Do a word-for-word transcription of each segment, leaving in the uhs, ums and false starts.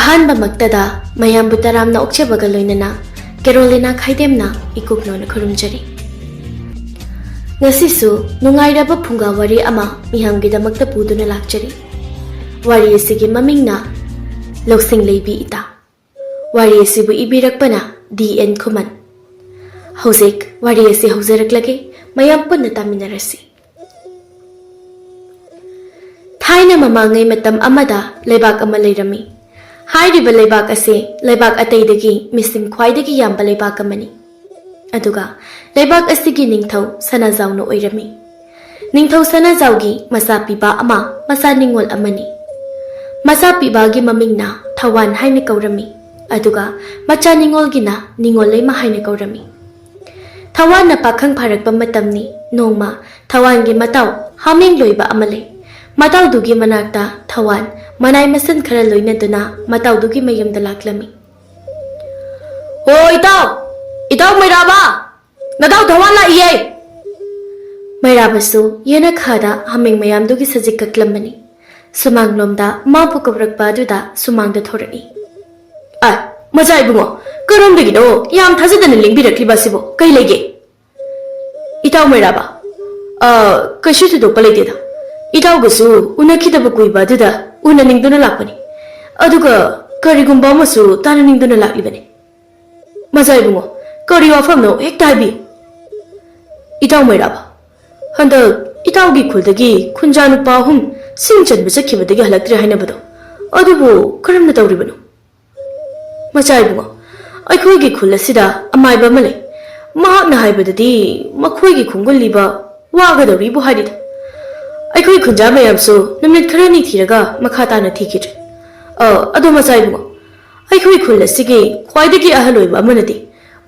ꯑꯍꯥꯟꯕꯃꯛꯇꯗ ꯃꯌꯥꯝꯕꯨ ꯇꯔꯥꯝꯅ ꯑꯣꯛꯆꯕꯒ ꯂꯣꯏꯅꯅ ꯀꯦꯔꯣꯂꯤꯅꯥ ꯈꯥꯏꯗꯦꯝꯅ ꯏꯀꯨꯛꯅꯣꯅ ꯈꯨꯔꯨꯝꯖꯔꯤ꯫ ꯉꯁꯤꯁꯨ ꯅꯨꯡꯉꯥꯏꯔꯕ ꯐꯨꯡꯒꯥ ꯋꯥꯔꯤ ꯑꯃ ꯃꯤꯌꯥꯝꯒꯤꯗꯃꯛꯇ ꯄꯨꯗꯨꯅ ꯂꯥꯛꯆꯔꯤ꯫ ꯋꯥꯔꯤ ꯑꯁꯤꯒꯤ ꯃꯃꯤꯡꯅ ꯂꯧꯁꯤꯡ ꯂꯩꯕꯤ ꯏꯇꯥ꯫ ꯋꯥꯔꯤ ꯑꯁꯤꯕꯨ ꯏꯕꯤꯔꯛꯄꯅ ꯗꯤ ꯑꯦꯟ ꯈꯨꯃꯟ꯫ ꯍꯧꯖꯤꯛ ꯋꯥꯔꯤ ꯑꯁꯤ ꯍꯧꯖꯔꯛꯂꯒꯦ, ꯃꯌꯥꯝ ꯄꯨꯟꯅ ꯇꯥꯃꯤꯟꯅꯔꯁꯤ꯫ ꯊꯥꯏꯅ ꯃꯃꯥꯡꯉꯩ ꯃꯇꯝ ꯑꯃꯗ ꯂꯩꯕꯥꯛ ꯑꯃ ꯂꯩꯔꯝꯃꯤ꯫ ꯍꯥꯏꯔꯤꯕ ꯂꯩꯕꯥꯛ ꯑꯁꯤ ꯂꯩꯕꯥꯛ ꯑꯇꯩꯗꯒꯤ ꯃꯤꯁꯤꯡ ꯈ꯭ꯋꯥꯏꯗꯒꯤ ꯌꯥꯝꯕ ꯂꯩꯕꯥꯛ ꯑꯃꯅꯤ꯫ ꯑꯗꯨꯒ ꯂꯩꯕꯥꯛ ꯑꯁꯤꯒꯤ ꯅꯤꯡꯊꯧ ꯁꯅꯥꯖꯥꯎꯅ ꯑꯣꯏꯔꯝꯃꯤ꯫ ꯅꯤꯡꯊꯧ ꯁꯅꯥꯖꯥꯎꯒꯤ ꯃꯆꯥ ꯄꯤꯕ ꯑꯃ, ꯃꯆꯥ ꯅꯤꯉꯣꯜ ꯑꯃꯅꯤ꯫ ꯃꯆꯥ ꯄꯤꯕꯒꯤ ꯃꯃꯤꯡꯅ ꯊꯋꯥꯟ ꯍꯥꯏꯅ ꯀꯧꯔꯝꯃꯤ, ꯑꯗꯨꯒ ꯃꯆꯥ ꯅꯤꯉꯣꯜꯒꯤꯅ ꯅꯤꯉꯣꯜ ꯂꯩꯃ ꯍꯥꯏꯅ ꯀꯧꯔꯝꯃꯤ꯫ ꯊꯋꯥꯟꯅ ꯄꯥꯈꯪ ꯐꯥꯔꯛꯄ ꯃꯇꯝꯅꯤ꯫ ꯅꯣꯡꯃ ꯊꯋꯥꯟꯒꯤ ꯃꯇꯥꯎ ꯍꯥꯃꯦꯡ ꯂꯣꯏꯕ ꯑꯃ ꯂꯩ꯫ ꯃꯇꯥꯎꯗꯨꯒꯤ ꯃꯅꯥꯛꯇ ꯊꯋꯥꯟ ꯃꯅꯥꯏ ꯃꯁꯤꯟ ꯈꯔ ꯂꯣꯏꯅꯗꯨꯅ ꯃꯇꯥꯎꯗꯨꯒꯤ ꯃꯌꯨꯝꯗ ꯂꯥꯛꯂꯝꯃꯤ꯫ "ꯍꯣ ꯏꯇꯥꯎ, ꯏꯇꯥꯎ ꯃꯩꯔꯥꯕ, ꯅꯇꯥꯎ ꯊꯋꯥꯟ ꯂꯥꯛꯏꯌꯦ!" ꯃꯩꯔꯥꯕꯁꯨ ꯌꯦꯅꯈꯥꯗ ꯍꯥꯃꯦꯡ ꯃꯌꯥꯝꯗꯨꯒꯤ ꯁꯖꯤꯛ ꯀꯛꯂꯝꯕꯅꯤ꯫ ꯁꯨꯃꯥꯡꯂꯣꯝꯗ ꯃꯥꯕꯨ ꯀꯧꯔꯛꯄ ꯑꯗꯨꯗ ꯁꯨꯃꯥꯡꯗ ꯊꯣꯔꯛꯏ꯫ "ꯑ, ꯃꯆꯥ ꯏꯕꯨꯡꯉꯣ, ꯀꯔꯣꯝꯗꯒꯤꯅꯣ ꯌꯥꯝ ꯊꯥꯖꯗꯅ ꯂꯦꯡꯕꯤꯔꯛꯂꯤꯕ ꯑꯁꯤꯕꯨ ꯀꯩ ꯂꯩꯒꯦ?" "ꯏꯇꯥꯎ ꯃꯩꯔꯥꯕ, ꯑ, ꯀꯩꯁꯨ ꯊꯣꯏꯗꯣꯛꯄ ꯂꯩꯇꯦꯗ꯫ ꯏꯇꯥꯎꯒꯁꯨ ꯎꯅꯈꯤꯗꯕ ꯀꯨꯏꯕ ꯑꯗꯨꯗ ꯎꯅꯅꯤꯡꯗꯨꯅ ꯂꯥꯛꯄꯅꯤ꯫ ꯑꯗꯨꯒ ꯀꯔꯤꯒꯨꯝꯕ ꯑꯃꯁꯨ ꯇꯥꯟꯅꯅꯤꯡꯗꯨꯅ ꯂꯥꯛꯂꯤꯕꯅꯤ꯫" "ꯃꯆꯥ ꯏꯕꯨꯡꯉꯣ, ꯀꯔꯤ ꯋꯥꯐꯝꯅꯣ ꯍꯦꯛꯇ ꯍꯥꯏꯕꯤꯌꯨ꯫" "ꯏꯇꯥꯎ ꯃꯩꯔꯥꯕ, ꯍꯟꯗꯛ ꯏꯇꯥꯎꯒꯤ ꯈꯨꯜꯗꯒꯤ ꯈꯨꯟꯖꯥ ꯅꯨꯄꯥ ꯑꯍꯨꯝ ꯁꯤꯡ ꯆꯟꯕ ꯆꯠꯈꯤꯕꯗꯒꯤ ꯍꯜꯂꯛꯇ꯭ꯔꯦ ꯍꯥꯏꯅꯕꯗꯣ, ꯑꯗꯨꯕꯨ ꯀꯔꯝꯅ ꯇꯧꯔꯤꯕꯅꯣ?" "ꯃꯆꯥ ꯏꯕꯨꯡꯉꯣ, ꯑꯩꯈꯣꯏꯒꯤ ꯈꯨꯜ ꯑꯁꯤꯗ ꯑꯃꯥꯏꯕ ꯑꯃ ꯂꯩ꯫ ꯃꯍꯥꯛꯅ ꯍꯥꯏꯕꯗꯗꯤ ꯃꯈꯣꯏꯒꯤ ꯈꯣꯡꯒꯨꯜꯂꯤꯕ ꯋꯥꯒꯗꯧꯔꯤꯕꯨ ꯍꯥꯏꯔꯤꯗ꯫ ꯑꯩꯈꯣꯏ ꯈꯨꯟꯖꯥ ꯃꯌꯥꯝꯁꯨ ꯅꯨꯃꯤꯠ ꯈꯔꯅꯤ ꯊꯤꯔꯒ ꯃꯈꯥ ꯇꯥꯅ ꯊꯤꯈꯤꯗ꯭ꯔꯦ꯫ ꯑ, ꯑꯗꯣ ꯃꯆꯥ ꯏꯕꯨꯡꯉꯣ, ꯑꯩꯈꯣꯏ ꯈꯨꯜ ꯑꯁꯤꯒꯤ ꯈ꯭ꯋꯥꯏꯗꯒꯤ ꯑꯍꯜ ꯑꯣꯏꯕ ꯑꯃꯅꯗꯤ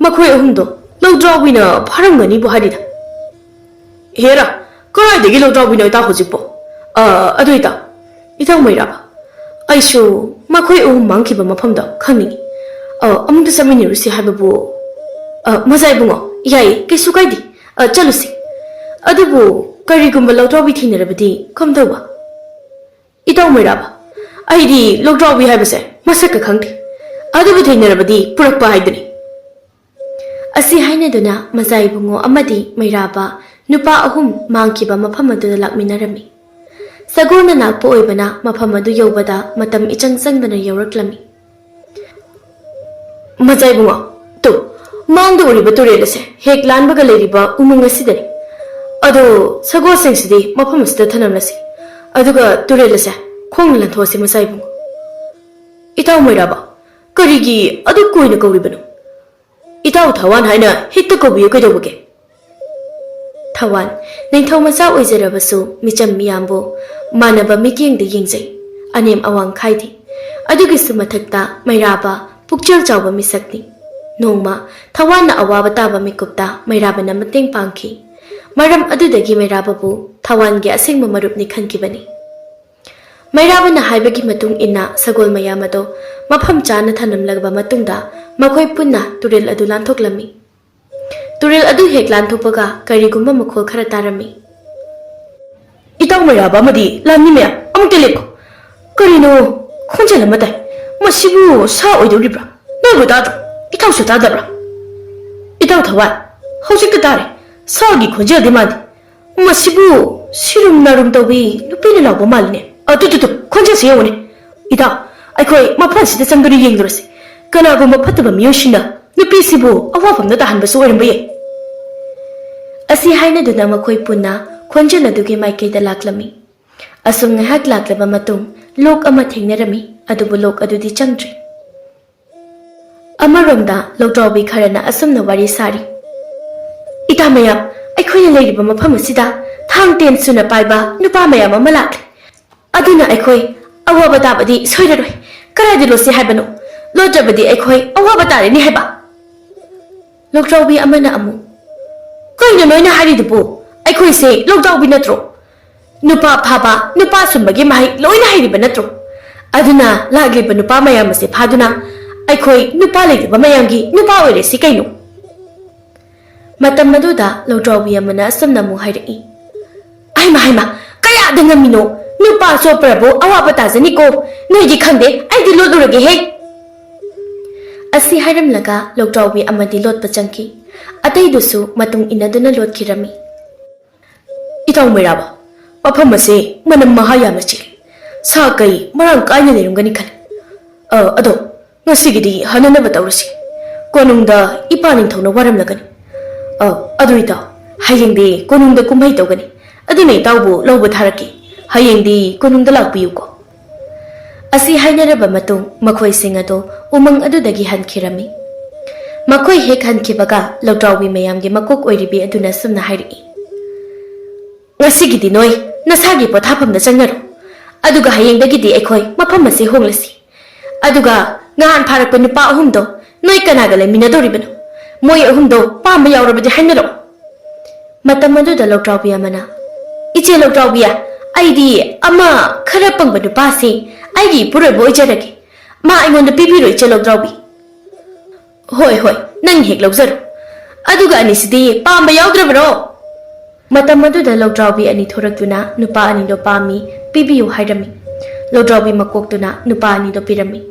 ꯃꯈꯣꯏ ꯑꯍꯨꯝꯗꯣ ꯂꯧꯗ꯭ꯔꯥꯎꯕꯤꯅ ꯐꯥꯔꯝꯒꯅꯤꯕꯨ ꯍꯥꯏꯔꯤꯗ꯫" "ꯍꯦꯔꯥ, ꯀꯗꯥꯏꯗꯒꯤ ꯂꯧꯗ꯭ꯔꯥꯎꯕꯤꯅꯣ ꯏꯇꯥꯎ ꯍꯧꯖꯤꯛꯄꯣ? ꯑ, ꯑꯗꯨ ꯏꯇꯥꯎ, ꯏꯇꯥꯎ ꯃꯩꯔꯥꯕ, ꯑꯩꯁꯨ ꯃꯈꯣꯏ ꯑꯍꯨꯝ ꯃꯥꯡꯈꯤꯕ ꯃꯐꯝꯗꯣ ꯈꯪꯅꯤꯡꯏ꯫ ꯑ, ꯑꯃꯨꯛꯇ ꯆꯠꯃꯤꯟꯅꯔꯨꯁꯤ ꯍꯥꯏꯕꯕꯨ꯫ ꯑ, ꯃꯆꯥ ꯏꯕꯨꯡꯉꯣ, ꯌꯥꯏꯌꯦ, ꯀꯩꯁꯨ ꯀꯥꯏꯗꯦ꯫ ꯑ, ꯆꯠꯂꯨꯁꯤ꯫ ꯑꯗꯨꯕꯨ ꯀꯔꯤꯒꯨꯝꯕ ꯂꯧꯗ꯭ꯔꯥꯎꯕꯤ ꯊꯦꯡꯅꯔꯕꯗꯤ ꯀꯝꯗꯧꯕ?" "ꯏꯇꯥꯎ ꯃꯩꯔꯥꯕ, ꯑꯩꯗꯤ ꯂꯧꯗ꯭ꯔꯥꯎꯕꯤ ꯍꯥꯏꯕꯁꯦ ꯃꯁꯛꯀ ꯈꯪꯗꯦ꯫ ꯑꯗꯨꯕꯨ ꯊꯦꯡꯅꯔꯕꯗꯤ ꯄꯨꯔꯛꯄ ꯍꯥꯏꯗꯨꯅꯤ꯫ ꯑꯁꯤ ꯍꯥꯏꯅꯗꯨꯅ ꯃꯖꯥ ꯏꯕꯨꯡꯉꯣ ꯑꯃꯗꯤ ꯃꯩꯔꯥꯕ ꯅꯨꯄꯥ ꯑꯍꯨꯝ ꯃꯥꯡꯈꯤꯕ ꯃꯐꯝ ꯑꯗꯨꯗ ꯂꯥꯛꯃꯤꯟꯅꯔꯝꯃꯤ꯫ ꯁꯒꯣꯜꯅ ꯂꯥꯛꯄ ꯑꯣꯏꯕꯅ ꯃꯐꯝ ꯑꯗꯨ ꯌꯧꯕꯗ ꯃꯇꯝ ꯏꯆꯪ ꯆꯪꯗꯅ ꯌꯧꯔꯛꯂꯝꯃꯤ꯫ ꯃꯖꯥ ꯏꯕꯨꯡꯉꯣ, ꯇꯨ, ꯃꯥꯡꯗ ꯎꯔꯤꯕ ꯇꯨꯔꯦꯜ ꯑꯁꯦ ꯍꯦꯛ ꯂꯥꯟꯕꯒ ꯂꯩꯔꯤꯕ ꯎꯃꯪ ꯑꯁꯤꯗꯅꯤ꯫ ꯑꯗꯣ ꯁꯒꯣꯜꯁꯤꯡꯁꯤꯗꯤ ꯃꯐꯝ ꯑꯁꯤꯗ ꯊꯅꯝꯂꯁꯤ, ꯑꯗꯨꯒ ꯇꯨꯔꯦꯜ ꯑꯁꯦ ꯈꯣꯡꯅ ꯂꯥꯟꯊꯣꯛꯑꯁꯤ, ꯃꯆꯥ ꯏꯕꯨꯡꯉꯣ꯫ ꯏꯇꯥꯎ ꯃꯩꯔꯥꯕ, ꯀꯔꯤꯒꯤ ꯑꯗꯨꯛ ꯀꯣꯏꯅ ꯀꯧꯔꯤꯕꯅꯣ? ꯏꯇꯥꯎ ꯊꯋꯥꯟ ꯍꯥꯏꯅ ꯍꯦꯛꯇ ꯀꯧꯕꯤꯌꯨ ꯀꯩꯗꯧꯕꯒꯦ? ꯊꯋꯥꯟ, ꯅꯤꯡꯊꯧ ꯃꯆꯥ ꯑꯣꯏꯖꯔꯕꯁꯨ ꯃꯤꯆꯝ ꯃꯤꯌꯥꯝꯕꯨ ꯃꯥꯟꯅꯕ ꯃꯤꯠꯌꯦꯡꯗ ꯌꯦꯡꯖꯩ꯫ ꯑꯅꯦꯝ ꯑꯋꯥꯡ ꯈꯥꯏꯗꯦ꯫ ꯑꯗꯨꯒꯤꯁꯨ ꯃꯊꯛꯇ ꯃꯩꯔꯥꯕ ꯄꯨꯛꯆꯦꯜ ꯆꯥꯎꯕ ꯃꯤꯁꯛꯅꯤ꯫ ꯅꯣꯡꯃ ꯊꯋꯥꯟꯅ ꯑꯋꯥꯕ ꯇꯥꯕ ꯃꯤꯀꯨꯞꯇ ꯃꯩꯔꯥꯕꯅ ꯃꯇꯦꯡ ꯄꯥꯡꯈꯤ꯫ ꯃꯔꯝ ꯑꯗꯨꯗꯒꯤ ꯃꯩꯔꯥꯕꯕꯨ ꯊꯋꯥꯟꯒꯤ ꯑꯁꯦꯡꯕ ꯃꯔꯨꯞꯅꯤ ꯈꯟꯈꯤꯕꯅꯤ꯫ ꯃꯩꯔꯥꯕꯅ ꯍꯥꯏꯕꯒꯤ ꯃꯇꯨꯡ ꯏꯟꯅ ꯁꯒꯣꯜ ꯃꯌꯥꯝ ꯑꯗꯣ ꯃꯐꯝ ꯆꯥꯅ ꯊꯅꯝꯂꯕ ꯃꯇꯨꯡꯗ ꯃꯈꯣꯏ ꯄꯨꯟꯅ ꯇꯨꯔꯦꯜ ꯑꯗꯨ ꯂꯥꯟꯊꯣꯛꯂꯝꯃꯤ꯫ ꯇꯨꯔꯦꯜ ꯑꯗꯨ ꯍꯦꯛ ꯂꯥꯟꯊꯣꯛꯄꯒ ꯀꯔꯤꯒꯨꯝꯕ ꯃꯈꯣꯜ ꯈꯔ ꯇꯥꯔꯝꯃꯤ꯫ ꯏꯇꯥꯎ ꯃꯩꯔꯥꯕ ꯑꯃꯗꯤ ꯂꯥꯟꯃꯤ ꯃꯌꯥꯝ, ꯑꯃꯨꯛꯇ ꯂꯦꯞꯈꯣ꯫ ꯀꯔꯤꯅꯣ? ꯈꯣꯟꯖꯦꯜ ꯑꯃ ꯇꯥꯏ꯫ ꯃꯁꯤꯕꯨ ꯁꯥ ꯑꯣꯏꯗꯧꯔꯤꯕ꯭ꯔꯥ? ꯅꯣꯏꯕꯨ ꯇꯥꯗ꯭ꯔꯣ? ꯏꯇꯥꯎꯁꯨ ꯇꯥꯗꯕ꯭ꯔꯥ? ꯏꯇꯥꯎ ꯊꯋꯥꯟ, ꯍꯧꯖꯤꯛꯇ ꯇꯥꯔꯦ꯫ ꯁꯥꯒꯤ ꯈꯣꯟꯖꯦꯜꯗꯤ ꯃꯥꯟꯗꯦ꯫ ꯃꯁꯤꯕꯨ ꯁꯤꯔꯨꯝ ꯅꯥꯔꯨꯝ ꯇꯧꯕꯤ ꯅꯨꯄꯤꯅ ꯂꯥꯎꯕ ꯃꯥꯜꯂꯤꯅꯦ꯫ ꯑꯗꯨ, ꯇꯨ, ꯇꯨ, ꯈꯣꯟꯖꯦꯜꯁꯤ ꯌꯦꯡꯉꯨꯅꯦ꯫ ꯏꯇꯥꯎ, ꯑꯩꯈꯣꯏ ꯃꯐꯝꯁꯤꯗ ꯆꯪꯗꯨꯅ ꯌꯦꯡꯂꯨꯔꯁꯤ꯫ ꯀꯅꯥꯒꯨꯝꯕ ꯐꯠꯇꯕ ꯃꯤꯑꯣꯏꯁꯤꯡꯅ ꯅꯨꯄꯤꯁꯤꯕꯨ ꯑꯋꯥꯐꯝꯗ ꯇꯥꯍꯟꯕꯁꯨ ꯑꯣꯏꯔꯝꯕ ꯌꯥꯏ꯫ ꯑꯁꯤ ꯍꯥꯏꯅꯗꯨꯅ ꯃꯈꯣꯏ ꯄꯨꯟꯅ ꯈꯣꯟꯖꯦꯜ ꯑꯗꯨꯒꯤ ꯃꯥꯏꯀꯩꯗ ꯂꯥꯛꯂꯝꯃꯤ꯫ ꯑꯁꯨꯝ ꯉꯥꯏꯍꯥꯛ ꯂꯥꯛꯂꯕ ꯃꯇꯨꯡ ꯂꯣꯛ ꯑꯃ ꯊꯦꯡꯅꯔꯝꯃꯤ, ꯑꯗꯨꯕꯨ ꯂꯣꯛ ꯑꯗꯨꯗꯤ ꯆꯪꯗ꯭ꯔꯤ꯫ ꯑꯃꯔꯣꯝꯗ ꯂꯧꯗ꯭ꯔꯥꯎꯕꯤ ꯈꯔꯅ ꯑꯁꯨꯝꯅ ꯋꯥꯔꯤ ꯁꯥꯔꯤ꯫ ꯏꯇꯥ ꯃꯌꯥꯝ, ꯑꯩꯈꯣꯏꯅ ꯂꯩꯔꯤꯕ ꯃꯐꯝ ꯑꯁꯤꯗ ꯊꯥꯡ ꯇꯦꯟ ꯁꯨꯅ ꯄꯥꯏꯕ ꯅꯨꯄꯥ ꯃꯌꯥꯝ ꯑꯃ ꯂꯥꯛꯂꯦ꯫ ꯑꯗꯨꯅ ꯑꯩꯈꯣꯏ ꯑꯋꯥꯕ ꯇꯥꯕꯗꯤ ꯁꯣꯏꯔꯔꯣꯏ꯫ ꯀꯗꯥꯏꯗ ꯂꯣꯠꯁꯤ ꯍꯥꯏꯕꯅꯣ? ꯂꯣꯠꯇ꯭ꯔꯕꯗꯤ ꯑꯩꯈꯣꯏ ꯑꯋꯥꯕ ꯇꯥꯔꯅꯤ ꯍꯥꯏꯕ꯫ ꯂꯧꯗ꯭ꯔꯥꯎꯕꯤ ꯑꯃꯅ ꯑꯃꯨꯛ, "ꯀꯩꯅꯣ ꯅꯣꯏꯅ ꯍꯥꯏꯔꯤꯗꯨꯕꯨ? ꯑꯩꯈꯣꯏꯁꯦ ꯂꯧꯗ꯭ꯔꯥꯎꯕꯤ ꯅꯠꯇ꯭ꯔꯣ? ꯅꯨꯄꯥ ꯐꯥꯕ, ꯅꯨꯄꯥ ꯁꯨꯝꯕꯒꯤ ꯃꯍꯩ ꯂꯣꯏꯅ ꯍꯩꯔꯤꯕ ꯅꯠꯇ꯭ꯔꯣ? ꯑꯗꯨꯅ ꯂꯥꯛꯂꯤꯕ ꯅꯨꯄꯥ ꯃꯌꯥꯝ ꯑꯁꯦ ꯐꯥꯗꯨꯅ ꯑꯩꯈꯣꯏ ꯅꯨꯄꯥ ꯂꯩꯇꯕ ꯃꯌꯥꯝꯒꯤ ꯅꯨꯄꯥ ꯑꯣꯏꯔꯁꯤ ꯀꯩꯅꯣ?" ꯃꯇꯝ ꯑꯗꯨꯗ ꯂꯧꯗ꯭ꯔꯥꯎꯕꯤ ꯑꯃꯅ ꯑꯁꯨꯝꯅ ꯑꯃꯨꯛ ꯍꯥꯏꯔꯛꯏ, "ꯍꯩꯃ, ꯍꯩꯃ, ꯀꯌꯥꯗ ꯉꯝꯃꯤꯅꯣ? ꯅꯨꯄꯥ ꯆꯣꯞꯄ꯭ꯔꯕꯨ ꯑꯋꯥꯕ ꯇꯥꯖꯅꯤꯀꯣ꯫ ꯅꯣꯏꯗꯤ ꯈꯪꯗꯦ, ꯑꯩꯗꯤ ꯂꯣꯠꯂꯨꯔꯒꯦꯍꯦ꯫ ꯑꯁꯤ ꯍꯥꯏꯔꯝꯂꯒ ꯂꯧꯗ꯭ꯔꯥꯎꯕꯤ ꯑꯃꯗꯤ ꯂꯣꯠꯄ ꯆꯪꯈꯤ꯫ ꯑꯇꯩꯗꯨꯁꯨ ꯃꯇꯨꯡ ꯏꯟꯅꯗꯨꯅ ꯂꯣꯠꯈꯤꯔꯝꯃꯤ꯫ ꯏꯇꯥꯎ ꯃꯩꯔꯥꯕ, ꯃꯐꯝ ꯑꯁꯦ ꯃꯅꯝ ꯃꯍꯥ ꯌꯥꯝꯅ ꯆꯦꯜꯂꯤ꯫ ꯁꯥ ꯀꯩ ꯃꯔꯥꯡ ꯀꯥꯏꯅ ꯂꯩꯔꯝꯒꯅꯤ ꯈꯜꯂꯤ꯫ ꯑ, ꯑꯗꯣ ꯉꯁꯤꯒꯤꯗꯤ ꯍꯟꯅꯅꯕ ꯇꯧꯔꯁꯤ꯫ ꯀꯣꯅꯨꯡꯗ ꯏꯄꯥ ꯅꯤꯡꯊꯧꯅ ꯋꯥꯔꯝꯂꯒꯅꯤ꯫ ꯑ, ꯑꯗꯨ ꯏꯇꯥꯎ, ꯍꯌꯦꯡꯗꯤ ꯀꯣꯅꯨꯡꯗ ꯀꯨꯝꯍꯩ ꯇꯧꯒꯅꯤ꯫ ꯑꯗꯨꯅ ꯏꯇꯥꯎꯕꯨ ꯂꯧꯕ ꯊꯥꯔꯛꯀꯦ꯫ ꯍꯌꯦꯡꯗꯤ ꯀꯣꯅꯨꯡꯗ ꯂꯥꯛꯄꯤꯌꯨꯀꯣ꯫ ꯑꯁꯤ ꯍꯥꯏꯅꯔꯕ ꯃꯇꯨꯡ ꯃꯈꯣꯏꯁꯤꯡ ꯑꯗꯨ ꯎꯃꯪ ꯑꯗꯨꯗꯒꯤ ꯍꯟꯈꯤꯔꯝꯃꯤ꯫ ꯃꯈꯣꯏ ꯍꯦꯛ ꯍꯟꯈꯤꯕꯒ ꯂꯧꯗ꯭ꯔꯥꯎꯕꯤ ꯃꯌꯥꯝꯒꯤ ꯃꯀꯣꯛ ꯑꯣꯏꯔꯤꯕꯤ ꯑꯗꯨꯅ ꯁꯨꯝꯅ ꯍꯥꯏꯔꯛꯏ, "ꯉꯁꯤꯒꯤꯗꯤ ꯅꯣꯏ ꯅꯁꯥꯒꯤ ꯄꯣꯊꯥꯐꯝꯗ ꯆꯪꯅꯔꯣ꯫ ꯑꯗꯨꯒ ꯍꯌꯦꯡꯗꯒꯤꯗꯤ ꯑꯩꯈꯣꯏ ꯃꯐꯝ ꯑꯁꯤ ꯍꯣꯡꯂꯁꯤ꯫ ꯑꯗꯨꯒ ꯉꯍꯥꯟ ꯐꯥꯔꯛꯄ ꯅꯨꯄꯥ ꯑꯍꯨꯝꯗꯣ ꯅꯣꯏ ꯀꯅꯥꯒ ꯂꯩꯃꯤꯟꯅꯗꯧꯔꯤꯕꯅꯣ? ꯃꯣꯏ ꯑꯍꯨꯝꯗꯣ ꯄꯥꯝꯕ ꯌꯥꯎꯔꯕꯗꯤ ꯍꯥꯏꯅꯔꯛꯑꯣ꯫" ꯃꯇꯝ ꯑꯗꯨꯗ ꯂꯧꯗ꯭ꯔꯥꯎꯕꯤ ꯑꯃꯅ, "ꯏꯆꯦ ꯂꯧꯗ꯭ꯔꯥꯎꯕꯤ, ꯑꯩꯗꯤ ꯑꯃ ꯈꯔ ꯄꯪꯕ ꯅꯨꯄꯥꯁꯤ ꯑꯩꯒꯤ ꯏꯄꯨꯔꯣꯏꯕ ꯑꯣꯏꯖꯔꯒꯦ꯫ ꯃꯥ ꯑꯩꯉꯣꯟꯗ ꯄꯤꯕꯤꯔꯣ, ꯏꯆꯦ ꯂꯧꯗ꯭ꯔꯥꯎꯕꯤ꯫" "ꯍꯣꯏ, ꯍꯣꯏ, ꯅꯪ ꯍꯦꯛ ꯂꯧꯖꯔꯣ꯫ ꯑꯗꯨꯒ ꯑꯅꯤꯁꯤꯗꯤ ꯄꯥꯝꯕ ꯌꯥꯎꯗ꯭ꯔꯕꯔꯣ?" ꯃꯇꯝ ꯑꯗꯨꯗ ꯂꯧꯗ꯭ꯔꯥꯎꯕꯤ ꯑꯅꯤ ꯊꯣꯔꯛꯇꯨꯅ ꯅꯨꯄꯥ ꯑꯅꯤꯗꯣ ꯄꯥꯝꯃꯤ, ꯄꯤꯕꯤꯌꯨ ꯍꯥꯏꯔꯝꯃꯤ꯫ ꯂꯧꯗ꯭ꯔꯥꯎꯕꯤ ꯃꯀꯣꯛꯇꯨꯅ ꯅꯨꯄꯥ ꯑꯅꯤꯗꯣ ꯄꯤꯔꯝꯃꯤ꯫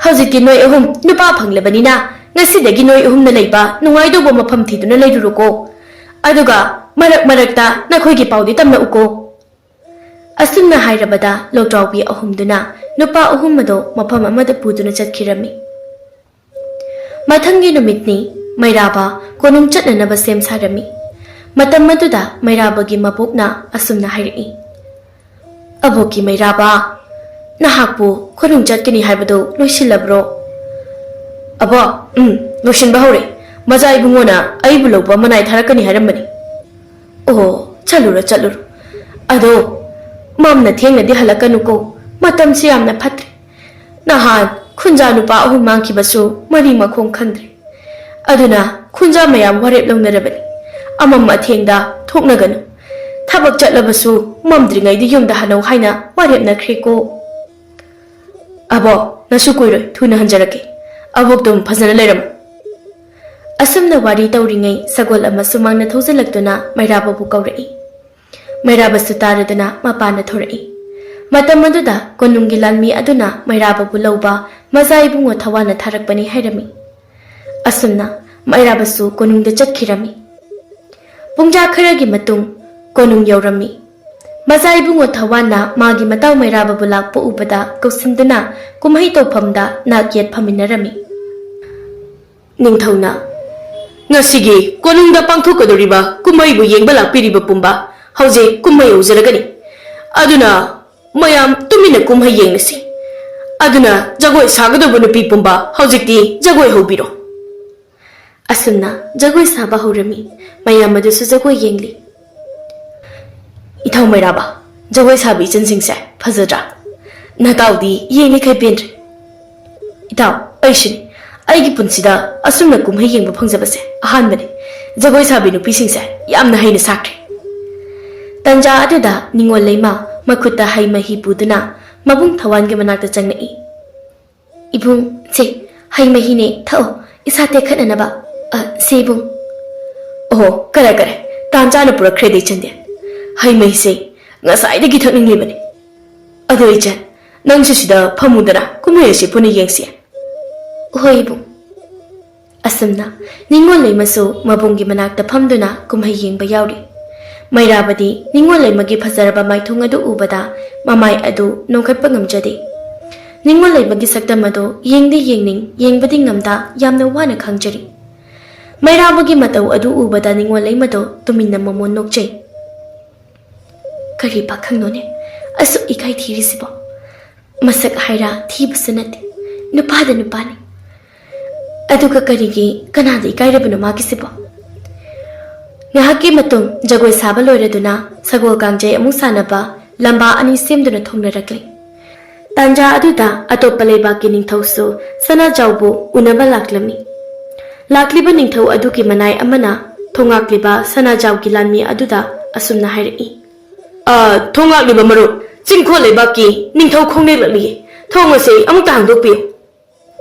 "ꯍꯧꯖꯤꯛꯇꯤ ꯅꯣꯏ ꯑꯍꯨꯝ ꯅꯨꯄꯥ ꯐꯪꯂꯕꯅꯤꯅ ꯉꯁꯤꯗꯒꯤ ꯅꯣꯏ ꯑꯍꯨꯝꯅ ꯂꯩꯕ ꯅꯨꯡꯉꯥꯏꯗꯧꯕ ꯃꯐꯝ ꯊꯤꯗꯨꯅ ꯂꯩꯔꯨꯔꯣꯀꯣ꯫ ꯑꯗꯨꯒ ꯃꯔꯛ ꯃꯔꯛꯇ ꯅꯈꯣꯏꯒꯤ ꯄꯥꯎꯗꯤ ꯇꯝꯂꯛꯎꯀꯣ꯫" ꯑꯁꯨꯝꯅ ꯍꯥꯏꯔꯕꯗ ꯂꯧꯗ꯭ꯔꯥꯎꯕꯤ ꯑꯍꯨꯝꯗꯨꯅ ꯅꯨꯄꯥ ꯑꯍꯨꯝ ꯑꯗꯣ ꯃꯐꯝ ꯑꯃꯗ ꯄꯨꯗꯨꯅ ꯆꯠꯈꯤꯔꯝꯃꯤ꯫ ꯃꯊꯪꯒꯤ ꯅꯨꯃꯤꯠꯅꯤ꯫ ꯃꯩꯔꯥꯕ ꯀꯣꯅꯨꯡ ꯆꯠꯅꯅꯕ ꯁꯦꯝ ꯁꯥꯔꯝꯃꯤ꯫ ꯃꯇꯝ ꯑꯗꯨꯗ ꯃꯩꯔꯥꯕꯒꯤ ꯃꯕꯣꯛꯅ ꯑꯁꯨꯝꯅ ꯍꯥꯏꯔꯛꯏ, "ꯑꯕꯣꯛꯀꯤ ꯃꯩꯔꯥꯕ, ꯅꯍꯥꯛꯄꯨ ꯀꯣꯅꯨꯡ ꯆꯠꯀꯅꯤ ꯍꯥꯏꯕꯗꯨ ꯂꯣꯏꯁꯤꯜꯂꯕ꯭ꯔꯣ?" "ꯑꯕꯣ, ꯎꯝ, ꯂꯣꯏꯁꯤꯟꯕ ꯍꯧꯔꯦ꯫ ꯃꯖꯥ ꯏꯕꯨꯡꯉꯣꯅ ꯑꯩꯕꯨ ꯂꯧꯕ ꯃꯅꯥꯏ ꯊꯥꯔꯛꯀꯅꯤ ꯍꯥꯏꯔꯝꯕꯅꯤ꯫" "ꯑꯣ, ꯆꯠꯂꯨꯔꯣ, ꯆꯠꯂꯨꯔꯣ꯫ ꯑꯗꯣ ꯃꯝꯅ ꯊꯦꯡꯅꯗꯤ ꯍꯜꯂꯛꯀꯅꯨꯀꯣ꯫ ꯃꯇꯝꯁꯤ ꯌꯥꯝꯅ ꯐꯠꯇ꯭ꯔꯦ꯫ ꯅꯍꯥꯟ ꯈꯨꯟꯖꯥ ꯅꯨꯄꯥ ꯑꯍꯨꯝ ꯃꯥꯡꯈꯤꯕꯁꯨ ꯃꯔꯤ ꯃꯈꯣꯡ ꯈꯪꯗ꯭ꯔꯦ꯫ ꯑꯗꯨꯅ ꯈꯨꯟꯖꯥ ꯃꯌꯥꯝ ꯋꯥꯔꯦꯞ ꯂꯧꯅꯔꯕꯅꯤ꯫ ꯑꯃꯝ ꯑꯊꯦꯡꯗ ꯊꯣꯛꯅꯒꯅꯨ꯫ ꯊꯕꯛ ꯆꯠꯂꯕꯁꯨ ꯃꯝꯗ꯭ꯔꯤꯉꯩꯗ ꯌꯨꯝꯗ ꯍꯜꯂꯧ ꯍꯥꯏꯅ ꯋꯥꯔꯦꯞꯅꯈ꯭ꯔꯦꯀꯣ꯫" "ꯑꯕꯣ, ꯅꯁꯨ ꯀꯨꯏꯔꯣꯏ, ꯊꯨꯅ ꯍꯟꯖꯔꯛꯀꯦ꯫ ꯑꯕꯣꯛꯇꯨꯝ ꯐꯖꯅ ꯂꯩꯔꯝꯃꯨ꯫" ꯑꯁꯨꯝꯅ ꯋꯥꯔꯤ ꯇꯧꯔꯤꯉꯩ ꯁꯒꯣꯜ ꯑꯃ ꯁꯨꯃꯥꯡꯅ ꯊꯧꯖꯤꯜꯂꯛꯇꯨꯅ ꯃꯩꯔꯥꯕꯕꯨ ꯀꯧꯔꯛꯏ꯫ ꯃꯩꯔꯥꯕꯁꯨ ꯇꯥꯔꯗꯨꯅ ꯃꯄꯥꯟꯗ ꯊꯣꯔꯛꯏ꯫ ꯃꯇꯝ ꯑꯗꯨꯗ ꯀꯣꯅꯨꯡꯒꯤ ꯂꯥꯟꯃꯤ ꯑꯗꯨꯅ ꯃꯩꯔꯥꯕꯕꯨ ꯂꯧꯕ ꯃꯆꯥ ꯏꯕꯨꯡꯉꯣ ꯊꯋꯥꯟꯅ ꯊꯥꯔꯛꯄꯅꯤ ꯍꯥꯏꯔꯝꯃꯤ꯫ ꯑꯁꯨꯝꯅ ꯃꯩꯔꯥꯕꯁꯨ ꯀꯣꯅꯨꯡꯗ ꯆꯠꯈꯤꯔꯝꯃꯤ꯫ ꯄꯨꯡꯖꯥ ꯈꯔꯒꯤ ꯃꯇꯨꯡ ꯀꯣꯅꯨꯡ ꯌꯧꯔꯝꯃꯤ꯫ ꯃꯆꯥ ꯏꯕꯨꯡꯉꯣ ꯊꯋꯥꯟꯅ ꯃꯥꯒꯤ ꯃꯇꯥꯎ ꯃꯩꯔꯥꯕꯕꯨ ꯂꯥꯛꯄ ꯎꯕꯗ ꯀꯧꯁꯤꯟꯗꯨꯅ ꯀꯨꯝꯍꯩ ꯇꯧꯐꯝꯗ ꯅꯥꯛ ꯌꯦꯠ ꯐꯝꯃꯤꯟꯅꯔꯝꯃꯤ꯫ ꯅꯤꯡꯊꯧꯅ, "ꯉꯁꯤꯒꯤ ꯀꯣꯅꯨꯡꯗ ꯄꯥꯡꯊꯣꯛꯀꯗꯧꯔꯤꯕ ꯀꯨꯝꯍꯩꯕꯨ ꯌꯦꯡꯕ ꯂꯥꯛꯄꯤꯔꯤꯕ ꯄꯨꯝꯕ ꯍꯧꯖꯤꯛ ꯀꯨꯝꯍꯩ ꯍꯧꯖꯔꯒꯅꯤ꯫ ꯑꯗꯨꯅ ꯃꯌꯥꯝ ꯇꯨꯃꯤꯟꯅ ꯀꯨꯝꯍꯩ ꯌꯦꯡꯂꯁꯤ꯫ ꯑꯗꯨꯅ ꯖꯒꯣꯏ ꯁꯥꯒꯗꯧꯕ ꯅꯨꯄꯤ ꯄꯨꯝꯕ ꯍꯧꯖꯤꯛꯇꯤ ꯖꯒꯣꯏ ꯍꯧꯕꯤꯔꯣ꯫" ꯑꯁꯨꯝꯅ ꯖꯒꯣꯏ ꯁꯥꯕ ꯍꯧꯔꯝꯃꯤ꯫ ꯃꯌꯥꯝ ꯑꯗꯨꯁꯨ ꯖꯒꯣꯏ ꯌꯦꯡꯂꯤ꯫ "ꯏꯊꯧ ꯃꯩꯔꯥꯕ, ꯖꯒꯣꯏ ꯁꯥꯕ ꯏꯆꯟꯁꯤꯡꯁꯦ ꯐꯖꯗ꯭ꯔꯥ? ꯅꯇꯥꯎꯗꯤ ꯌꯦꯡꯂꯤꯈꯩ ꯄꯦꯟꯗ꯭ꯔꯦ꯫" "ꯏꯇꯥꯎ, ꯑꯩꯁꯨꯅꯤ꯫ ꯑꯩꯒꯤ ꯄꯨꯟꯁꯤꯗ ꯑꯁꯨꯝꯅ ꯀꯨꯝꯍꯩ ꯌꯦꯡꯕ ꯐꯪꯖꯕꯁꯦ ꯑꯍꯥꯟꯕꯅꯤ꯫ ꯖꯒꯣꯏ ꯁꯥꯕꯤ ꯅꯨꯄꯤꯁꯤꯡꯁꯦ ꯌꯥꯝꯅ ꯍꯩꯅ ꯁꯥꯈ꯭ꯔꯦ꯫" ꯇꯟꯖꯥ ꯑꯗꯨꯗ ꯅꯤꯉꯣꯜ ꯂꯩꯃ ꯃꯈꯨꯠꯇ ꯍꯩ ꯃꯍꯤ ꯄꯨꯗꯨꯅ ꯃꯕꯨꯡ ꯊꯋꯥꯟꯒꯤ ꯃꯅꯥꯛꯇ ꯆꯪꯂꯛꯏ꯫ "ꯏꯕꯨꯡ, ꯁꯦ, ꯍꯩ ꯃꯍꯤꯅꯦ, ꯊꯛꯑꯣ, ꯏꯁꯥ ꯇꯦꯛꯈꯠꯅꯅꯕ꯫ ꯑ, ꯁꯦ, ꯏꯕꯨꯡ꯫" "ꯑꯣꯍꯣ, ꯀꯔꯦ, ꯀꯔꯦ, ꯇꯥꯟ ꯆꯥꯅ ꯄꯨꯔꯛꯈ꯭ꯔꯦꯗ, ꯏꯆꯟꯗꯤ꯫ ꯍꯩ ꯃꯍꯤꯁꯦ ꯉꯁꯥꯏꯗꯒꯤ ꯊꯛꯅꯤꯡꯂꯤꯕꯅꯤ꯫ ꯑꯗꯣ, ꯏꯆꯟ, ꯅꯪꯁꯨ ꯁꯤꯗ ꯐꯝꯃꯨꯗꯅ ꯀꯨꯝꯍꯩ ꯑꯁꯤ ꯄꯨꯟꯅ ꯌꯦꯡꯁꯤ꯫" "ꯍꯣꯏ, ꯏꯕꯨꯡ꯫" ꯑꯁꯨꯝꯅ ꯅꯤꯉꯣꯜ ꯂꯩꯃꯁꯨ ꯃꯕꯨꯡꯒꯤ ꯃꯅꯥꯛꯇ ꯐꯝꯗꯨꯅ ꯀꯨꯝꯍꯩ ꯌꯦꯡꯕ ꯌꯥꯎꯔꯤ꯫ ꯃꯩꯔꯥꯕꯗꯤ ꯅꯤꯉꯣꯜ ꯂꯩꯃꯒꯤ ꯐꯖꯔꯕ ꯃꯥꯏꯊꯣꯡ ꯑꯗꯨ ꯎꯕꯗ ꯃꯃꯥꯏ ꯑꯗꯨ ꯅꯣꯡꯈꯠꯄ ꯉꯝꯖꯗꯦ꯫ ꯅꯤꯉꯣꯜ ꯂꯩꯃꯒꯤ ꯁꯛꯇꯝ ꯑꯗꯨ ꯌꯦꯡꯗꯤ ꯌꯦꯡꯅꯤꯡ, ꯌꯦꯡꯕꯗꯤ ꯉꯝꯗ ꯌꯥꯝꯅ ꯋꯥꯅ ꯈꯥꯡꯖꯔꯤ꯫ ꯃꯩꯔꯥꯕꯒꯤ ꯃꯇꯧ ꯑꯗꯨ ꯎꯕꯗ ꯅꯤꯉꯣꯜ ꯂꯩꯃꯗꯣ ꯇꯨꯃꯤꯟꯅ ꯃꯃꯣꯟ ꯅꯣꯛꯆꯩ꯫ "ꯀꯔꯤ ꯄꯥꯈꯪꯅꯣꯅꯦ ꯑꯁꯨꯛ ꯏꯀꯥꯏ ꯊꯤꯔꯤꯁꯤꯕꯣ? ꯃꯁꯛ ꯍꯥꯏꯔ ꯊꯤꯕꯁꯨ ꯅꯠꯇꯦ, ꯅꯨꯄꯥꯗ ꯅꯨꯄꯥꯅꯤ꯫ ꯑꯗꯨꯒ ꯀꯔꯤꯒꯤ ꯀꯅꯥꯗ ꯏꯀꯥꯏꯔꯕꯅꯣ ꯃꯥꯒꯤꯁꯤꯕꯣ?" ꯉꯥꯏꯍꯥꯛꯀꯤ ꯃꯇꯨꯡ ꯖꯒꯣꯏ ꯁꯥꯕ ꯂꯣꯏꯔꯗꯨꯅ ꯁꯒꯣꯜ ꯀꯥꯡꯖꯩ ꯑꯃꯨꯛ ꯁꯥꯟꯅꯕ ꯂꯝꯕꯥ ꯑꯅꯤ ꯁꯦꯝꯗꯨꯅ ꯊꯣꯡꯅꯔꯛꯂꯦ꯫ ꯇꯥꯟꯖꯥ ꯑꯗꯨꯗ ꯑꯇꯣꯞꯄ ꯂꯩꯕꯥꯛꯀꯤ ꯅꯤꯡꯊꯧꯁꯨ ꯁꯅꯥꯖꯥꯎꯕꯨ ꯎꯅꯕ ꯂꯥꯛꯂꯝꯃꯤ꯫ ꯂꯥꯛꯂꯤꯕ ꯅꯤꯡꯊꯧ ꯑꯗꯨꯒꯤ ꯃꯅꯥꯏ ꯑꯃꯅ ꯊꯣꯉꯥꯛꯂꯤꯕ ꯁꯅꯥꯖꯥꯎꯒꯤ ꯂꯥꯟꯃꯤ ꯑꯗꯨꯗ ꯑꯁꯨꯝꯅ ꯍꯥꯏꯔꯛꯏ꯫ "ꯑ, ꯊꯣꯉꯥꯛꯂꯤꯕ ꯃꯔꯨꯞ, ꯆꯤꯡꯈꯣꯜ ꯂꯩꯕꯥꯛꯀꯤ ꯅꯤꯡꯊꯧ ꯈꯣꯡꯅꯦꯛꯂꯛꯂꯤꯌꯦ꯫ ꯊꯣꯡ ꯑꯁꯤ ꯑꯃꯨꯛꯇ ꯍꯥꯡꯗꯣꯛꯄꯤꯌꯨ꯫"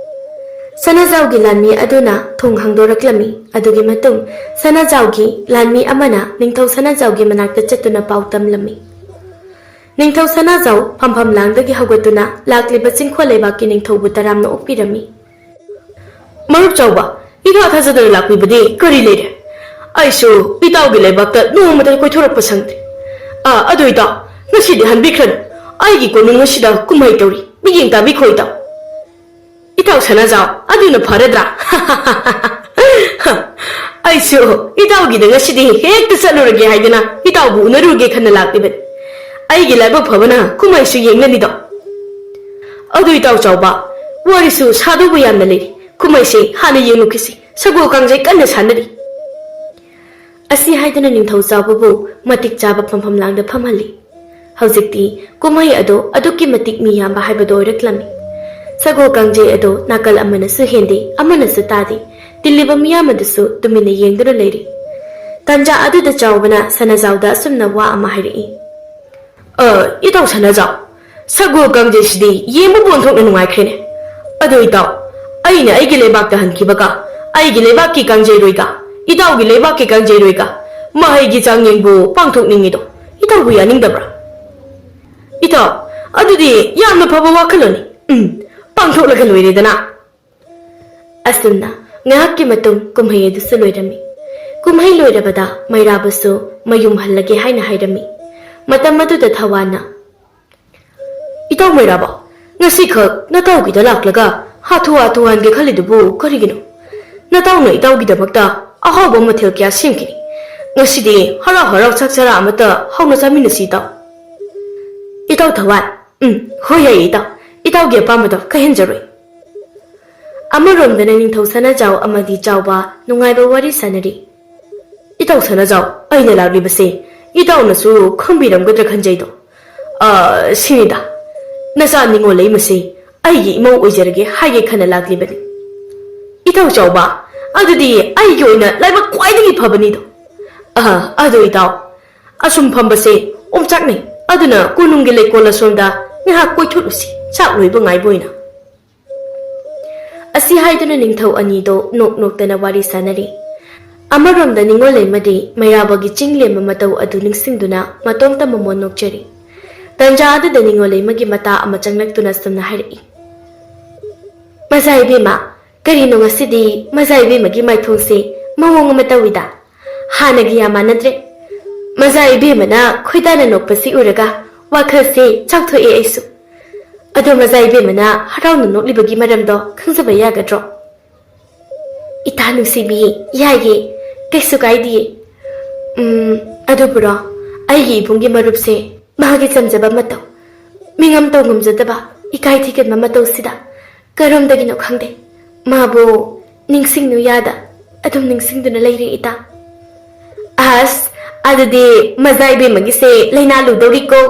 ꯁꯅꯥꯖꯥꯎꯒꯤ ꯂꯥꯟꯃꯤ ꯑꯗꯨꯅ ꯊꯣꯡ ꯍꯥꯡꯗꯣꯔꯛꯂꯝꯃꯤ꯫ ꯑꯗꯨꯒꯤ ꯃꯇꯨꯡ ꯁꯅꯥꯖꯥꯎꯒꯤ ꯂꯥꯟꯃꯤ ꯑꯃꯅ ꯅꯤꯡꯊꯧ ꯁꯅꯥꯖꯥꯎꯒꯤ ꯃꯅꯥꯛꯇ ꯆꯠꯇꯨꯅ ꯄꯥꯎ ꯇꯝꯂꯝꯃꯤ꯫ ꯅꯤꯡꯊꯧ ꯁꯅꯥꯖꯥꯎ ꯐꯝꯐꯝ ꯂꯥꯡꯗꯒꯤ ꯍꯧꯒꯠꯇꯨꯅ ꯂꯥꯛꯂꯤꯕ ꯆꯤꯡꯈꯣꯜ ꯂꯩꯕꯥꯛꯀꯤ ꯅꯤꯡꯊꯧꯕꯨ ꯇꯔꯥꯝꯅ ꯑꯣꯛꯄꯤꯔꯝꯃꯤ꯫ "ꯃꯔꯨꯞ ꯆꯥꯎꯕ, ꯏꯊꯥ ꯊꯥꯖꯗꯅ ꯂꯥꯛꯄꯤꯕꯗꯤ ꯀꯔꯤ ꯂꯩꯔꯦ? ꯑꯩꯁꯨ ꯏꯇꯥꯎꯒꯤ ꯂꯩꯕꯥꯛꯇ ꯅꯣꯡꯃꯇ ꯀꯣꯏꯊꯣꯔꯛꯄ ꯁꯪꯗ꯭ꯔꯤ꯫ ꯑꯥ, ꯑꯗꯨ ꯏꯇꯥꯎ, ꯉꯁꯤꯗꯤ ꯍꯟꯕꯤꯈ꯭ꯔꯅꯨ꯫ ꯑꯩꯒꯤ ꯀꯣꯅꯨꯡ ꯑꯁꯤꯗ ꯀꯨꯝꯍꯩ ꯇꯧꯔꯤ꯫ ꯃꯤꯠꯌꯦꯡ ꯇꯥꯕꯤꯈꯣ ꯏꯇꯥꯎ꯫" "ꯏꯇꯥꯎ ꯁꯅꯥꯖꯥꯎ, ꯑꯗꯨꯅ ꯐꯔꯗ꯭ꯔꯥ?" "ꯑꯩꯁꯨ ꯏꯇꯥꯎꯒꯤꯗ ꯉꯁꯤꯗꯤ ꯍꯦꯛꯇ ꯆꯠꯂꯨꯔꯒꯦ ꯍꯥꯏꯗꯅ ꯏꯇꯥꯎꯕꯨ ꯎꯅꯔꯨꯒꯦ ꯈꯟꯅ ꯂꯥꯛꯂꯤꯕꯅꯤ꯫ ꯑꯩꯒꯤ ꯂꯥꯏꯕꯛ ꯐꯕꯅ ꯀꯨꯝꯍꯩꯁꯨ ꯌꯦꯡꯂꯅꯤꯗꯣ꯫" "ꯑꯗꯨ ꯏꯇꯥꯎ ꯆꯥꯎꯕ, ꯋꯥꯔꯤꯁꯨ ꯁꯥꯗꯧꯕ ꯌꯥꯝꯅ ꯂꯩꯔꯤ꯫ ꯀꯨꯝꯍꯩꯁꯦ ꯍꯥꯟꯅ ꯌꯦꯡꯂꯨꯈꯤꯁꯤ꯫ ꯁꯒꯣꯜ ꯀꯥꯡꯖꯩ ꯀꯟꯅ ꯁꯥꯟꯅꯔꯤ꯫" ꯑꯁꯤ ꯍꯥꯏꯗꯨꯅ ꯅꯤꯡꯊꯧ ꯆꯥꯎꯕꯕꯨ ꯃꯇꯤꯛ ꯆꯥꯕ ꯐꯝꯐꯝ ꯂꯥꯡꯗ ꯐꯝꯍꯜꯂꯤ꯫ ꯍꯧꯖꯤꯛꯇꯤ ꯀꯨꯝꯍꯩ ꯑꯗꯣ ꯑꯗꯨꯛꯀꯤ ꯃꯇꯤꯛ ꯃꯤ ꯌꯥꯝꯕ ꯍꯥꯏꯕꯗꯣ ꯑꯣꯏꯔꯛꯂꯝꯃꯤ꯫ ꯁꯒꯣꯜ ꯀꯥꯡꯖꯩ ꯑꯗꯣ ꯅꯥꯀꯜ ꯑꯃꯅꯁꯨ ꯍꯦꯟꯗꯦ, ꯑꯃꯅꯁꯨ ꯇꯥꯗꯦ꯫ ꯇꯤꯜꯂꯤꯕ ꯃꯤꯌꯥꯝ ꯑꯗꯨꯁꯨ ꯇꯨꯃꯤꯟꯅ ꯌꯦꯡꯗꯨꯅ ꯂꯩꯔꯤ꯫ ꯇꯥꯟꯖꯥ ꯑꯗꯨꯗ ꯆꯥꯎꯕꯅ ꯁꯅꯥꯖꯥꯎꯗ ꯑꯁꯨꯝꯅ ꯋꯥ ꯑꯃ ꯍꯥꯏꯔꯛꯏ꯫ "ꯑ, ꯏꯇꯥꯎ ꯁꯅꯥꯖꯥꯎ, ꯁꯒꯣꯜ ꯀꯥꯡꯖꯩꯁꯤꯗꯤ ꯌꯦꯡꯕꯕꯨ ꯑꯣꯟꯊꯣꯛꯅ ꯅꯨꯡꯉꯥꯏꯈ꯭ꯔꯦꯅꯦ꯫ ꯑꯗꯣ ꯏꯇꯥꯎ, ꯑꯩꯅ ꯑꯩꯒꯤ ꯂꯩꯕꯥꯛꯇ ꯍꯟꯈꯤꯕꯒ, ꯑꯩꯒꯤ ꯂꯩꯕꯥꯛꯀꯤ ꯀꯥꯡꯖꯩꯔꯣꯏꯒ, ꯏꯇꯥꯎꯒꯤ ꯂꯩꯕꯥꯛꯀꯤ ꯀꯥꯡꯖꯩꯔꯣꯏꯒ ꯃꯍꯩꯒꯤ ꯆꯥꯡꯌꯦꯡꯕꯨ ꯄꯥꯡꯊꯣꯛꯅꯤꯡꯉꯤꯗꯣ ꯏꯇꯥꯎꯕꯨ ꯌꯥꯅꯤꯡꯗꯕ꯭ꯔꯥ?" "ꯏꯇꯥꯎ, ꯑꯗꯨꯗꯤ ꯌꯥꯝꯅ ꯐꯕ ꯋꯥꯈꯜꯂꯣꯟꯅꯤ꯫ ꯎꯝ, ꯄꯥꯡꯊꯣꯛꯂꯒ ꯂꯣꯏꯔꯦꯗꯅ꯫" ꯑꯁꯨꯝꯅ ꯉꯥꯏꯍꯥꯛꯀꯤ ꯃꯇꯨꯡ ꯀꯨꯝꯍꯩ ꯑꯗꯨꯁꯨ ꯂꯣꯏꯔꯝꯃꯤ꯫ ꯀꯨꯝꯍꯩ ꯂꯣꯏꯔꯕꯗ ꯃꯩꯔꯥꯕꯁꯨ ꯃꯌꯨꯝ ꯍꯜꯂꯒꯦ ꯍꯥꯏꯅ ꯍꯥꯏꯔꯝꯃꯤ꯫ ꯃꯇꯝ ꯑꯗꯨꯗ ꯊꯋꯥꯟꯅ, "ꯏꯇꯥꯎ ꯃꯩꯔꯥꯕ, ꯉꯁꯤꯈꯛ ꯅꯇꯥꯎꯒꯤꯗ ꯂꯥꯛꯂꯒ ꯍꯥꯊꯨ ꯍꯥꯊꯨ ꯍꯟꯒꯦ ꯈꯜꯂꯤꯗꯨꯕꯨ ꯀꯔꯤꯒꯤꯅꯣ? ꯅꯇꯥꯎꯅ ꯏꯇꯥꯎꯒꯤꯗꯃꯛꯇ ꯑꯍꯥꯎꯕ ꯃꯊꯦꯜ ꯀꯌꯥ ꯁꯦꯝꯈꯤꯅꯤ꯫ ꯉꯁꯤꯗꯤ ꯍꯔꯥꯎ ꯍꯔꯥꯎ ꯆꯥꯛ ꯆꯔꯥ ꯑꯃꯠꯇ ꯍꯧꯅ ꯆꯥꯃꯤꯟꯅꯁꯤ ꯏꯇꯥꯎ꯫" "ꯏꯇꯥꯎ ꯊꯋꯥꯟ, ꯎꯝ, ꯍꯣꯏ, ꯌꯥꯏꯌꯦ ꯏꯇꯥꯎ꯫ ꯏꯇꯥꯎꯒꯤ ꯑꯄꯥꯝꯕꯗꯣ ꯀꯥꯏꯍꯟꯖꯔꯣꯏ꯫" ꯑꯃꯔꯣꯝꯗꯅ ꯅꯤꯡꯊꯧ ꯁꯅꯥꯖꯥꯎ ꯑꯃꯗꯤ ꯆꯥꯎꯕ ꯅꯨꯡꯉꯥꯏꯕ ꯋꯥꯔꯤ ꯁꯥꯟꯅꯔꯤ꯫ "ꯏꯇꯥꯎ ꯁꯅꯥꯖꯥꯎ, ꯑꯩꯅ ꯂꯥꯛꯂꯤꯕꯁꯦ ꯏꯇꯥꯎꯅꯁꯨ ꯈꯪꯕꯤꯔꯝꯒꯗ꯭ꯔꯥ ꯈꯟꯖꯩꯗꯣ꯫ ꯑ, ꯁꯤꯅꯤꯗ, ꯅꯆꯥ ꯅꯤꯉꯣꯜ ꯂꯩꯃꯁꯦ ꯑꯩꯒꯤ ꯏꯃꯧ ꯑꯣꯏꯖꯔꯒꯦ ꯍꯥꯏꯒꯦ ꯈꯟꯅ ꯂꯥꯛꯂꯤꯕꯅꯤ꯫" "ꯏꯇꯥꯎ ꯆꯥꯎꯕ, ꯑꯗꯨꯗꯤ ꯑꯩꯒꯤ ꯑꯣꯏꯅ ꯂꯥꯏꯕꯛ ꯈ꯭ꯋꯥꯏꯗꯒꯤ ꯐꯕꯅꯤꯗꯣ꯫" "ꯑ, ꯑꯗꯣ ꯏꯇꯥꯎ, ꯑꯁꯨꯝ ꯐꯝꯕꯁꯦ ꯑꯣꯝꯆꯥꯛꯅꯩ꯫ ꯑꯗꯨꯅ ꯀꯣꯅꯨꯡꯒꯤ ꯂꯩꯀꯣꯜ ꯑꯁꯣꯝꯗ ꯉꯥꯏꯍꯥꯛ ꯀꯣꯏꯊꯣꯛꯂꯨꯁꯤ, ꯆꯥꯛ ꯂꯣꯏꯕ ꯉꯥꯏꯕ ꯑꯣꯏꯅ꯫" ꯑꯁꯤ ꯍꯥꯏꯗꯨꯅ ꯅꯤꯡꯊꯧ ꯑꯅꯤꯗꯣ ꯅꯣꯛ ꯅꯣꯛꯇꯅ ꯋꯥꯔꯤ ꯁꯥꯟꯅꯔꯤ꯫ ꯑꯃꯔꯣꯝꯗ ꯅꯤꯉꯣꯜ ꯂꯩꯃꯗꯤ ꯃꯩꯔꯥꯕꯒꯤ ꯆꯤꯡ ꯂꯦꯝꯕ ꯃꯇꯧ ꯑꯗꯨ ꯅꯤꯡꯁꯤꯡꯗꯨꯅ ꯃꯇꯣꯝꯇ ꯃꯃꯣꯟ ꯅꯣꯛꯆꯔꯤ꯫ ꯇꯟꯖꯥ ꯑꯗꯨꯗ ꯅꯤꯉꯣꯜ ꯂꯩꯃꯒꯤ ꯃꯇꯥ ꯑꯃ ꯆꯪꯂꯛꯇꯨꯅ ꯁꯨꯝꯅ ꯍꯥꯏꯔꯛꯏ, "ꯃꯖꯥ ꯏꯕꯦꯝꯃ, ꯀꯔꯤꯅꯣ ꯉꯁꯤꯗꯤ ꯃꯖꯥ ꯏꯕꯦꯝꯃꯒꯤ ꯃꯥꯏꯊꯣꯡꯁꯦ ꯃꯑꯣꯡ ꯑꯃ ꯇꯧꯏꯗ? ꯍꯥꯟꯅꯒꯤ ꯌꯥꯝ ꯃꯥꯟꯅꯗ꯭ꯔꯦ꯫ ꯃꯖꯥ ꯏꯕꯦꯝꯃꯅ ꯈꯣꯏꯗꯥꯅ ꯅꯣꯛꯄꯁꯤ ꯎꯔꯒ ꯋꯥꯈꯜꯁꯦ ꯆꯥꯎꯊꯣꯛꯑꯦ ꯑꯩꯁꯨ꯫ ꯑꯗꯣ ꯃꯖꯥ ꯏꯕꯦꯝꯃꯅ ꯍꯔꯥꯎꯅ ꯅꯣꯛꯂꯤꯕꯒꯤ ꯃꯔꯝꯗꯣ ꯈꯪꯖꯕ ꯌꯥꯒꯗ꯭ꯔꯣ?" "ꯏꯇꯥ ꯅꯨꯡꯁꯤꯕꯤ, ꯌꯥꯏꯌꯦ, ꯀꯩꯁꯨ ꯀꯥꯏꯗꯤꯌꯦ꯫ ꯎꯝ, ꯑꯗꯨꯕꯨꯔꯣ, ꯑꯩꯒꯤ ꯏꯕꯨꯡꯒꯤ ꯃꯔꯨꯞꯁꯦ ꯃꯥꯒꯤ ꯆꯝꯖꯕ ꯃꯇꯧ, ꯃꯤꯉꯝ ꯇꯧ ꯉꯝꯖꯗꯕ, ꯏꯀꯥꯏ ꯊꯤꯒꯟꯕ ꯃꯇꯧꯁꯤꯗ ꯀꯔꯣꯝꯗꯒꯤꯅꯣ ꯈꯪꯗꯦ, ꯃꯥꯕꯨ ꯅꯤꯡꯁꯤꯡꯅꯨ ꯌꯥꯗ ꯑꯗꯨꯝ ꯅꯤꯡꯁꯤꯡꯗꯨꯅ ꯂꯩꯔꯦ ꯏꯇꯥ꯫" "ꯑꯁ, ꯑꯗꯨꯗꯤ ꯃꯖꯥ ꯏꯕꯦꯝꯃꯒꯤꯁꯦ ꯂꯥꯏꯅꯥ ꯂꯨꯗꯧꯔꯤꯀꯣ꯫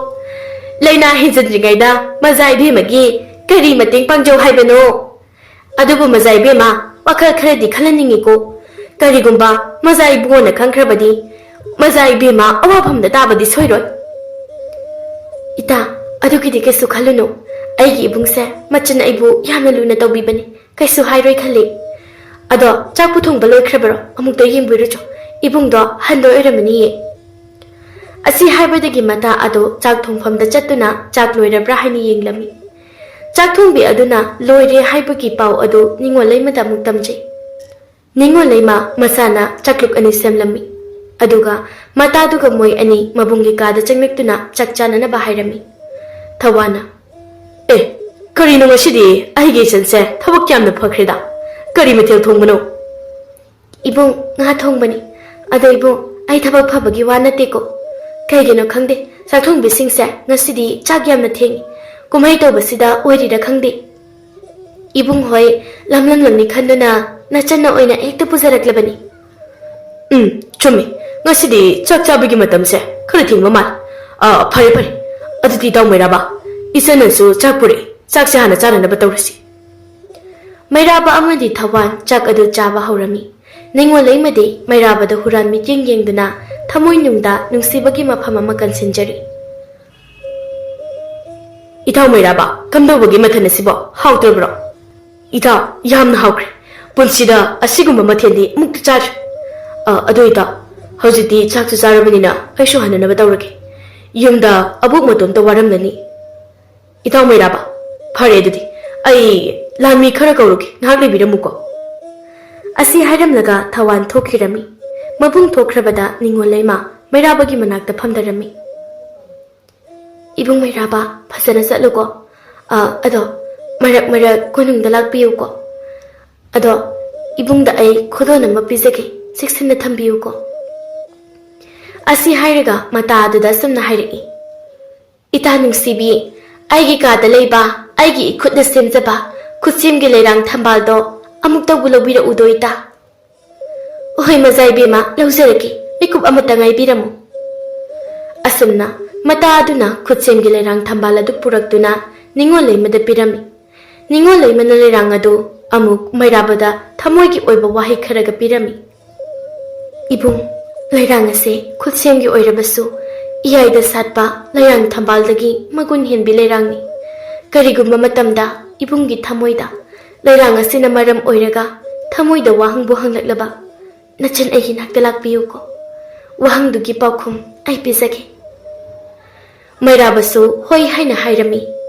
ꯂꯥꯏꯅꯥ ꯍꯦꯟꯖꯤꯟꯗ꯭ꯔꯤꯉꯩꯗ ꯃꯖꯥ ꯏꯕꯦꯝꯃꯒꯤ ꯀꯔꯤ ꯃꯇꯦꯡ ꯄꯥꯡꯖꯧ ꯍꯥꯏꯕꯅꯣ?" "ꯑꯗꯨꯕꯨ ꯃꯖꯥ ꯏꯕꯦꯝꯃ, ꯋꯥꯈꯜ ꯈꯔꯗꯤ ꯈꯜꯍꯟꯅꯤꯡꯉꯤꯀꯣ꯫ ꯀꯔꯤꯒꯨꯝꯕ ꯃꯖꯥ ꯏꯕꯨꯡꯉꯣꯅ ꯈꯪꯈ꯭ꯔꯕꯗꯤ ꯃꯖꯥ ꯏꯕꯦꯝꯃ ꯑꯋꯥꯐꯝꯗ ꯇꯥꯕꯗꯤ ꯁꯣꯏꯔꯣꯏ꯫" "ꯏꯇꯥ, ꯑꯗꯨꯒꯤꯗꯤ ꯀꯩꯁꯨ ꯈꯜꯂꯨꯅꯨ꯫ ꯑꯩꯒꯤ ꯏꯕꯨꯡꯁꯦ ꯃꯆꯟ ꯑꯩꯕꯨ ꯌꯥꯝꯅ ꯂꯨꯅ ꯇꯧꯕꯤꯕꯅꯤ, ꯀꯩꯁꯨ ꯍꯥꯏꯔꯣꯏ ꯈꯜꯂꯤ꯫ ꯑꯗꯣ ꯆꯥꯛꯄꯨ ꯊꯣꯡꯕ ꯂꯣꯏꯈ꯭ꯔꯕꯔꯣ? ꯑꯃꯨꯛꯇ ꯌꯦꯡꯕꯤꯔꯨꯆꯣ, ꯏꯕꯨꯡꯗꯣ ꯍꯟꯕ ꯑꯣꯏꯔꯝꯃꯅꯤꯌꯦ꯫" ꯑꯁꯤ ꯍꯥꯏꯕꯗꯒꯤ ꯃꯇꯥ ꯑꯗꯨ ꯆꯥꯛ ꯊꯣꯡꯐꯝꯗ ꯆꯠꯇꯨꯅ ꯆꯥꯛ ꯂꯣꯏꯔꯕ꯭ꯔꯥ ꯍꯥꯏꯅ ꯌꯦꯡꯂꯝꯃꯤ꯫ ꯆꯥꯛ ꯊꯣꯡꯕꯤ ꯑꯗꯨꯅ ꯂꯣꯏꯔꯦ ꯍꯥꯏꯕꯒꯤ ꯄꯥꯎ ꯑꯗꯨ ꯅꯤꯉꯣꯜ ꯂꯩꯃꯗ ꯑꯃꯨꯛ ꯇꯝꯖꯩ꯫ ꯅꯤꯉꯣꯜ ꯂꯩꯃ ꯃꯁꯥꯅ ꯆꯥꯛꯂꯨꯛ ꯑꯅꯤ ꯁꯦꯝꯂꯝꯃꯤ꯫ ꯑꯗꯨꯒ ꯃꯇꯥꯗꯨꯒ ꯃꯣꯏ ꯑꯅꯤ ꯃꯕꯨꯡꯒꯤ ꯀꯥꯗ ꯆꯪꯂꯛꯇꯨꯅ ꯆꯥꯛ ꯆꯥꯅꯅꯕ ꯍꯥꯏꯔꯝꯃꯤ꯫ ꯊꯋꯥꯟꯅ, "ꯑꯦ, ꯀꯔꯤꯅꯣ ꯉꯁꯤꯗꯤ ꯑꯩꯒꯤ ꯏꯆꯟꯁꯦ ꯊꯕꯛ ꯌꯥꯝꯅ ꯐꯈ꯭ꯔꯦꯗ? ꯀꯔꯤ ꯃꯊꯦꯜ ꯊꯣꯡꯕꯅꯣ?" "ꯏꯕꯨꯡ, ꯉꯥ ꯊꯣꯡꯕꯅꯤ꯫ ꯑꯗꯣ ꯏꯕꯨꯡ, ꯑꯩ ꯊꯕꯛ ꯐꯕꯒꯤ ꯋꯥ ꯅꯠꯇꯦꯀꯣ꯫ ꯀꯩꯒꯤꯅꯣ ꯈꯪꯗꯦ, ꯆꯥꯛꯊꯣꯡꯕꯤꯁꯤꯡꯁꯦ ꯉꯁꯤꯗꯤ ꯆꯥꯛ ꯌꯥꯝꯅ ꯊꯦꯡꯉꯤ꯫ ꯀꯨꯝꯍꯩ ꯇꯧꯕꯁꯤꯗ ꯑꯣꯏꯔꯤꯔꯥ ꯈꯪꯗꯦ꯫ ꯏꯕꯨꯡ ꯍꯣꯏ ꯂꯝꯂꯝꯂꯝꯅꯤ ꯈꯟꯗꯨꯅ ꯅꯆꯟꯅ ꯑꯣꯏꯅ ꯍꯦꯛꯇ ꯄꯨꯖꯔꯛꯂꯕꯅꯤ꯫" "ꯎꯝ, ꯆꯨꯝꯃꯤ꯫ ꯉꯁꯤꯗꯤ ꯆꯥꯛ ꯆꯥꯕꯒꯤ ꯃꯇꯝꯁꯦ ꯈꯔ ꯊꯦꯡꯕ ꯃꯥꯜꯂꯦ꯫ ꯑꯥ, ꯐꯔꯦ, ꯐꯔꯦ꯫ ꯑꯗꯨꯗꯤ ꯏꯇꯥꯎ ꯃꯩꯔꯥꯕ, ꯏꯆꯟꯅꯁꯨ ꯆꯥꯛ ꯄꯨꯔꯛꯏ꯫ ꯆꯥꯛꯁꯦ ꯍꯥꯟꯅ ꯆꯥꯅꯅꯕ ꯇꯧꯔꯁꯤ꯫" ꯃꯩꯔꯥꯕ ꯑꯃꯗꯤ ꯊꯋꯥꯟ ꯆꯥꯛ ꯑꯗꯨ ꯆꯥꯕ ꯍꯧꯔꯝꯃꯤ꯫ ꯅꯤꯉꯣꯜ ꯂꯩꯃꯗꯤ ꯃꯩꯔꯥꯕꯗ ꯍꯨꯔꯥꯟ ꯃꯤꯠꯌꯦꯡ ꯌꯦꯡꯗꯨꯅ ꯊꯃꯣꯏꯅꯨꯡꯗ ꯅꯨꯡꯁꯤꯕꯒꯤ ꯃꯐꯝ ꯑꯃ ꯀꯟꯁꯤꯟꯖꯔꯤ꯫ "ꯏꯇꯥꯎ ꯃꯩꯔꯥꯕ, ꯀꯝꯗꯧꯕꯒꯤ ꯃꯊꯦꯜ ꯑꯁꯤꯕꯣ? ꯍꯥꯎꯇ꯭ꯔꯕ꯭ꯔꯣ?" ꯏꯇꯥꯎ, ꯌꯥꯝꯅ ꯍꯥꯎꯈ꯭ꯔꯦ꯫ ꯄꯨꯟꯁꯤꯗ ꯑꯁꯤꯒꯨꯝꯕ ꯃꯊꯦꯜꯗꯤ ꯑꯃꯨꯛꯇ ꯆꯥꯗ꯭ꯔꯤ꯫ ꯑ, ꯑꯗꯨ ꯏꯇꯥꯎ, ꯍꯧꯖꯤꯛꯇꯤ ꯆꯥꯛꯁꯨ ꯆꯥꯔꯕꯅꯤꯅ ꯑꯩꯁꯨ ꯍꯟꯅꯅꯕ ꯇꯧꯔꯒꯦ꯫ ꯌꯨꯝꯗ ꯑꯕꯣꯛ ꯃꯇꯣꯝꯇ ꯋꯥꯔꯝꯂꯅꯤ꯫ ꯏꯇꯥꯎ ꯃꯩꯔꯥꯕ, ꯐꯔꯦ ꯑꯗꯨꯗꯤ, ꯑꯩ ꯂꯥꯟꯃꯤ ꯈꯔ ꯀꯧꯔꯨꯒꯦ, ꯉꯥꯏꯍꯥꯛ ꯂꯩꯕꯤꯔꯝꯃꯨꯀꯣ꯫ ꯑꯁꯤ ꯍꯥꯏꯔꯝꯂꯒ ꯊꯋꯥꯟ ꯊꯣꯛꯈꯤꯔꯝꯃꯤ꯫ ꯃꯕꯨꯡ ꯊꯣꯛꯈ꯭ꯔꯕꯗ ꯅꯤꯉꯣꯜ ꯂꯩꯃ ꯃꯩꯔꯥꯕꯒꯤ ꯃꯅꯥꯛꯇ ꯐꯝꯗꯔꯝꯃꯤ꯫ "ꯏꯕꯨꯡ ꯃꯩꯔꯥꯕ, ꯐꯖꯅ ꯆꯠꯂꯨꯀꯣ꯫ ꯑ, ꯑꯗꯣ ꯃꯔꯛ ꯃꯔꯛ ꯀꯣꯅꯨꯡꯗ ꯂꯥꯛꯄꯤꯌꯨꯀꯣ꯫ ꯑꯗꯣ ꯏꯕꯨꯡꯗ ꯑꯩ ꯈꯨꯗꯣꯜ ꯑꯃ ꯄꯤꯖꯒꯦ, ꯆꯦꯛꯁꯤꯟꯅ ꯊꯝꯕꯤꯌꯨꯀꯣ"꯫ ꯑꯁꯤ ꯍꯥꯏꯔꯒ ꯃꯇꯥ ꯑꯗꯨꯗ ꯑꯁꯨꯝꯅ ꯍꯥꯏꯔꯛꯏ, "ꯏꯇꯥ ꯅꯨꯡꯁꯤꯕꯤ, ꯑꯩꯒꯤ ꯀꯥꯗ ꯂꯩꯕ ꯑꯩꯒꯤ ꯏꯈꯨꯠꯅ ꯁꯦꯝꯖꯕ ꯈꯨꯠꯁꯦꯝꯒꯤ ꯂꯩꯔꯥꯡ ꯊꯝꯕꯥꯜꯗꯣ ꯑꯃꯨꯛꯇꯕꯨ ꯂꯧꯕꯤꯔꯛꯎꯗꯣ ꯏꯇꯥ"꯫ "ꯍꯣꯏ ꯃꯖꯥ ꯏꯕꯦꯝꯃ, ꯂꯧꯖꯔꯒꯦ, ꯃꯤꯀꯨꯞ ꯑꯃꯇ ꯉꯥꯏꯕꯤꯔꯝꯃꯨ"꯫ ꯑꯁꯨꯝꯅ ꯃꯇꯥ ꯑꯗꯨꯅ ꯈꯨꯠꯁꯦꯝꯒꯤ ꯂꯩꯔꯥꯡ ꯊꯝꯕꯥꯜ ꯑꯗꯨ ꯄꯨꯔꯛꯇꯨꯅ ꯅꯤꯉꯣꯜ ꯂꯩꯃꯗ ꯄꯤꯔꯝꯃꯤ꯫ ꯅꯤꯉꯣꯜ ꯂꯩꯃꯅ ꯂꯩꯔꯥꯡ ꯑꯗꯨ ꯑꯃꯨꯛ ꯃꯩꯔꯥꯕꯗ ꯊꯃꯣꯏꯒꯤ ꯑꯣꯏꯕ ꯋꯥꯍꯩ ꯈꯔꯒ ꯄꯤꯔꯝꯃꯤ꯫ "ꯏꯕꯨꯡ, ꯂꯩꯔꯥꯡ ꯑꯁꯦ ꯈꯨꯠꯁꯦꯝꯒꯤ ꯑꯣꯏꯔꯕꯁꯨ ꯏꯌꯥꯏꯗ ꯁꯥꯠꯄ ꯂꯩꯔꯥꯡ ꯊꯝꯕꯥꯜꯗꯒꯤ ꯃꯒꯨꯟ ꯍꯦꯟꯕꯤ ꯂꯩꯔꯥꯡꯅꯤ꯫ ꯀꯔꯤꯒꯨꯝꯕ ꯃꯇꯝꯗ ꯏꯕꯨꯡꯒꯤ ꯊꯃꯣꯏꯗ ꯂꯩꯔꯥꯡ ꯑꯁꯤꯅ ꯃꯔꯝ ꯑꯣꯏꯔꯒ ꯊꯃꯣꯏꯗ ꯋꯥꯍꯪꯕꯨ ꯍꯪꯂꯛꯂꯕ, ꯅꯆꯟ ꯑꯩꯒꯤ ꯅꯥꯛꯇ ꯂꯥꯛꯄꯤꯌꯨꯀꯣ꯫ ꯋꯥꯍꯪꯗꯨꯒꯤ ꯄꯥꯎꯈꯨꯝ ꯑꯩ ꯄꯤꯖꯒꯦ"꯫ ꯃꯩꯔꯥꯕꯁꯨ ꯍꯣꯏ ꯍꯥꯏꯅ ꯍꯥꯏꯔꯝꯃꯤ꯫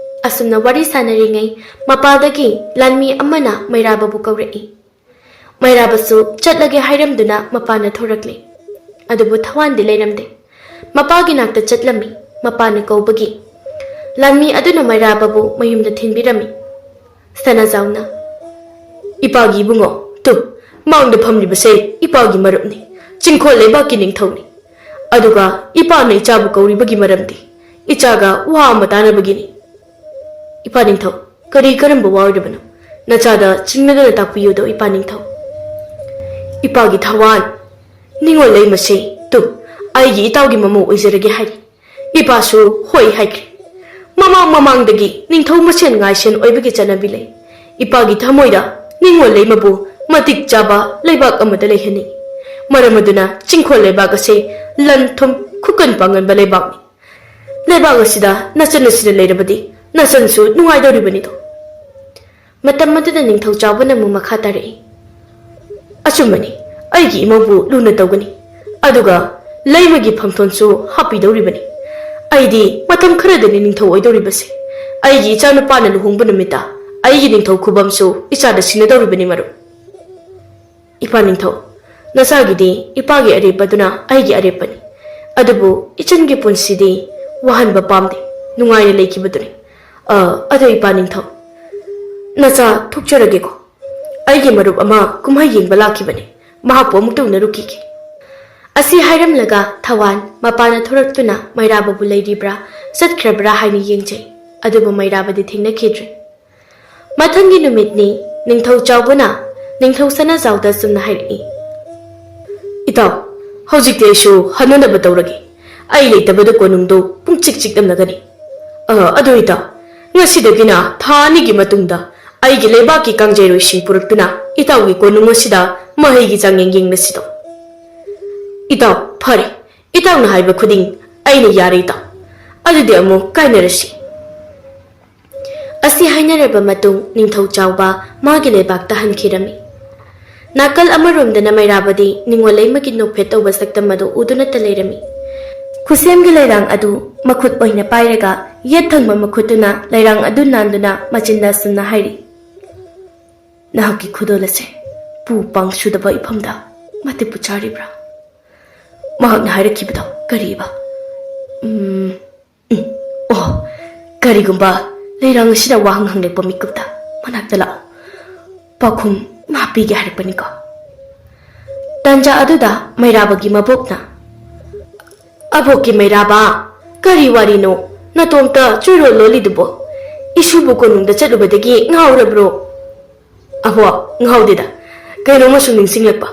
ꯑꯁꯨꯝꯅ ꯋꯥꯔꯤ ꯁꯥꯟꯅꯔꯤꯉꯩ ꯃꯄꯥꯗꯒꯤ ꯂꯥꯟꯃꯤ ꯑꯃꯅ ꯃꯩꯔꯥꯕꯕꯨ ꯀꯧꯔꯛꯏ꯫ ꯃꯩꯔꯥꯕꯁꯨ ꯆꯠꯂꯒꯦ ꯍꯥꯏꯔꯝꯗꯨꯅ ꯃꯄꯥꯟꯗ ꯊꯣꯔꯛꯂꯦ꯫ ꯑꯗꯨꯕꯨ ꯊꯋꯥꯟꯗꯤ ꯂꯩꯔꯝꯗꯦ꯫ ꯃꯄꯥꯒꯤ ꯅꯥꯛꯇ ꯆꯠꯂꯝꯃꯤ꯫ ꯃꯄꯥꯅ ꯀꯧꯕꯒꯤ ꯂꯥꯟꯃꯤ ꯑꯗꯨꯅ ꯃꯩꯔꯥꯕꯕꯨ ꯃꯌꯨꯝꯗ ꯊꯤꯟꯕꯤꯔꯝꯃꯤ꯫ ꯁꯅꯥꯖꯥꯎꯅ, "ꯏꯄꯥꯒꯤ ꯏꯕꯨꯡꯉꯣ, ꯇꯨ, ꯃꯥꯡꯗ ꯐꯝꯂꯤꯕꯁꯦ ꯏꯄꯥꯒꯤ ꯃꯔꯨꯞꯅꯤ, ꯆꯤꯡꯈꯣꯜ ꯂꯩꯕꯥꯛꯀꯤ ꯅꯤꯡꯊꯧꯅꯤ꯫ ꯑꯗꯨꯒ ꯏꯄꯥꯅ ꯏꯆꯥꯕꯨ ꯀꯧꯔꯤꯕꯒꯤ ꯃꯔꯝꯗꯤ ꯏꯆꯥꯒ ꯋꯥ ꯑꯃ ꯇꯥꯅꯕꯒꯤꯅꯤ"꯫ "ꯏꯄꯥ ꯅꯤꯡꯊꯧ, ꯀꯔꯤ ꯀꯔꯝꯕ ꯋꯥ ꯑꯣꯏꯔꯕꯅꯣ? ꯅꯆꯥꯗ ꯆꯤꯡꯅꯗꯅ ꯇꯥꯛꯄꯤꯌꯨꯗꯣ ꯏꯄꯥ ꯅꯤꯡꯊꯧ"꯫ "ꯏꯄꯥꯒꯤ ꯊꯋꯥꯟ, ꯅꯤꯡꯉꯣꯜ ꯂꯩꯃꯁꯤ, ꯇꯨ, ꯑꯩꯒꯤ ꯏꯇꯥꯎꯒꯤ ꯃꯃꯧ ꯑꯣꯏꯖꯔꯒꯦ ꯍꯥꯏꯔꯤ"꯫ ꯏꯄꯥꯁꯨ ꯍꯣꯏ ꯍꯥꯏꯈ꯭ꯔꯦ꯫ ꯃꯃꯥꯡ ꯃꯃꯥꯡꯗꯒꯤ ꯅꯤꯡꯊꯧ ꯃꯁꯦꯟ ꯉꯥꯏꯁꯦꯟ ꯑꯣꯏꯕꯒꯤ ꯆꯠꯅꯕꯤ ꯂꯩ꯫ ꯏꯄꯥꯒꯤ ꯊꯃꯣꯏꯗ ꯅꯤꯡꯉꯣꯜ ꯂꯩꯃꯕꯨ ꯃꯇꯤꯛ ꯆꯥꯕ ꯂꯩꯕꯥꯛ ꯑꯃꯗ ꯂꯩꯍꯟꯅꯤꯡꯏ꯫ ꯃꯔꯝ ꯑꯗꯨꯅ ꯆꯤꯡꯈꯣꯜ ꯂꯩꯕꯥꯛ ꯑꯁꯤ ꯂꯟ ꯊꯨꯝ ꯈꯨꯀꯟ ꯄꯥꯡꯒꯟꯕ ꯂꯩꯕꯥꯛꯅꯤ꯫ ꯂꯩꯕꯥꯛ ꯑꯁꯤꯗ ꯅꯆꯟ ꯑꯁꯤꯅ ꯂꯩꯔꯕꯗꯤ ꯅꯆꯟꯁꯨ ꯅꯨꯡꯉꯥꯏꯗꯧꯔꯤꯕꯅꯤꯗꯣ꯫ ꯃꯇꯝ ꯑꯗꯨꯗ ꯅꯤꯡꯊꯧ ꯆꯥꯎꯕꯅ ꯑꯃꯨꯛ ꯃꯈꯥ ꯇꯥꯔꯛꯏ, "ꯑꯆꯨꯝꯕꯅꯤ, ꯑꯩꯒꯤ ꯏꯃꯧꯕꯨ ꯂꯨꯅ ꯇꯧꯒꯅꯤ, ꯑꯗꯨꯒ ꯂꯩꯃꯒꯤ ꯐꯝꯊꯣꯟꯁꯨ ꯍꯥꯞꯄꯤꯗꯧꯔꯤꯕꯅꯤ꯫ ꯑꯩꯗꯤ ꯃꯇꯝ ꯈꯔꯗꯅꯤ ꯅꯤꯡꯊꯧ ꯑꯣꯏꯗꯧꯔꯤꯕꯁꯦ꯫ ꯑꯩꯒꯤ ꯏꯆꯥꯅꯨꯄꯥꯅ ꯂꯨꯍꯣꯡꯕ ꯅꯨꯃꯤꯠꯇ ꯑꯩꯒꯤ ꯅꯤꯡꯊꯧ ꯈꯨꯕꯝꯁꯨ ꯏꯆꯥꯗ ꯁꯤꯟꯅꯗꯧꯔꯤꯕꯅꯤ, ꯃꯔꯨꯞ"꯫ "ꯏꯄꯥ ꯅꯤꯡꯊꯧ, ꯅꯆꯥꯒꯤꯗꯤ ꯏꯄꯥꯒꯤ ꯑꯔꯦꯞꯄꯗꯨꯅ ꯑꯩꯒꯤ ꯑꯔꯦꯞꯄꯅꯤ꯫ ꯑꯗꯨꯕꯨ ꯏꯆꯟꯒꯤ ꯄꯨꯟꯁꯤꯗꯤ ꯋꯥꯍꯟꯕ ꯄꯥꯝꯗꯦ, ꯅꯨꯡꯉꯥꯏꯅ ꯂꯩꯈꯤꯕꯗꯨꯅꯤ꯫ ꯑ, ꯑꯗꯣ ꯏꯄꯥ ꯅꯤꯡꯊꯧ, ꯅꯆꯥ ꯊꯣꯛꯆꯔꯒꯦꯀꯣ꯫ ꯑꯩꯒꯤ ꯃꯔꯨꯞ ꯑꯃ ꯀꯨꯝꯍꯩ ꯌꯦꯡꯕ ꯂꯥꯛꯈꯤꯕꯅꯤ, ꯃꯍꯥꯛꯄꯨ ꯑꯃꯨꯛꯇ ꯎꯅꯔꯨꯈꯤꯒꯦ"꯫ ꯑꯁꯤ ꯍꯥꯏꯔꯝꯂꯒ ꯊꯋꯥꯟ ꯃꯄꯥꯟꯗ ꯊꯣꯔꯛꯇꯨꯅ ꯃꯩꯔꯥꯕꯕꯨ ꯂꯩꯔꯤꯕ꯭ꯔꯥ, ꯆꯠꯈ꯭ꯔꯕ꯭ꯔꯥ ꯍꯥꯏꯅ ꯌꯦꯡꯖꯩ꯫ ꯑꯗꯨꯕꯨ ꯃꯩꯔꯥꯕꯗꯤ ꯊꯦꯡꯅꯈꯤꯗ꯭ꯔꯦ꯫ ꯃꯊꯪꯒꯤ ꯅꯨꯃꯤꯠꯅꯤ꯫ ꯅꯤꯡꯊꯧ ꯆꯥꯎꯕꯅ ꯅꯤꯡꯊꯧ ꯁꯅꯥꯖꯥꯎꯗ ꯑꯁꯨꯝꯅ ꯍꯥꯏꯔꯛꯏ, "ꯏꯇꯥꯎ, ꯍꯧꯖꯤꯛꯇꯤ ꯑꯩꯁꯨ ꯍꯟꯅꯅꯕ ꯇꯧꯔꯒꯦ꯫ ꯑꯩ ꯂꯩꯇꯕꯗ ꯀꯣꯅꯨꯡꯗꯨ ꯄꯨꯡꯆꯤꯛ ꯆꯤꯛꯂꯝꯂꯒꯅꯤ꯫ ꯑ, ꯑꯗꯨ ꯏꯇꯥꯎ, ꯉꯁꯤꯗꯒꯤꯅ ꯊꯥ ꯑꯅꯤꯒꯤ ꯃꯇꯨꯡꯗ ꯑꯩꯒꯤ ꯂꯩꯕꯥꯛꯀꯤ ꯀꯥꯡꯖꯩꯔꯣꯏꯁꯤꯡ ꯄꯨꯔꯛꯇꯨꯅ ꯏꯇꯥꯎꯒꯤ ꯀꯣꯅꯨꯡ ꯑꯁꯤꯗ ꯃꯍꯩꯒꯤ ꯆꯥꯡꯌꯦꯡ ꯌꯦꯡꯂꯁꯤꯗꯣ"꯫ "ꯏꯇꯥꯎ, ꯐꯔꯦ꯫ ꯏꯇꯥꯎꯅ ꯍꯥꯏꯕ ꯈꯨꯗꯤꯡ ꯑꯩꯅ ꯌꯥꯔꯦ, ꯏꯇꯥꯎ꯫ ꯑꯗꯨꯗꯤ ꯑꯃꯨꯛ ꯀꯥꯏꯅꯔꯁꯤ"꯫ ꯑꯁꯤ ꯍꯥꯏꯅꯔꯕ ꯃꯇꯨꯡ ꯅꯤꯡꯊꯧ ꯆꯥꯎꯕ ꯃꯥꯒꯤ ꯂꯩꯕꯥꯛꯇ ꯍꯟꯈꯤꯔꯝꯃꯤ꯫ ꯅꯥꯀꯜ ꯑꯃꯔꯣꯝꯗꯅ ꯃꯩꯔꯥꯕꯗꯤ ꯅꯤꯡꯉꯣꯜ ꯂꯩꯃꯒꯤ ꯅꯣꯛꯐꯦꯠ ꯇꯧꯕ ꯁꯛꯇꯝ ꯑꯗꯨ ꯎꯗꯨꯅꯇ ꯂꯩꯔꯝꯃꯤ꯫ ꯈꯨꯠꯁꯦꯝꯒꯤ ꯂꯩꯔꯥꯡ ꯑꯗꯨ ꯃꯈꯨꯠ ꯑꯣꯏꯅ ꯄꯥꯏꯔꯒ ꯌꯦꯠ ꯊꯪꯕ ꯃꯈꯨꯠꯇꯨꯅ ꯂꯩꯔꯥꯡ ꯑꯗꯨ ꯅꯥꯟꯗꯨꯅ ꯃꯆꯤꯟꯗ ꯑꯁꯨꯝꯅ ꯍꯥꯏꯔꯤ, "ꯅꯍꯥꯛꯀꯤ ꯈꯨꯗꯣꯜ ꯑꯁꯦ ꯄꯨ ꯄꯥꯡ ꯁꯨꯗꯕ ꯏꯐꯝꯗ ꯃꯇꯤꯛꯄꯨ ꯆꯥꯔꯤꯕ꯭ꯔꯥ?" ꯃꯍꯥꯛꯅ ꯍꯥꯏꯔꯛꯈꯤꯕꯗꯣ ꯀꯔꯤꯕ? ꯎꯝ, ꯎꯝ, ꯑꯣ, ꯀꯔꯤꯒꯨꯝꯕ ꯂꯩꯔꯥꯡ ꯑꯁꯤꯅ ꯋꯥꯍꯪ ꯍꯪꯂꯛꯄ ꯃꯤꯀꯨꯞꯇ ꯃꯅꯥꯛꯇ ꯂꯥꯛꯑꯣ꯫ ꯄꯥꯎꯈꯨꯝ ꯃꯥ ꯄꯤꯒꯦ ꯍꯥꯏꯔꯛꯄꯅꯤꯀꯣ꯫ ꯇꯟꯖꯥ ꯑꯗꯨꯗ ꯃꯩꯔꯥꯕꯒꯤ ꯃꯕꯣꯛꯅ, "ꯑꯕꯣꯛꯀꯤ ꯃꯩꯔꯥꯕ, ꯀꯔꯤ ꯋꯥꯔꯤꯅꯣ ꯅꯇꯣꯝꯇ ꯆꯨꯔꯣꯜ ꯂꯣꯜꯂꯤꯗꯨꯕꯣ? ꯏꯁꯨꯕꯨ ꯀꯣꯅꯨꯡꯗ ꯆꯠꯂꯨꯕꯗꯒꯤ ꯉꯥꯎꯔꯕ꯭ꯔꯣ?" "ꯑꯕꯣ, ꯉꯥꯎꯗꯦꯗ꯫ ꯀꯩꯅꯣꯝꯃ ꯁꯨꯝ ꯅꯤꯡꯁꯤꯡꯂꯛꯄ꯫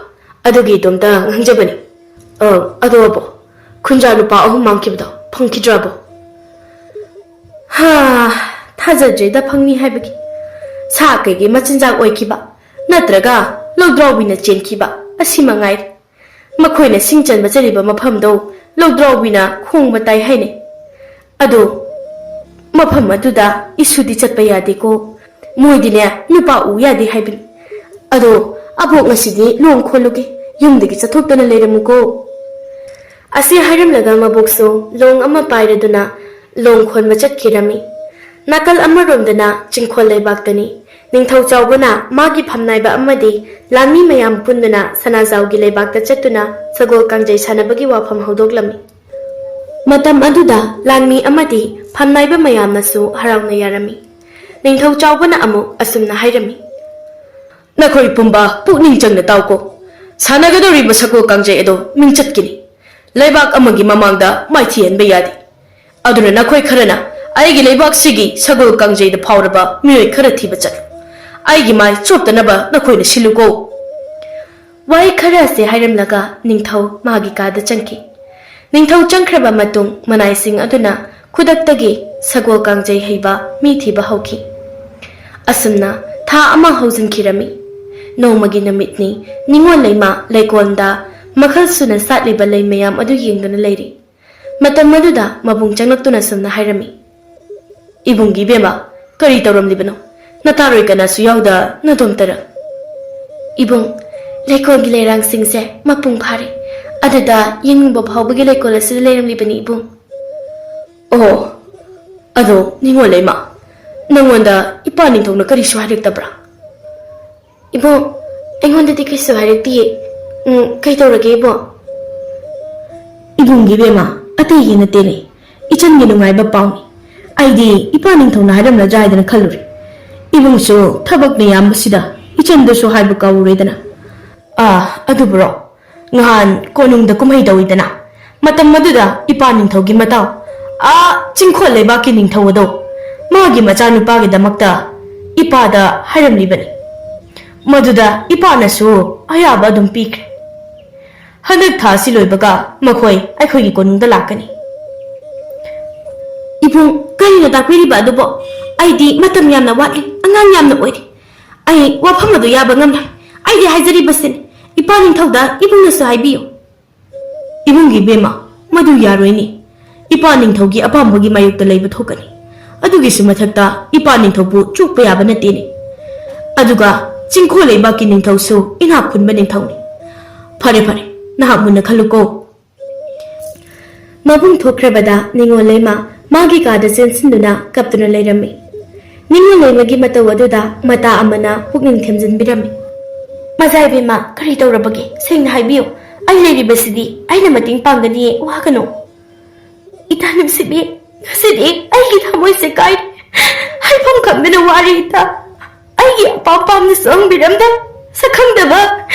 ꯑꯗꯨꯒꯤ ꯏꯇꯣꯝꯇ ꯉꯥꯡꯖꯕꯅꯤ꯫ ꯑ, ꯑꯗꯣ ꯑꯕꯣ, ꯈꯨꯟꯖꯥ ꯅꯨꯄꯥ ꯑꯍꯨꯝ ꯃꯥꯡꯈꯤꯕꯗꯣ ꯐꯪꯈꯤꯗ꯭ꯔꯕꯣ?" ꯍꯥ, ꯊꯥꯖꯗ꯭ꯔꯦꯗ ꯐꯪꯅꯤ ꯍꯥꯏꯕꯒꯤ꯫ ꯁꯥ ꯀꯩꯒꯤ ꯃꯆꯤꯟꯖꯥꯛ ꯑꯣꯏꯈꯤꯕ, ꯅꯠꯇ꯭ꯔꯒ ꯂꯧꯗ꯭ꯔꯥꯎꯕꯤꯅ ꯆꯦꯟꯈꯤꯕ, ꯑꯁꯤ ꯃꯉꯥꯏꯔꯦ꯫ ꯃꯈꯣꯏꯅ ꯁꯤꯡ ꯆꯟꯕ ꯆꯠꯂꯤꯕ ꯃꯐꯝꯗꯣ ꯂꯧꯗ꯭ꯔꯥꯎꯕꯤꯅ ꯈꯣꯡꯕ ꯇꯥꯏ ꯍꯥꯏꯅꯩ꯫ ꯑꯗꯣ ꯃꯐꯝ ꯑꯗꯨꯗ ꯏꯁꯨꯗꯤ ꯆꯠꯄ ꯌꯥꯗꯦꯀꯣ꯫ ꯃꯣꯏꯗꯤꯅꯦ, ꯅꯨꯄꯥ ꯎ ꯌꯥꯗꯦ ꯍꯥꯏꯕꯅꯤ꯫ ꯑꯗꯣ ꯑꯕꯣꯛ, ꯉꯁꯤꯗꯤ ꯂꯣꯡ ꯈꯣꯜꯂꯨꯒꯦ, ꯌꯨꯝꯗꯒꯤ ꯆꯠꯊꯣꯛꯇꯅ ꯂꯩꯔꯝꯃꯨꯀꯣ꯫ ꯑꯁꯤ ꯍꯥꯏꯔꯝꯂꯒ ꯃꯕꯣꯛꯁꯨ ꯂꯣꯡ ꯑꯃ ꯄꯥꯏꯔꯗꯨꯅ ꯂꯣꯡ ꯈꯣꯟꯕ ꯆꯠꯈꯤꯔꯝꯃꯤ꯫ ꯅꯥꯀꯜ ꯑꯃꯔꯣꯝꯗꯅ ꯆꯤꯡꯈꯣꯜ ꯂꯩꯕꯥꯛꯇꯅꯤ꯫ ꯅꯤꯡꯊꯧ ꯆꯥꯎꯕꯅ ꯃꯥꯒꯤ ꯐꯝꯅꯥꯏꯕ ꯑꯃꯗꯤ ꯂꯥꯟꯃꯤ ꯃꯌꯥꯝ ꯄꯨꯟꯗꯨꯅ ꯁꯅꯥꯖꯥꯎꯒꯤ ꯂꯩꯕꯥꯛꯇ ꯆꯠꯇꯨꯅ ꯁꯒꯣꯜ ꯀꯥꯡꯖꯩ ꯁꯥꯟꯅꯕꯒꯤ ꯋꯥꯐꯝ ꯍꯧꯗꯣꯛꯂꯝꯃꯤ꯫ ꯃꯇꯝ ꯑꯗꯨꯗ ꯂꯥꯟꯃꯤ ꯑꯃꯗꯤ ꯐꯝꯅꯥꯏꯕ ꯃꯌꯥꯝꯅꯁꯨ ꯍꯔꯥꯎꯅ ꯌꯥꯔꯝꯃꯤ꯫ ꯅꯤꯡꯊꯧ ꯆꯥꯎꯕꯅ ꯑꯃꯨꯛ ꯑꯁꯨꯝꯅ ꯍꯥꯏꯔꯝꯃꯤ, "ꯅꯈꯣꯏ ꯄꯨꯝꯕ ꯄꯨꯛꯅꯤꯡ ꯆꯪꯅ ꯇꯥꯎꯀꯣ꯫ ꯁꯥꯟꯅꯒꯗꯧꯔꯤꯕ ꯁꯒꯣꯜ ꯀꯥꯡꯖꯩ ꯑꯗꯣ ꯃꯤꯡꯆꯠꯀꯤꯅꯤ꯫ ꯂꯩꯕꯥꯛ ꯑꯃꯒꯤ ꯃꯃꯥꯡꯗ ꯃꯥꯏꯊꯤꯍꯟꯕ ꯌꯥꯗꯦ꯫ ꯑꯗꯨꯅ ꯅꯈꯣꯏ ꯈꯔꯅ ꯑꯩꯒꯤ ꯂꯩꯕꯥꯛꯁꯤꯒꯤ ꯁꯒꯣꯜ ꯀꯥꯡꯖꯩꯗ ꯐꯥꯎꯔꯕ ꯃꯤꯑꯣꯏ ꯈꯔ ꯊꯤꯕ ꯆꯠꯂꯨ꯫ ꯑꯩꯒꯤ ꯃꯥꯏ ꯆꯣꯞꯇꯅꯕ ꯅꯈꯣꯏꯅ ꯁꯤꯜꯂꯨꯀꯣ꯫" ꯋꯥꯍꯩ ꯈꯔ ꯑꯁꯤ ꯍꯥꯏꯔꯝꯂꯒ ꯅꯤꯡꯊꯧ ꯃꯥꯒꯤ ꯀꯥꯗ ꯆꯪꯈꯤ꯫ ꯅꯤꯡꯊꯧ ꯆꯪꯈ꯭ꯔꯕ ꯃꯇꯨꯡ ꯃꯅꯥꯏꯁꯤꯡ ꯑꯗꯨꯅ ꯈꯨꯗꯛꯇꯒꯤ ꯁꯒꯣꯜ ꯀꯥꯡꯖꯩ ꯍꯩꯕ ꯃꯤ ꯊꯤꯕ ꯍꯧꯈꯤ꯫ ꯑꯁꯨꯝꯅ ꯊꯥ ꯑꯃ ꯍꯧꯖꯤꯟꯈꯤꯔꯝꯃꯤ꯫ ꯅꯣꯡꯃꯒꯤ ꯅꯨꯃꯤꯠꯅꯤ꯫ ꯅꯤꯉꯣꯜ ꯂꯩꯃ ꯂꯩꯀꯣꯜꯗ ꯃꯈꯜ ꯁꯨꯅ ꯁꯥꯠꯂꯤꯕ ꯂꯩ ꯃꯌꯥꯝ ꯑꯗꯨ ꯌꯦꯡꯗꯨꯅ ꯂꯩꯔꯤ꯫ ꯃꯇꯝ ꯑꯗꯨꯗ ꯃꯕꯨꯡ ꯆꯪꯂꯛꯇꯨꯅ ꯁꯨꯝꯅ ꯍꯥꯏꯔꯝꯃꯤ, "ꯏꯕꯨꯡꯒꯤ ꯏꯕꯦꯝꯃ, ꯀꯔꯤ ꯇꯧꯔꯝꯂꯤꯕꯅꯣ? ꯅꯇꯥꯔꯣꯏ ꯀꯅꯥꯁꯨ ꯌꯥꯎꯗ ꯅꯗꯣꯝꯇꯔ?" "ꯏꯕꯨꯡ, ꯂꯩꯀꯣꯜꯒꯤ ꯂꯩꯔꯥꯡꯁꯤꯡꯁꯦ ꯃꯄꯨꯡ ꯐꯥꯔꯦ꯫ ꯑꯗꯨꯗ ꯌꯦꯡꯅꯤꯡꯕ ꯐꯥꯎꯕꯒꯤ ꯂꯩꯀꯣꯜ ꯑꯁꯤꯗ ꯂꯩꯔꯝꯂꯤꯕꯅꯤ, ꯏꯕꯨꯡ꯫" "ꯑꯣ, ꯑꯗꯣ ꯅꯤꯉꯣꯜ ꯂꯩꯃ, ꯅꯪꯉꯣꯟꯗ ꯏꯄꯥ ꯅꯤꯡꯊꯧꯅ ꯀꯔꯤꯁꯨ ꯍꯥꯏꯔꯛꯇꯕ꯭ꯔꯥ?" "ꯏꯕꯨꯡ, ꯑꯩꯉꯣꯟꯗꯗꯤ ꯀꯩꯁꯨ ꯍꯥꯏꯔꯛꯇꯤꯌꯦ꯫ ꯎꯝ, ꯀꯩ ꯇꯧꯔꯒꯦ, ꯏꯕꯨꯡ?" "ꯏꯕꯨꯡꯒꯤ ꯏꯕꯦꯝꯃ, ꯑꯇꯩꯒꯤ ꯅꯠꯇꯦꯅꯦ, ꯏꯆꯟꯒꯤ ꯅꯨꯡꯉꯥꯏꯕ ꯄꯥꯎꯅꯤ꯫ ꯑꯩꯗꯤ ꯏꯄꯥ ꯅꯤꯡꯊꯧꯅ ꯍꯥꯏꯔꯝꯂꯗ꯭ꯔꯥ ꯍꯥꯏꯗꯅ ꯈꯜꯂꯨꯔꯦ꯫ ꯏꯕꯨꯡꯁꯨ ꯊꯕꯛꯅ ꯌꯥꯝꯕꯁꯤꯗ ꯏꯆꯟꯗꯨꯁꯨ ꯍꯥꯏꯕ ꯀꯥꯎꯔꯨꯔꯦꯗꯅ꯫ ꯑꯥ, ꯑꯗꯨꯕꯨꯔꯣ, ꯉꯍꯥꯟ ꯀꯣꯅꯨꯡꯗ ꯀꯨꯝꯍꯩ ꯇꯧꯏꯗꯅ, ꯃꯇꯝ ꯑꯗꯨꯗ ꯏꯄꯥ ꯅꯤꯡꯊꯧꯒꯤ ꯃꯇꯥꯎ, ꯑꯥ, ꯆꯤꯡꯈꯣꯜ ꯂꯩꯕꯥꯛꯀꯤ ꯅꯤꯡꯊꯧ ꯑꯗꯣ, ꯃꯥꯒꯤ ꯃꯆꯥꯅꯨꯄꯥꯒꯤꯗꯃꯛꯇ ꯏꯄꯥꯗ ꯍꯥꯏꯔꯝꯂꯤꯕꯅꯤ꯫ ꯃꯗꯨꯗ ꯏꯄꯥꯅꯁꯨ ꯑꯌꯥꯕ ꯑꯗꯨꯝ ꯄꯤꯈ꯭ꯔꯦ꯫ ꯍꯟꯗꯛ ꯊꯥ ꯑꯁꯤ ꯂꯣꯏꯕꯒ ꯃꯈꯣꯏ ꯑꯩꯈꯣꯏꯒꯤ ꯀꯣꯅꯨꯡꯗ ꯂꯥꯛꯀꯅꯤ꯫" "ꯏꯕꯨꯡ, ꯀꯔꯤꯅꯣ ꯇꯥꯛꯄꯤꯔꯤꯕ ꯑꯗꯨꯕꯣ? ꯑꯩꯗꯤ ꯃꯇꯝ ꯌꯥꯝꯅ ꯋꯥꯠꯂꯤ, ꯑꯉꯥꯡ ꯌꯥꯝꯅ ꯑꯣꯏꯔꯤ꯫ ꯑꯩ ꯋꯥꯐꯝ ꯑꯗꯨ ꯌꯥꯕ ꯉꯝꯂꯣꯏ꯫ ꯑꯩꯗꯤ ꯍꯥꯏꯖꯔꯤꯕꯁꯤꯅꯤ, ꯏꯄꯥ ꯅꯤꯡꯊꯧꯗ ꯏꯕꯨꯡꯅꯁꯨ ꯍꯥꯏꯕꯤꯌꯨ꯫" "ꯏꯕꯨꯡꯒꯤ ꯏꯕꯦꯝꯃ, ꯃꯗꯨ ꯌꯥꯔꯣꯏꯅꯦ꯫ ꯏꯄꯥ ꯅꯤꯡꯊꯧꯒꯤ ꯑꯄꯥꯝꯕꯒꯤ ꯃꯥꯌꯣꯛꯇ ꯂꯩꯕ ꯊꯣꯛꯀꯅꯤ꯫ ꯑꯗꯨꯒꯤꯁꯨ ꯃꯊꯛꯇ ꯏꯄꯥ ꯅꯤꯡꯊꯧꯕꯨ ꯆꯣꯛꯄ ꯌꯥꯕ ꯅꯠꯇꯦꯅꯦ꯫ ꯑꯗꯨꯒ ꯆꯤꯡꯈꯣꯜ ꯂꯩꯕꯥꯛꯀꯤ ꯅꯤꯡꯊꯧꯁꯨ ꯏꯅꯥꯛ ꯈꯨꯟꯕ ꯅꯤꯡꯊꯧꯅꯤ꯫ ꯐꯔꯦ ꯐꯔꯦ, ꯅꯍꯥꯛ ꯃꯨꯟꯅ ꯈꯜꯂꯨꯀꯣ꯫ ꯃꯕꯨꯡ ꯊꯣꯛꯈ꯭ꯔꯕꯗ ꯅꯤꯉꯣꯜ ꯂꯩꯃ ꯃꯥꯒꯤ ꯀꯥꯗ ꯆꯦꯟꯁꯤꯟꯗꯨꯅ ꯀꯞꯇꯨꯅ ꯂꯩꯔꯝꯃꯤ꯫ ꯅꯤꯉꯣꯜ ꯂꯩꯃꯒꯤ ꯃꯇꯧ ꯑꯗꯨꯗ ꯃꯇꯥ ꯑꯃꯅ ꯄꯨꯛꯅꯤꯡ ꯊꯦꯝꯖꯤꯟꯕꯤꯔꯝꯃꯤ꯫ "ꯃꯖꯥ ꯏꯕꯦꯝꯃ, ꯀꯔꯤ ꯇꯧꯔꯕꯒꯦ? ꯁꯦꯡꯅ ꯍꯥꯏꯕꯤꯌꯨ꯫ ꯑꯩ ꯂꯩꯔꯤꯕꯁꯤꯗꯤ ꯑꯩꯅ ꯃꯇꯦꯡ ꯄꯥꯡꯒꯅꯤꯌꯦ, ꯋꯥꯒꯅꯨ꯫" "ꯏꯇꯥ ꯅꯨꯡꯁꯤꯕꯤ, ꯉꯁꯤꯗꯤ ꯑꯩꯒꯤ ꯊꯃꯣꯏꯁꯦ ꯀꯥꯏꯔꯦ꯫ ꯍꯥꯏꯐꯝ ꯈꯪꯗꯅ ꯋꯥꯔꯦ ꯏꯇꯥ꯫ ꯑꯩꯒꯤ ꯑꯄꯥꯝ ꯄꯥꯝꯅꯁꯨ ꯍꯪꯕꯤꯔꯝꯗ, ꯁꯛꯈꯪꯗꯕ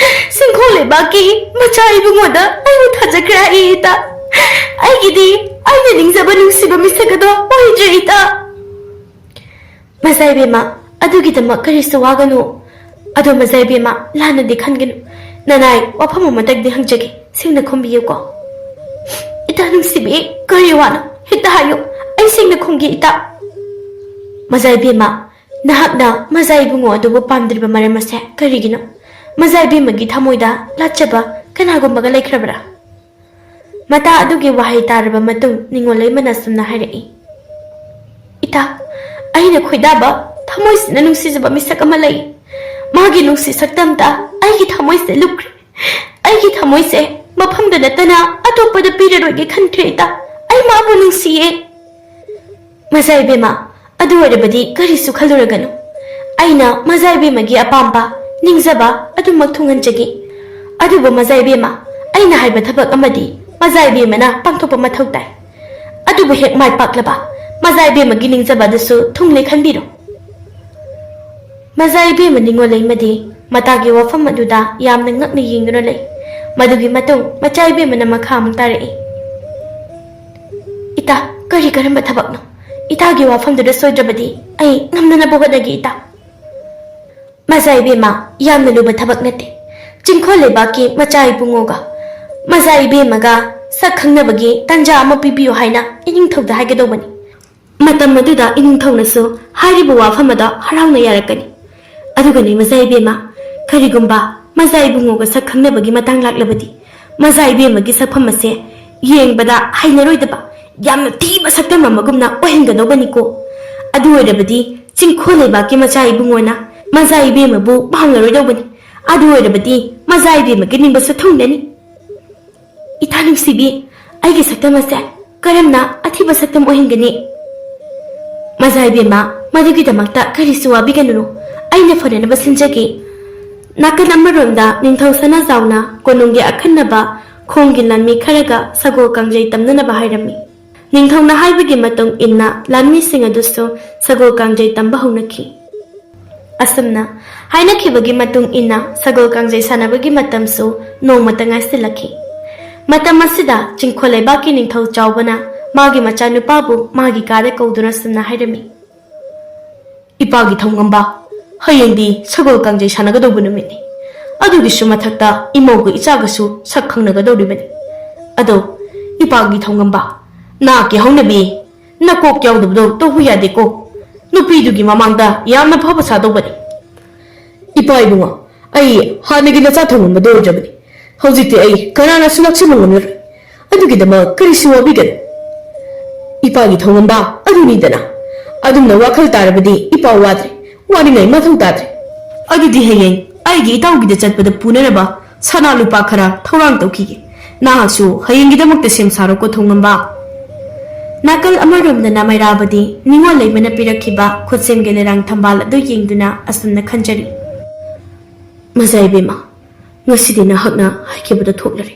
ꯆꯤꯡꯈꯣꯜ ꯂꯩꯕꯥꯛꯀꯤ ꯃꯆꯥ ꯏꯕꯨꯡꯉꯣꯗ ꯑꯩꯕꯨ ꯊꯥꯖꯈ꯭ꯔꯦ ꯍꯥꯏꯌꯦ ꯏꯇꯥ꯫ ꯑꯩꯒꯤꯗꯤ ꯑꯩꯅ ꯅꯤꯡꯖꯕ ꯅꯨꯡꯁꯤꯕ ꯃꯤꯁꯛ ꯑꯗꯣ ꯑꯣꯏꯗ꯭ꯔꯦ ꯏꯇꯥ꯫" "ꯃꯖꯥ ꯏꯕꯦꯝꯃ, ꯑꯗꯨꯒꯤꯗꯃꯛ ꯀꯔꯤꯁꯨ ꯋꯥꯒꯅꯨ꯫ ꯑꯗꯣ ꯃꯖꯥ ꯏꯕꯦꯝꯃ, ꯂꯥꯟꯅꯗꯤ ꯈꯟꯒꯅꯨ꯫ ꯅꯅꯥꯏ ꯋꯥꯐꯝ ꯑꯃꯇꯪꯗꯤ ꯍꯪꯖꯒꯦ, ꯁꯦꯡꯅ ꯈꯨꯝꯕꯤꯌꯨꯀꯣ꯫" "ꯏꯇꯥ ꯅꯨꯡꯁꯤꯕꯤ, ꯀꯔꯤ ꯋꯥꯅꯣ? ꯍꯦꯛꯇ ꯍꯥꯏꯌꯨ, ꯑꯩ ꯁꯦꯡꯅ ꯈꯨꯝꯒꯦ ꯏꯇꯥ꯫" "ꯃꯖꯥ ꯏꯕꯦꯝꯃ, ꯅꯍꯥꯛꯅ ꯃꯖꯥ ꯏꯕꯨꯡꯉꯣ ꯑꯗꯨꯕꯨ ꯄꯥꯝꯗ꯭ꯔꯤꯕ ꯃꯔꯝ ꯑꯁꯦ ꯀꯔꯤꯒꯤꯅꯣ? ꯃꯖꯥ ꯏꯕꯦꯝꯃꯒꯤ ꯊꯃꯣꯏꯗ ꯂꯥꯠꯆꯕ ꯀꯅꯥꯒꯨꯝꯕꯒ ꯂꯩꯈ꯭ꯔꯕ꯭ꯔꯥ?" ꯃꯇꯥ ꯑꯗꯨꯒꯤ ꯋꯥꯍꯩ ꯇꯥꯔꯕ ꯃꯇꯨꯡ ꯅꯤꯉꯣꯜ ꯂꯩꯃꯅ ꯑꯁꯨꯝꯅ ꯍꯥꯏꯔꯛꯏ, "ꯏꯇꯥ, ꯑꯩꯅ ꯈꯣꯏꯗꯥꯕ, ꯊꯃꯣꯏꯁꯤꯅ ꯅꯨꯡꯁꯤꯖꯕ ꯃꯤꯁꯛ ꯑꯃ ꯂꯩ꯫ ꯃꯥꯒꯤ ꯅꯨꯡꯁꯤ ꯁꯛꯇꯝꯗ ꯑꯩꯒꯤ ꯊꯃꯣꯏꯁꯦ ꯂꯨꯞꯈ꯭ꯔꯦ꯫ ꯑꯩꯒꯤ ꯊꯃꯣꯏꯁꯦ ꯃꯐꯝꯗ ꯅꯠꯇꯅ ꯑꯇꯣꯞꯄꯗ ꯄꯤꯔꯔꯣꯏꯒꯦ ꯈꯟꯈ꯭ꯔꯦ ꯏꯇꯥ꯫ ꯑꯩ ꯃꯥꯕꯨ ꯅꯨꯡꯁꯤꯌꯦ꯫" "ꯃꯖꯥ ꯏꯕꯦꯝꯃ, ꯑꯗꯨ ꯑꯣꯏꯔꯕꯗꯤ ꯀꯔꯤꯁꯨ ꯈꯜꯂꯨꯔꯒꯅꯨ꯫ ꯑꯩꯅ ꯃꯖꯥ ꯏꯕꯦꯝꯃꯒꯤ ꯑꯄꯥꯝꯕ, ꯅꯤꯡꯖꯕ ꯑꯗꯨꯃꯛ ꯊꯨꯡꯍꯟꯖꯒꯦ꯫ ꯑꯗꯨꯕꯨ ꯃꯖꯥ ꯏꯕꯦꯝꯃ, ꯑꯩꯅ ꯍꯥꯏꯕ ꯊꯕꯛ ꯑꯃꯗꯤ ꯃꯖꯥ ꯏꯕꯦꯝꯃꯅ ꯄꯥꯡꯊꯣꯛꯄ ꯃꯊꯧ ꯇꯥꯏ꯫ ꯑꯗꯨꯕꯨ ꯍꯦꯛ ꯃꯥꯏ ꯄꯥꯛꯂꯕ ꯃꯖꯥ ꯏꯕꯦꯝꯃꯒꯤ ꯅꯤꯡꯖꯕ ꯑꯗꯨꯁꯨ ꯊꯨꯡꯂꯦ ꯈꯟꯕꯤꯔꯣ꯫" ꯃꯖꯥ ꯏꯕꯦꯝꯃ ꯅꯤꯉꯣꯜ ꯂꯩꯃꯗꯤ ꯃꯇꯥꯒꯤ ꯋꯥꯐꯝ ꯑꯗꯨꯗ ꯌꯥꯝꯅ ꯉꯛꯅ ꯌꯦꯡꯗꯨꯅ ꯂꯩ꯫ ꯃꯗꯨꯒꯤ ꯃꯇꯨꯡ ꯃꯆꯥ ꯏꯕꯦꯝꯃꯅ ꯃꯈꯥ ꯑꯃꯨꯛ ꯇꯥꯔꯛꯏ, "ꯏꯇꯥ, ꯀꯔꯤ ꯀꯔꯝꯕ ꯊꯕꯛꯅꯣ? ꯏꯇꯥꯒꯤ ꯋꯥꯐꯝꯗꯨꯗ ꯁꯣꯏꯗ꯭ꯔꯕꯗꯤ ꯑꯩ ꯉꯝꯅꯅꯕ ꯍꯣꯠꯅꯒꯦ ꯏꯇꯥ꯫" "ꯃꯖꯥ ꯏꯕꯦꯝꯃ, ꯌꯥꯝꯅ ꯂꯨꯕ ꯊꯕꯛ ꯅꯠꯇꯦ꯫ ꯆꯤꯡꯈꯣꯜ ꯂꯩꯕꯥꯛꯀꯤ ꯃꯆꯥ ꯏꯕꯨꯡꯉꯣꯒ ꯃꯖꯥ ꯏꯕꯦꯝꯃꯒ ꯁꯛ ꯈꯪꯅꯕꯒꯤ ꯇꯥꯟꯖꯥ ꯑꯃ ꯄꯤꯕꯤꯌꯨ ꯍꯥꯏꯅ ꯏꯅꯤꯡꯊꯧꯗ ꯍꯥꯏꯒꯗꯧꯕꯅꯤ꯫ ꯃꯇꯝ ꯑꯗꯨꯗ ꯏꯅꯤꯡꯊꯧꯅꯁꯨ ꯍꯥꯏꯔꯤꯕ ꯋꯥꯐꯝ ꯑꯗꯣ ꯍꯔꯥꯎꯅ ꯌꯥꯔꯛꯀꯅꯤ꯫ ꯑꯗꯨꯒꯅꯤ ꯃꯖꯥ ꯏꯕꯦꯝꯃ, ꯀꯔꯤꯒꯨꯝꯕ ꯃꯖꯥ ꯏꯕꯨꯡꯉꯣꯒ ꯁꯛ ꯈꯪꯅꯕꯒꯤ ꯃꯇꯥꯡ ꯂꯥꯛꯂꯕꯗꯤ ꯃꯖꯥ ꯏꯕꯦꯝꯃꯒꯤ ꯁꯛꯐꯝ ꯑꯁꯦ ꯌꯦꯡꯕꯗ ꯍꯩꯅꯔꯣꯏꯗꯕ, ꯌꯥꯝꯅ ꯊꯤꯕ ꯁꯛꯇꯝ ꯑꯃꯒꯨꯝꯅ ꯑꯣꯏꯍꯟꯒꯗꯧꯕꯅꯤꯀꯣ꯫ ꯑꯗꯨ ꯑꯣꯏꯔꯕꯗꯤ ꯆꯤꯡꯈꯣꯜ ꯂꯩꯕꯥꯛꯀꯤ ꯃꯆꯥ ꯏꯕꯨꯡꯉꯣꯅ ꯃꯆꯥ ꯏꯕꯦꯝꯃꯕꯨ ꯄꯥꯝꯂꯔꯣꯏꯗꯧꯕꯅꯤ꯫ ꯑꯗꯨ ꯑꯣꯏꯔꯕꯗꯤ ꯃꯆꯥ ꯏꯕꯦꯝꯃꯒꯤ ꯅꯤꯡꯕꯁꯨ ꯊꯨꯡꯂꯅꯤ꯫ ꯏꯇꯥ ꯅꯨꯡꯁꯤꯕꯤ, ꯑꯩꯒꯤ ꯁꯛꯇꯝ ꯑꯁꯦ ꯀꯔꯝꯅ ꯑꯊꯤꯕ ꯁꯛꯇꯝ ꯑꯣꯏꯍꯟꯒꯅꯤ? ꯃꯆꯥ ꯏꯕꯦꯝꯃ, ꯃꯗꯨꯒꯤꯗꯃꯛꯇ ꯀꯔꯤꯁꯨ ꯋꯥꯕꯤꯒꯅꯨ꯫ ꯑꯩꯅ ꯐꯅꯅꯕ ꯁꯤꯟꯖꯒꯦ꯫ ꯅꯥꯀꯟ ꯑꯃꯔꯣꯝꯗ ꯅꯤꯡꯊꯧ ꯁꯅꯥꯖꯥꯎꯅ ꯀꯣꯅꯨꯡꯒꯤ ꯑꯈꯟꯅꯕ ꯈꯣꯡꯒꯤ ꯂꯥꯟꯃꯤ ꯈꯔꯒ ꯁꯒꯣꯜ ꯀꯥꯡꯖꯩ ꯇꯝꯅꯅꯕ ꯍꯥꯏꯔꯝꯃꯤ꯫ ꯅꯤꯡꯊꯧꯅ ꯍꯥꯏꯕꯒꯤ ꯃꯇꯨꯡ ꯏꯟꯅ ꯂꯥꯟꯃꯤꯁꯤꯡ ꯑꯗꯨꯁꯨ ꯁꯒꯣꯜ ꯀꯥꯡꯖꯩ ꯇꯝꯕ ꯍꯧꯅꯈꯤ꯫ ꯑꯁꯨꯝꯅ ꯍꯥꯏꯅꯈꯤꯕꯒꯤ ꯃꯇꯨꯡ ꯏꯟꯅ ꯁꯒꯣꯜ ꯀꯥꯡꯖꯩ ꯁꯥꯟꯅꯕꯒꯤ ꯃꯇꯝꯁꯨ ꯅꯣꯡꯃꯇ ꯉꯥꯏꯁꯤꯜꯂꯛꯈꯤ꯫ ꯃꯇꯝ ꯑꯁꯤꯗ ꯆꯤꯡꯈꯣꯜ ꯂꯩꯕꯥꯛꯀꯤ ꯅꯤꯡꯊꯧ ꯆꯥꯎꯕꯅ ꯃꯥꯒꯤ ꯃꯆꯥꯅꯨꯄꯥꯕꯨ ꯃꯥꯒꯤ ꯀꯥꯗ ꯀꯧꯗꯨꯅ ꯁꯨꯝꯅ ꯍꯥꯏꯔꯝꯃꯤ꯫ ꯏꯄꯥꯒꯤ ꯊꯧꯉꯝꯕ, ꯍꯌꯦꯡꯗꯤ ꯁꯒꯣꯜ ꯀꯥꯡꯖꯩ ꯁꯥꯟꯅꯒꯗꯧꯕ ꯅꯨꯃꯤꯠꯅꯤ꯫ ꯑꯗꯨꯒꯤꯁꯨ ꯃꯊꯛꯇ ꯏꯃꯧꯒ ꯏꯆꯥꯒꯁꯨ ꯁꯛ ꯈꯪꯅꯒꯗꯧꯔꯤꯕꯅꯤ꯫ ꯑꯗꯣ ꯏꯄꯥꯒꯤ ꯊꯧꯉꯝꯕ, ꯅꯍꯥꯛꯀꯤ ꯍꯧꯅꯕꯤ ꯅꯀꯣꯛ ꯌꯥꯎꯗꯕꯗꯣ ꯇꯧꯕ ꯌꯥꯗꯦꯀꯣ꯫ ꯅꯨꯄꯤꯗꯨꯒꯤ ꯃꯃꯥꯡꯗ ꯌꯥꯝꯅ ꯐꯕ ꯁꯥꯗꯧꯕꯅꯤ꯫ ꯏꯄꯥ ꯏꯕꯨꯡꯉꯣ, ꯑꯩ ꯍꯥꯟꯅꯒꯤ ꯅꯆꯥ ꯊꯧꯉꯝꯕꯗꯣ ꯑꯣꯏꯖꯕꯅꯤ꯫ ꯍꯧꯖꯤꯛꯇꯤ ꯑꯩ ꯀꯅꯥꯅꯁꯨ ꯂꯥꯛꯁꯤꯟꯕ ꯉꯝꯂꯔꯣꯏ꯫ ꯑꯗꯨꯒꯤꯗꯃꯛ ꯀꯔꯤꯁꯨ ꯋꯥꯕꯤꯒꯅꯨ꯫ ꯏꯄꯥꯒꯤ ꯊꯧꯉꯝꯕ ꯑꯗꯨꯅꯤꯗꯅ꯫ ꯑꯗꯨꯝꯅ ꯋꯥꯈꯜ ꯇꯥꯔꯕꯗꯤ ꯏꯄꯥ ꯋꯥꯗ꯭ꯔꯦ, ꯋꯥꯅꯤꯡꯉꯥꯏ ꯃꯊꯧ ꯇꯥꯗ꯭ꯔꯦ꯫ ꯑꯗꯨꯗꯤ ꯍꯌꯦꯡ ꯑꯩꯒꯤ ꯏꯇꯥꯎꯒꯤꯗ ꯆꯠꯄꯗ ꯄꯨꯅꯅꯕ ꯁꯅꯥ ꯂꯨꯄꯥ ꯈꯔ ꯊꯧꯔꯥꯡ ꯇꯧꯈꯤꯒꯦ꯫ ꯅꯍꯥꯛꯁꯨ ꯍꯌꯦꯡꯒꯤꯗꯃꯛꯇ ꯁꯦꯝ ꯁꯥꯔꯣꯀꯣ ꯊꯧꯉꯝꯕ꯫ ꯅꯥꯀꯜ ꯑꯃꯔꯣꯝꯗꯅ ꯃꯩꯔꯥꯕꯗꯤ ꯅꯤꯉꯣꯜ ꯂꯩꯃꯅ ꯄꯤꯔꯛꯈꯤꯕ ꯈꯨꯠꯁꯦꯝꯒꯤ ꯂꯩꯔꯥꯡ ꯊꯝꯕꯥꯜ ꯑꯗꯨ ꯌꯦꯡꯗꯨꯅ ꯑꯁꯨꯝꯅ ꯈꯟꯖꯔꯤ꯫ ꯃꯆꯥ ꯏꯕꯦꯝꯃ, ꯉꯁꯤꯗꯤ ꯅꯍꯥꯛꯅ ꯍꯥꯏꯈꯤꯕꯗ ꯊꯣꯛꯂꯔꯦ꯫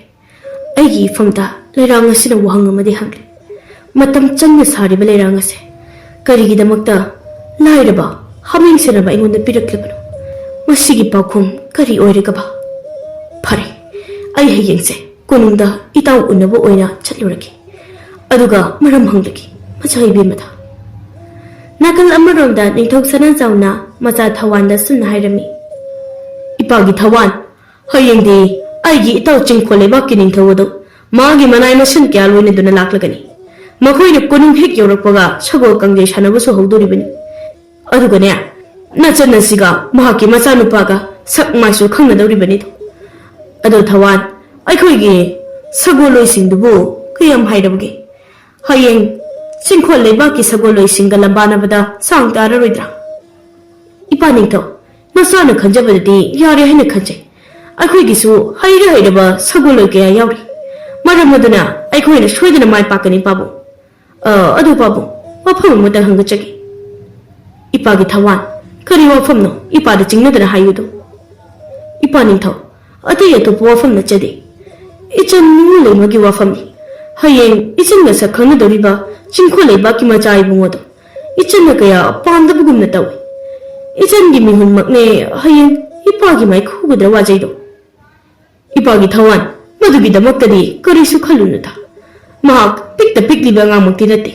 ꯑꯩꯒꯤ ꯏꯐꯝꯗ ꯂꯩꯔꯥꯡ ꯑꯁꯤꯅ ꯋꯥꯍꯪ ꯑꯃꯗꯤ ꯍꯪꯂꯦ꯫ ꯃꯇꯝ ꯆꯪꯅ ꯁꯥꯔꯤꯕ ꯂꯩꯔꯥꯡ ꯑꯁꯦ ꯀꯔꯤꯒꯤꯗꯃꯛꯇ ꯂꯥꯏꯔꯕ ꯍꯥꯃꯦꯡ ꯁꯦꯟꯅꯕ ꯑꯩꯉꯣꯟꯗ ꯄꯤꯔꯛꯂꯤꯕꯅꯣ? ꯃꯁꯤꯒꯤ ꯄꯥꯎꯈꯨꯝ ꯀꯔꯤ ꯑꯣꯏꯔꯒꯕ? ꯐꯔꯦ, ꯑꯩ ꯍꯌꯦꯡꯁꯦ ꯀꯣꯅꯨꯡꯗ ꯏꯇꯥꯎ ꯎꯅꯕ ꯑꯣꯏꯅ ꯆꯠꯂꯨꯔꯒꯦ꯫ ꯑꯗꯨꯒ ꯃꯔꯝ ꯍꯪꯂꯒꯦ ꯃꯆꯥ ꯏꯕꯦꯝꯃꯗ꯫ ꯅꯥꯀꯜ ꯑꯃꯔꯣꯝꯗ ꯅꯤꯡꯊꯧ ꯁꯅꯥꯖꯥꯎꯅ ꯃꯆꯥ ꯊꯋꯥꯟꯗ ꯁꯨꯝꯅ ꯍꯥꯏꯔꯝꯃꯤ꯫ ꯏꯄꯥꯒꯤ ꯊꯋꯥꯟ, ꯍꯌꯦꯡꯗꯤ ꯑꯩꯒꯤ ꯏꯇꯥꯎ ꯆꯤꯡꯈꯣꯜ ꯂꯩꯕꯥꯛꯀꯤ ꯅꯤꯡꯊꯧ ꯑꯗꯨ ꯃꯥꯒꯤ ꯃꯅꯥꯏ ꯃꯁꯤꯟ ꯀꯌꯥ ꯂꯣꯏꯅꯗꯨꯅ ꯂꯥꯛꯂꯒꯅꯤ꯫ ꯃꯈꯣꯏꯅ ꯀꯣꯅꯨꯡ ꯍꯦꯛ ꯌꯧꯔꯛꯄꯒ ꯁꯒꯣꯜ ꯀꯥꯡꯖꯩ ꯁꯥꯟꯅꯕꯁꯨ ꯍꯧꯗꯣꯔꯤꯕꯅꯤ꯫ ꯑꯗꯨꯒꯅꯦ, ꯅꯆꯟ ꯑꯁꯤꯒ ꯃꯍꯥꯛꯀꯤ ꯃꯆꯥꯅꯨꯄꯥꯒ ꯁꯛ ꯃꯥꯏꯁꯨ ꯈꯪꯅꯗꯧꯔꯤꯕꯅꯤꯗꯣ꯫ ꯑꯗꯣ ꯊꯋꯥꯟ, ꯑꯩꯈꯣꯏꯒꯤ ꯁꯒꯣꯜꯂꯣꯏꯁꯤꯡꯗꯨꯕꯨ ꯀꯌꯥꯝ ꯍꯥꯏꯔꯕꯒꯦ? ꯍꯌꯦꯡ ꯆꯤꯡꯈꯣꯜ ꯂꯩꯕꯥꯛꯀꯤ ꯁꯒꯣꯜꯂꯣꯏꯁꯤꯡꯒ ꯂꯝꯕꯥꯅꯕꯗ ꯁꯥꯡ ꯇꯥꯔꯔꯣꯏꯗ꯭ꯔꯥ? ꯏꯄꯥ ꯅꯤꯡꯊꯧ, ꯅꯆꯥꯅ ꯈꯟꯖꯕꯗꯗꯤ ꯌꯥꯔꯦ ꯍꯥꯏꯅ ꯈꯟꯖꯩ꯫ ꯑꯩꯈꯣꯏꯒꯤꯁꯨ ꯍꯩꯔ ꯍꯩꯔꯕ ꯁꯒꯣꯜꯂꯣꯏ ꯀꯌꯥ ꯌꯥꯎꯔꯤ꯫ ꯃꯔꯝ ꯑꯗꯨꯅ ꯑꯩꯈꯣꯏꯅ ꯁꯣꯏꯗꯅ ꯃꯥꯏ ꯄꯥꯛꯀꯅꯤ, ꯄꯥꯕꯨꯡ꯫ ꯑ, ꯑꯗꯨ ꯄꯥꯕꯨꯡ, ꯋꯥꯐꯝ ꯑꯃꯇ ꯍꯪꯒꯠꯆꯒꯦ꯫ ꯏꯄꯥꯒꯤ ꯊꯋꯥꯟ, ꯀꯔꯤ ꯋꯥꯐꯝꯅꯣ? ꯏꯄꯥꯗ ꯆꯤꯡꯅꯗꯅ ꯍꯥꯏꯌꯨꯗꯣ꯫ ꯏꯄꯥ ꯅꯤꯡꯊꯧ, ꯑꯇꯩ ꯑꯇꯣꯞꯄ ꯋꯥꯐꯝ ꯅꯠꯆꯗꯦ꯫ ꯏꯆꯟ ꯅꯤꯉꯣꯜ ꯂꯩꯃꯒꯤ ꯋꯥꯐꯝꯅꯤ꯫ ꯍꯌꯦꯡ ꯏꯆꯟꯒ ꯁꯛ ꯈꯪꯅꯗꯧꯔꯤꯕ ꯆꯤꯡꯈꯣꯜ ꯂꯩꯕꯥꯛꯀꯤ ꯃꯆꯥ ꯏꯕꯨꯡꯉꯣꯗꯣ ꯏꯆꯟꯅ ꯀꯌꯥ ꯄꯥꯝꯗꯕꯒꯨꯝꯅ ꯇꯧꯏ꯫ ꯏꯆꯟꯒꯤ ꯃꯤꯍꯨꯟꯃꯛꯅꯦ ꯍꯌꯦꯡ ꯏꯄꯥꯒꯤ ꯃꯥꯏꯈꯨꯒꯗ꯭ꯔ ꯋꯥꯖꯩꯗꯣ꯫ ꯏꯄꯥꯒꯤ ꯊꯋꯥꯟ, ꯃꯗꯨꯒꯤꯗꯃꯛꯇꯗꯤ ꯀꯔꯤꯁꯨ ꯈꯜꯂꯨꯅꯨꯗ꯫ ꯃꯍꯥꯛ ꯄꯤꯛꯇ ꯄꯤꯛꯂꯤꯕ ꯑꯉꯥꯡꯃꯛꯇꯤ ꯅꯠꯇꯦ꯫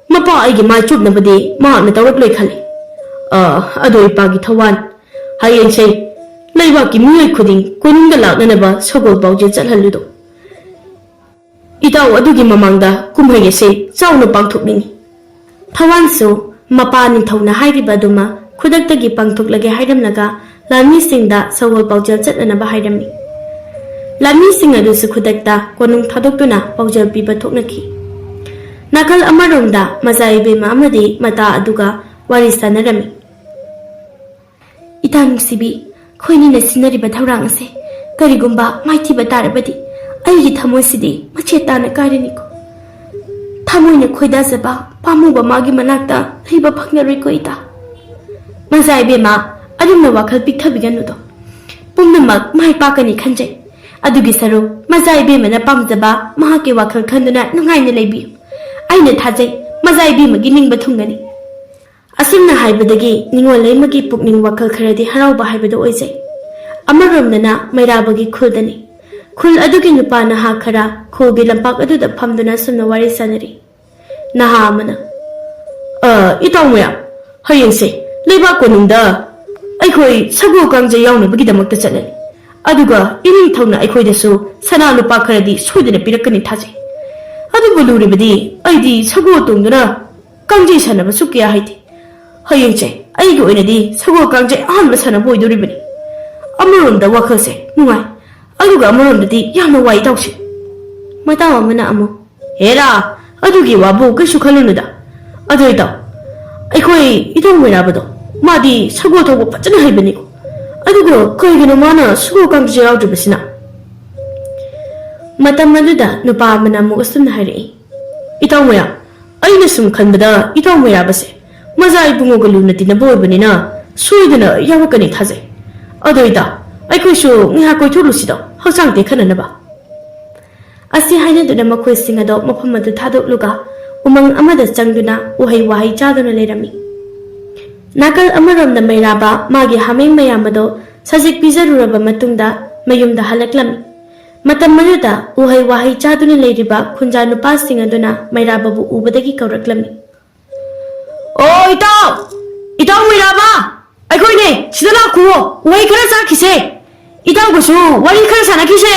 ꯃꯄꯥ ꯑꯩꯒꯤ ꯃꯥꯏ ꯆꯨꯞꯅꯕꯗꯤ ꯃꯍꯥꯛꯅ ꯇꯧꯔꯛꯂꯣꯏ ꯈꯜꯂꯤ꯫ ꯑ, ꯑꯗꯣ ꯏꯄꯥꯒꯤ ꯊꯋꯥꯟ, ꯍꯌꯦꯡꯁꯦ ꯂꯩꯕꯥꯛꯀꯤ ꯃꯤꯑꯣꯏ ꯈꯨꯗꯤꯡ ꯀꯣꯅꯨꯡꯗ ꯂꯥꯛꯅꯅꯕ ꯁꯒꯣꯜ ꯄꯥꯎꯖꯦꯜ ꯆꯠꯍꯜꯂꯨꯗꯣ꯫ ꯏꯇꯥꯎ ꯑꯗꯨꯒꯤ ꯃꯃꯥꯡꯗ ꯀꯨꯝꯍꯩ ꯑꯁꯤ ꯆꯥꯎꯅ ꯄꯥꯡꯊꯣꯛꯅꯤꯡꯏ꯫ ꯊꯋꯥꯟꯁꯨ ꯃꯄꯥ ꯅꯤꯡꯊꯧꯅ ꯍꯥꯏꯔꯤꯕ ꯑꯗꯨꯃꯛ ꯈꯨꯗꯛꯇꯒꯤ ꯄꯥꯡꯊꯣꯛꯂꯒꯦ ꯍꯥꯏꯔꯝꯂꯒ ꯂꯥꯟꯃꯤꯁꯤꯡꯗ ꯁꯒꯣꯜ ꯄꯥꯎꯖꯦꯜ ꯆꯠꯅꯅꯕ ꯍꯥꯏꯔꯝꯃꯤ꯫ ꯂꯥꯟꯃꯤꯁꯤꯡ ꯑꯗꯨꯁꯨ ꯈꯨꯗꯛꯇ ꯀꯣꯅꯨꯡ ꯊꯥꯗꯣꯛꯇꯨꯅ ꯄꯥꯎꯖꯦꯜ ꯄꯤꯕ ꯊꯣꯛꯅꯈꯤ꯫ ꯅꯥꯀꯜ ꯑꯃꯔꯣꯝꯗ ꯃꯖꯥ ꯏꯕꯦꯝꯃ ꯑꯃꯗꯤ ꯃꯇꯥ ꯑꯗꯨꯒ ꯋꯥꯔꯤ ꯁꯥꯟꯅꯔꯝꯃꯤ꯫ ꯏꯇꯥ ꯅꯨꯡꯁꯤꯕꯤ, ꯑꯩꯈꯣꯏꯅꯤꯅ ꯁꯤꯟꯅꯔꯤꯕ ꯊꯧꯔꯥꯡ ꯑꯁꯦ ꯀꯔꯤꯒꯨꯝꯕ ꯃꯥꯏꯊꯤꯕ ꯇꯥꯔꯕꯗꯤ ꯑꯩꯒꯤ ꯊꯃꯣꯏꯁꯤꯗꯤ ꯃꯆꯦꯠ ꯇꯥꯅ ꯀꯥꯏꯔꯅꯤꯀꯣ꯫ ꯊꯃꯣꯏꯅ ꯈꯣꯏꯗꯥꯖꯕ ꯄꯥꯝꯃꯨꯕ ꯃꯥꯒꯤ ꯃꯅꯥꯛꯇ ꯂꯩꯕ ꯐꯪꯂꯔꯣꯏꯀꯣ ꯏꯇꯥ꯫ ꯃꯖꯥ ꯏꯕꯦꯝꯃ, ꯑꯗꯨꯝꯅ ꯋꯥꯈꯜ ꯄꯤꯛꯊꯕꯤꯒꯅꯨꯗꯣ꯫ ꯄꯨꯝꯅꯃꯛ ꯃꯥꯏ ꯄꯥꯛꯀꯅꯤ ꯈꯟꯖꯩ꯫ ꯑꯗꯨꯒꯤ ꯁꯔꯨꯛ ꯃꯖꯥ ꯏꯕꯦꯝꯃꯅ ꯄꯥꯝꯖꯕ ꯃꯍꯥꯛꯀꯤ ꯋꯥꯈꯜ ꯈꯟꯗꯨꯅ ꯅꯨꯡꯉꯥꯏꯅ ꯂꯩꯕꯤꯌꯨ꯫ ꯑꯩꯅ ꯊꯥꯖꯩ ꯃꯖꯥ ꯏꯕꯦꯝꯃꯒꯤ ꯅꯤꯡꯕ ꯊꯨꯡꯒꯅꯤ꯫ ꯑꯁꯨꯝꯅ ꯍꯥꯏꯕꯗꯒꯤ ꯅꯤꯉꯣꯜ ꯂꯩꯃꯒꯤ ꯄꯨꯛꯅꯤꯡ ꯋꯥꯈꯜ ꯈꯔꯗꯤ ꯍꯔꯥꯎꯕ ꯍꯥꯏꯕꯗꯨ ꯑꯣꯏꯖꯩ꯫ ꯑꯃꯔꯣꯝꯗꯅ ꯃꯩꯔꯥꯕꯒꯤ ꯈꯨꯜꯗꯅꯤ꯫ ꯈꯨꯜ ꯑꯗꯨꯒꯤ ꯅꯨꯄꯥ ꯅꯍꯥ ꯈꯔ ꯈꯨꯜꯒꯤ ꯂꯝꯄꯥꯛ ꯑꯗꯨꯗ ꯐꯝꯗꯨꯅ ꯑꯁꯨꯝꯅ ꯋꯥꯔꯤ ꯁꯥꯅꯔꯤ꯫ ꯅꯍꯥ ꯑꯃꯅ, "ꯑ, ꯏꯇꯥꯎ ꯃꯌꯥꯝ, ꯍꯌꯦꯡꯁꯦ ꯂꯩꯕꯥꯛ ꯀꯣꯅꯨꯡꯗ ꯑꯩꯈꯣꯏ ꯁꯒꯣꯜ ꯀꯥꯡꯖꯩ ꯌꯥꯎꯅꯕꯒꯤꯗꯃꯛꯇ ꯆꯠꯂꯅꯤ꯫ ꯑꯗꯨꯒ ꯏꯅꯤꯡꯊꯧꯅ ꯑꯩꯈꯣꯏꯗꯁꯨ ꯁꯅꯥ ꯂꯨꯄꯥ ꯈꯔꯗꯤ ꯁꯣꯏꯗꯅ ꯄꯤꯔꯛꯀꯅꯤ ꯊꯥꯖꯩ꯫ ꯑꯗꯨꯕꯨ ꯂꯨꯔꯤꯕꯗꯤ ꯑꯩꯗꯤ ꯁꯒꯣꯜ ꯇꯣꯡꯗꯨꯅ ꯀꯥꯡꯖꯩ ꯁꯥꯟꯅꯕꯁꯨ ꯀꯌꯥ ꯍꯩꯇꯦ꯫ ꯍꯌꯦꯡꯁꯦ ꯑꯩꯒꯤ ꯑꯣꯏꯅꯗꯤ ꯁꯒꯣꯜ ꯀꯥꯡꯖꯩ ꯑꯍꯥꯟꯕ ꯁꯥꯟꯅꯕ ꯑꯣꯏꯗꯣꯔꯤꯕꯅꯤ꯫ ꯑꯃꯔꯣꯝꯗ ꯋꯥꯈꯜꯁꯦ ꯅꯨꯡꯉꯥꯏ, ꯑꯗꯨꯒ ꯑꯃꯔꯣꯝꯗꯗꯤ ꯌꯥꯝꯅ ꯋꯥꯏ ꯏꯇꯥꯎꯁꯦ꯫" ꯃꯇꯥꯎ ꯑꯃꯅ ꯑꯃꯨꯛ, "ꯍꯦꯔꯥ, ꯑꯗꯨꯒꯤ ꯋꯥꯕꯨ ꯀꯩꯁꯨ ꯈꯜꯂꯨꯅꯨꯗ꯫ ꯑꯗꯨ ꯏꯇꯥꯎ, ꯑꯩꯈꯣꯏ ꯏꯇꯥꯎ ꯃꯩꯔꯥꯕꯗꯣ, ꯃꯥꯗꯤ ꯁꯒꯣꯜ ꯊꯧꯕ ꯐꯖꯅ ꯍꯩꯕꯅꯤꯀꯣ꯫ ꯑꯗꯨꯒ ꯀꯩꯒꯤꯅꯣ ꯃꯥꯅ ꯁꯒꯣꯜ ꯀꯥꯡꯖꯩ ꯌꯥꯎꯗ꯭ꯔꯤꯕꯁꯤꯅ? ꯃꯇꯝ ꯑꯗꯨꯗ ꯅꯨꯄꯥ ꯑꯃꯅ ꯑꯃꯨꯛ ꯑꯁꯨꯝꯅ ꯍꯥꯏꯔꯛꯏ, "ꯏꯇꯥꯎ ꯃꯩꯔꯥ, ꯑꯩꯅ ꯁꯨꯝ ꯈꯟꯕꯗ ꯏꯇꯥꯎ ꯃꯩꯔꯥꯕꯁꯦ ꯃꯖꯥ ꯏꯕꯨꯡꯉꯣꯒ ꯂꯨꯅ ꯇꯤꯟꯅꯕ ꯑꯣꯏꯕꯅꯤꯅ ꯁꯣꯏꯗꯅ ꯌꯥꯎꯔꯛꯀꯅꯤ ꯊꯥꯖꯩ꯫ ꯑꯗꯣ ꯏꯇꯥꯎ, ꯑꯩꯈꯣꯏꯁꯨ ꯉꯥꯏꯍꯥꯛ ꯀꯣꯏꯊꯣꯛꯂꯨꯁꯤꯗꯣ, ꯍꯛꯆꯥꯡ ꯇꯦꯛꯈꯠꯅꯅꯕ"꯫ ꯑꯁꯤ ꯍꯥꯏꯅꯗꯨꯅ ꯃꯈꯣꯏꯁꯤꯡ ꯑꯗꯣ ꯃꯐꯝ ꯑꯗꯨ ꯊꯥꯗꯣꯛꯂꯨꯒ ꯎꯃꯪ ꯑꯃꯗ ꯆꯪꯗꯨꯅ ꯎꯍꯩ ꯋꯥꯍꯩ ꯆꯥꯗꯨꯅ ꯂꯩꯔꯝꯃꯤ꯫ ꯅꯥꯀꯜ ꯑꯃꯔꯣꯝꯗ ꯃꯩꯔꯥꯕ ꯃꯥꯒꯤ ꯍꯥꯃꯦꯡ ꯃꯌꯥꯝ ꯑꯗꯣ ꯁꯖꯤꯛ ꯄꯤꯖꯔꯨꯔꯕ ꯃꯇꯨꯡꯗ ꯃꯌꯨꯝꯗ ꯍꯜꯂꯛꯂꯝꯃꯤ꯫ ꯃꯇꯝ ꯑꯗꯨꯗ ꯎꯍꯩ ꯋꯥꯍꯩ ꯆꯥꯗꯨꯅ ꯂꯩꯔꯤꯕ ꯈꯨꯟꯖꯥ ꯅꯨꯄꯥꯁꯤꯡ ꯑꯗꯨꯅ ꯃꯩꯔꯥꯕꯕꯨ ꯎꯕꯗꯒꯤ ꯀꯧꯔꯛꯂꯝꯃꯤ꯫ "ꯑꯣ ꯏꯇꯥꯎ! ꯏꯇꯥꯎ ꯃꯩꯔꯥꯕ! ꯑꯩꯈꯣꯏꯅꯦ! ꯁꯤꯗ ꯂꯥꯛꯈꯨꯑꯣ! ꯎꯍꯩ ꯈꯔ ꯆꯥꯈꯤꯁꯦ! ꯏꯇꯥꯎꯒꯁꯨ ꯋꯥꯔꯤ ꯈꯔ ꯁꯥꯟꯅꯈꯤꯁꯦ!"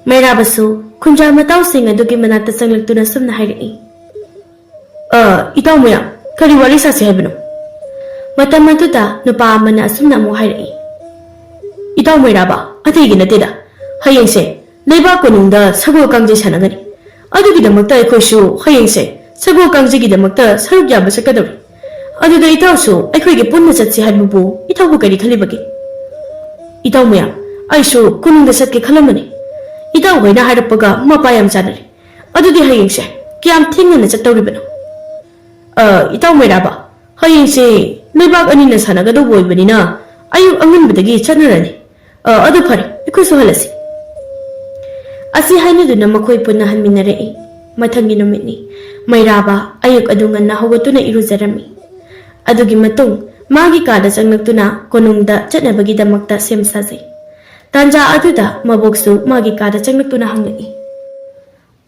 ꯃꯩꯔꯥꯕꯁꯨ ꯈꯨꯟꯖꯥ ꯃꯇꯥꯎꯁꯤꯡ ꯑꯗꯨꯒꯤ ꯃꯅꯥꯛꯇ ꯆꯪꯂꯛꯇꯨꯅ ꯁꯨꯝꯅ ꯍꯥꯏꯔꯛꯏ꯫ "ꯑ, ꯏꯇꯥꯎ ꯃꯌꯥꯝ, ꯀꯔꯤ ꯋꯥꯔꯤ ꯁꯥꯁꯤ ꯍꯥꯏꯕꯅꯣ?" ꯃꯇꯝ ꯑꯗꯨꯗ ꯅꯨꯄꯥ ꯑꯃꯅ ꯑꯁꯨꯝꯅ ꯑꯃꯨꯛ ꯍꯥꯏꯔꯛꯏ꯫ "ꯏꯇꯥꯎ ꯃꯩꯔꯥꯕ, ꯑꯇꯩꯒꯤ ꯅꯠꯇꯦꯗ꯫ ꯍꯌꯦꯡꯁꯦ ꯂꯩꯕꯥꯛ ꯀꯣꯅꯨꯡꯗ ꯁꯒꯣꯜ ꯀꯥꯡꯖꯩ ꯁꯥꯟꯅꯒꯅꯤ꯫ ꯑꯗꯨꯒꯤꯗꯃꯛꯇ ꯑꯩꯈꯣꯏꯁꯨ ꯍꯌꯦꯡꯁꯦ ꯁꯒꯣꯜ ꯀꯥꯡꯖꯩꯒꯤꯗꯃꯛꯇ ꯁꯔꯨꯛ ꯌꯥꯕ ꯆꯠꯀꯗꯧꯔꯤ꯫ ꯑꯗꯨꯗ ꯏꯇꯥꯎꯁꯨ ꯑꯩꯈꯣꯏꯒꯤ ꯄꯨꯟꯅ ꯆꯠꯁꯤ ꯍꯥꯏꯕꯕꯨ ꯏꯇꯥꯎꯕꯨ ꯀꯔꯤ ꯈꯜꯂꯤꯕꯒꯦ?" "ꯏꯇꯥꯎ ꯃꯌꯥꯝ, ꯑꯩꯁꯨ ꯀꯣꯅꯨꯡꯗ ꯆꯠꯀꯦ ꯈꯜꯂꯝꯕꯅꯤ꯫ ꯏꯇꯥꯎ ꯍꯣꯏꯅ ꯍꯥꯏꯔꯛꯄꯒ ꯃꯄꯥ ꯌꯥꯝ ꯆꯥꯅꯔꯦ꯫ ꯑꯗꯨꯗꯤ ꯍꯌꯦꯡꯁꯦ ꯀꯌꯥꯝ ꯊꯦꯡꯅꯅ ꯆꯠꯇꯧꯔꯤꯕꯅꯣ?" "ꯑ, ꯏꯇꯥꯎ ꯃꯩꯔꯥꯕ, ꯍꯌꯦꯡꯁꯦ ꯂꯩꯕꯥꯛ ꯑꯅꯤꯅ ꯁꯥꯟꯅꯒꯗꯧꯕ ꯑꯣꯏꯕꯅꯤꯅ ꯑꯌꯨꯛ ꯑꯉꯟꯕꯗꯒꯤ ꯆꯠꯅꯔꯅꯤ꯫ ꯑ, ꯑꯗꯨ ꯐꯔꯦ, ꯑꯩꯈꯣꯏꯁꯨ ꯍꯜꯂꯁꯤ꯫" ꯑꯁꯤ ꯍꯥꯏꯅꯗꯨꯅ ꯃꯈꯣꯏ ꯄꯨꯟꯅ ꯍꯟꯃꯤꯟꯅꯔꯛꯏ꯫ ꯃꯊꯪꯒꯤ ꯅꯨꯃꯤꯠꯅꯤ꯫ ꯃꯩꯔꯥꯕ ꯑꯌꯨꯛ ꯑꯗꯨ ꯉꯟꯅ ꯍꯧꯒꯠꯇꯨꯅ ꯏꯔꯨꯖꯔꯝꯃꯤ꯫ ꯑꯗꯨꯒꯤ ꯃꯇꯨꯡ ꯃꯥꯒꯤ ꯀꯥꯗ ꯆꯪꯂꯛꯇꯨꯅ ꯀꯣꯅꯨꯡꯗ ꯆꯠꯅꯕꯒꯤꯗꯃꯛꯇ ꯁꯦꯝ ꯁꯥꯖꯩ꯫ ꯇꯥꯟꯖꯥ ꯑꯗꯨꯗ ꯃꯕꯣꯛꯁꯨ ꯃꯥꯒꯤ ꯀꯥꯗ ꯆꯪꯂꯛꯇꯨꯅ ꯍꯪꯂꯛꯏ꯫